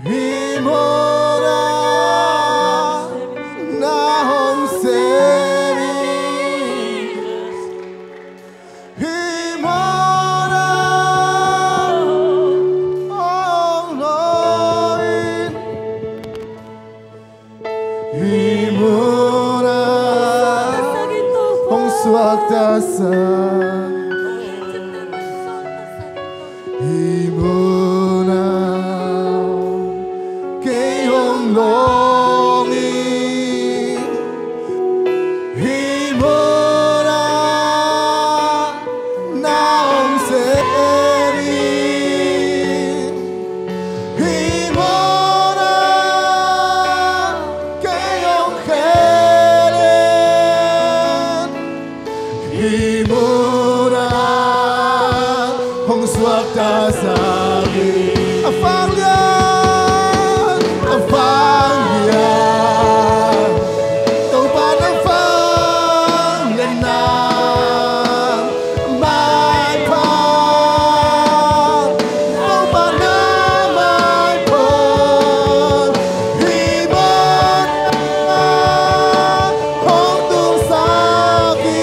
Hih mun ah na hong sem in. Hih mun ah hong lawng in. Hih mun ah hong suaktasak. Hih mun ah kei hong lawng in. Hih mun ah na hong sem in. Hih mun ah kei hong khel in. Hih mun ah hong suaktasak in. A vanglian, a vanglian. Topa na vangliatna maipha. Topa na maipha. Hih mun ah hong tungsak in.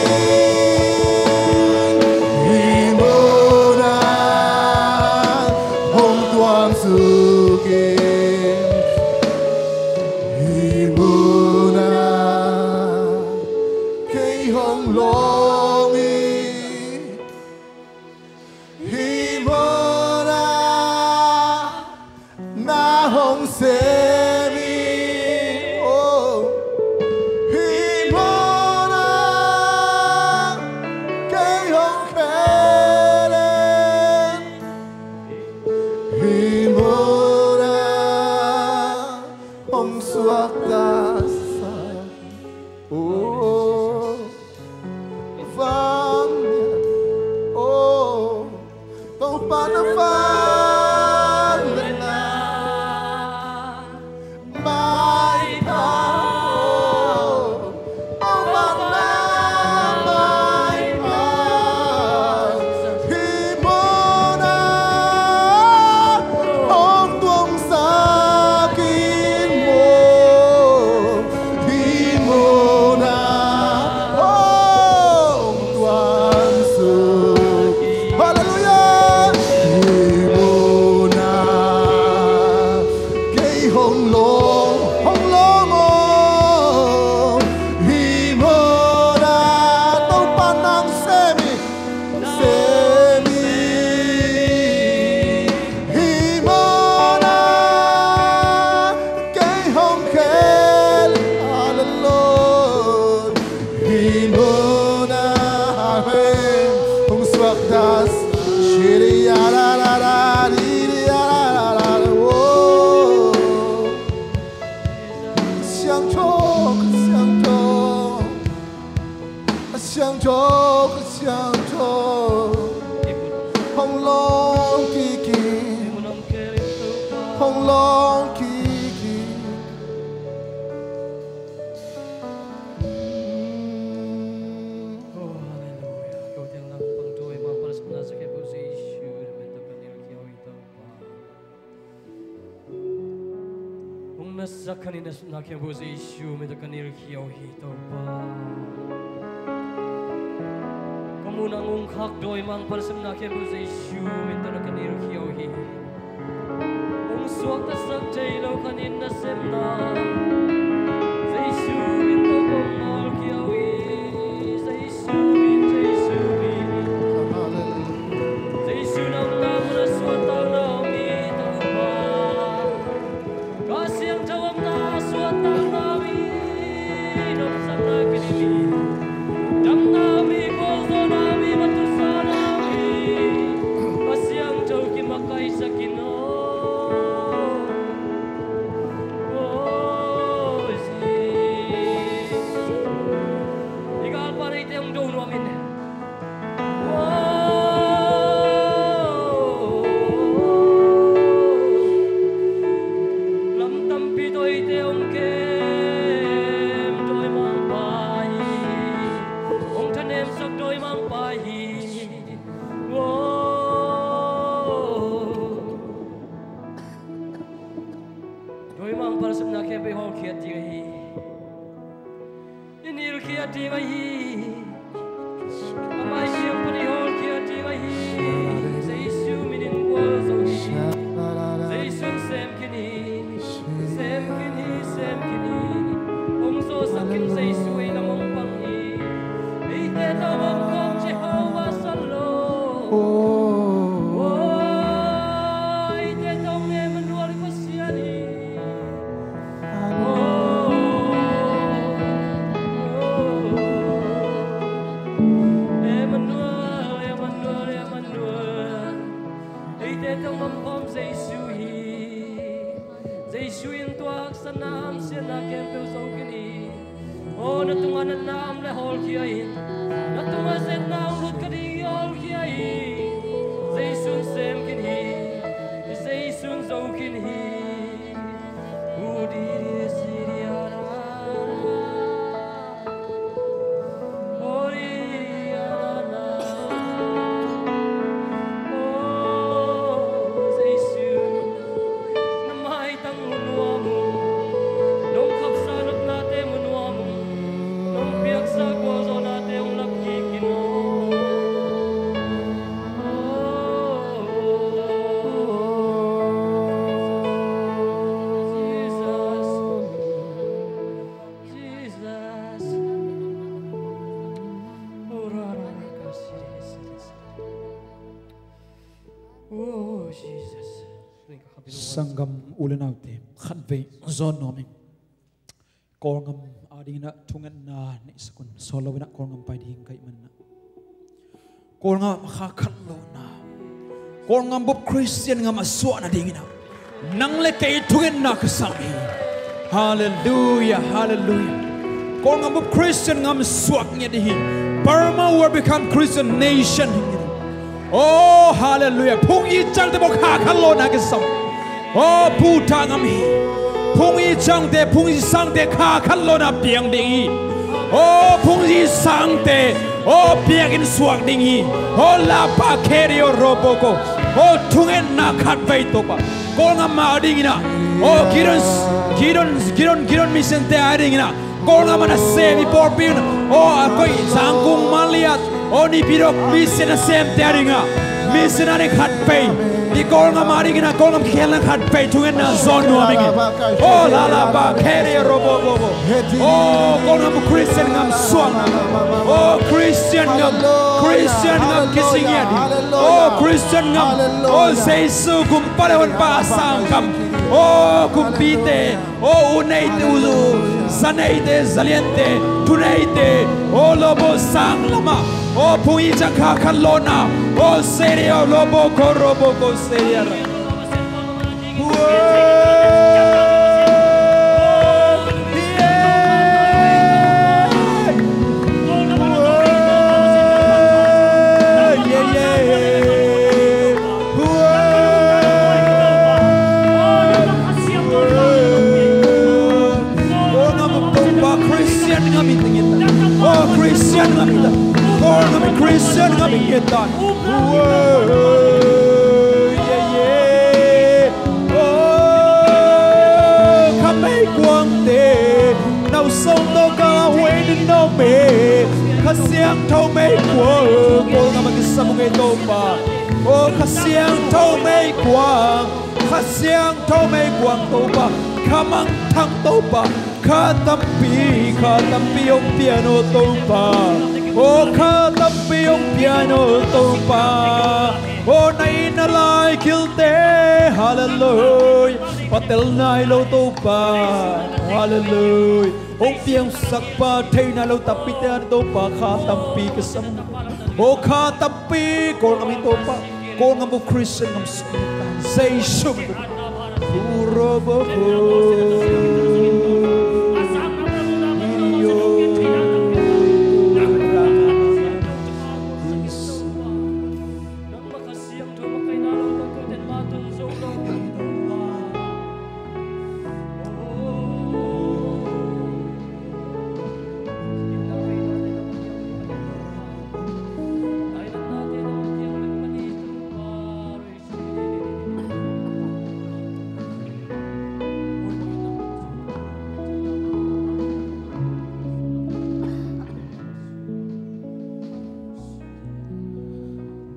Hih mun ah hong tuamsuk in. Hih mun ah kei hong lawng in. Hih mun ah na hong sem in. Oh. Hih mun ah kei hong khel in. Hih mun ah hong suaktasak. Oh, vanglian, oh, Topa na vangliatna maipha. Siangtho hong lawng kik in, hong lawng kik in. Oh, halleluia. Ko teng lam pang tawh i mang pal sapna sa ke bu Jesu, na men tawh ka nilkhia uh hi Topa. Hong nasak kha ni, na, na khempeuh Jesu min tawh ka nilkhia uh hi Topa. Ka muh nang hong khak dawimang pansapna khempeuh Jesu min tawh na ka nilkhia uh hi. Hong suaktasak thei lo kha ni nasepna Jesu min tawh kong nilkhia uh hi. Jesu min, Jesu min. Jesu nang na mun a suahtakna om hi Topa. Kha Siangtho omna suahtakna om hi. Nopsakna kidim hi. Damna om hi, gualzawhna om hi, matuhsakna om hi. Kha Siangtho kimakaihsak in aw. Oh, Jesus. I galpa neite hong do nuam in. Lam tampi tawh eite hong kem dawimangpa hi. Hong thanemsak dawimangpa hi. Dawimangpa nasepna khempeuh i hawlkhiat ding ahi. I nilkhiat ding ahi. A mai siangtho pan i hawlkhiat ding ahi. Jesu min in gualzo hi. Jesu in sem khin hi. Sem khin hi, sem khin hi. Hong zawhsak khin Jesu ei lam hong pang hi. Eite tawh omkhawm Jehovah Shalom. Oh, eite tawh Emmanuel i Pasian hi. Emmanuel, Emmanuel, Emmanuel. Eite tawh omkhawm Jesu hi. Jesu in tuaksakna, hamsiatna khempeuh zo khin hi. Oh, na tungah natna om leh hawlkhia in. Na tungah zetna hong lut kha ding hi, hawlkhia in. Jesu in sem khin hi. Jesu in zo khin hi. Nong khapsa natnate mu nuam ung. Nong piaksa gualzawhnate hong lak kik in aw. Jesus. Jesus. Oh, ra, ra, ra, ka, si, ri, si, ri, si. Oh, Jesus. Sanggam u le naute, khatvei zawn nuam ing. Kawlngam adingin ah thungetna neihsak un. Sawl loin ah Kawlngam pai ding ka hih manin ah, Kawlngam a kha khat lona, Kawlngam bup Khristian ngam a suah nadingin ah nang le kei thungetna ka sam hi. Halleluia, halleluia. Kawlngam bup Khristian ngam suak ngiat ding hi. Burma will become Christian nation hi. Oh, halleluia. Phung it ciangte bawk kha khat lona kisam. Oh, Bhutan ngam hi. Phung it ciangte, phung it sangte kha khat lona piang ding hi. Oh, phung it sangte, oh, biakinn suak ding hi. Oh, lapa kerio roboko. Oh, thungetna khatvei Topa. Kawlngam adingin ah, oh, Gideon, Gideon, Gideon, Gideon mission-te adingin ah Kawlngam a nasem i pawlpi un, aw, a koih Zangkung, Maliat, aw, Naypyidaw mission nasemte adingin ah, mission ading khatvei, i Kawlngam adingin ah Kawlngam kikhelna khatvei thungetna zawn nuam ing. Aw, la la ba khe de ro bo bo bo. Aw, Kawlngam Khristian ngam suak. Aw, Khristian ngam, Khristian ngam kising hi a ding. Aw, Khristian ngam. Aw, Jesu kumpa le honpa a sangkam. Aw, kumpite. Aw, u neite, u, u za neite, za liante, thu neite, aw, lawbaw sang lamah, aw, phung it ciang kha khat lona, aw, seria, aw, lawbaw ko, lawbaw ko, seria. Khristian ngam hi ta. Khristian ngam hi ta. Khristian ngam hi ta. Kha meikuangte, no sawm no ka wei ni no me. Kha Siangtho meikuang, Kawlgam a kisam uh ngei Topa. O Kha Siangtho meikuang, Kha Siangtho meikuang Topa, kha mangthang Topa, kha tampi, kha tampi hong pian aw Topa. O kha tampi hong pian aw Topa. O na inn a lai kilte, halleluia. Patel nai lo Topa, halleluia. Hong piangsak pa thei nai lo tampite a Topa kha tampi kisam. O kha tampi Kawlgam hi Topa. Kawlgam uh Khristian ngam sung Jesu min.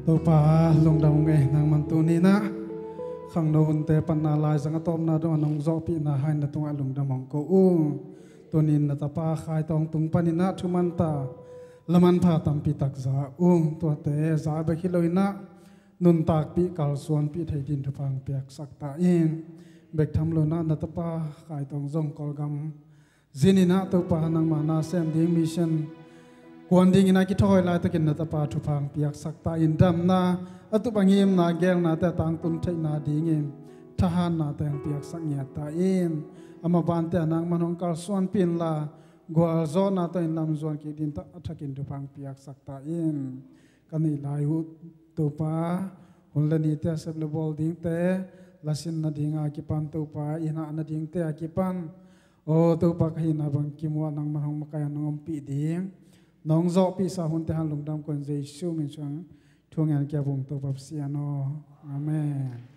Topa lungdam ung e, nangman tuni-in ah khangno hunte panna laizang a tawpna dong a nong zawhpihna hai na tungah lungdam hong ko ung. Tuni-in na tapa Khai Tawng tung panin ah thumanta lamanpha tampi tak za ung. Tuate za bek hi loin ah nuntakpih kalsuanpih thei dingin thupha hong piaksak ta in. Bek tham loin ah na tapa Khai Tawng zong Kawlgam zinin ah Topa nangma nasem ding mission kuan dingin ah kithawi laitakin na tapa thupha hong piaksak ta in. Damna a tup a ngimna geelnate a tangtun theihna dingin thahatnate hong piaksak ngiat ta in. Amah bante ah nangman hong kalsuanpih inla gualzawhna tawh in lamzuan kik dingin a thakin thupha hong piaksak ta in. Ka neih lai uh Topa, hun le nite a sep le bawl dingte, lasin nading a kipan Topa, i hah nadingte a kipan, aw Topa ka hihna bang kimuh ah nangman hong makaih a nong ompih ding nong zawhpihsa hunte hang lungdam ko in Jesu min suang thungen kia bung Topa Pasian aw. Amen.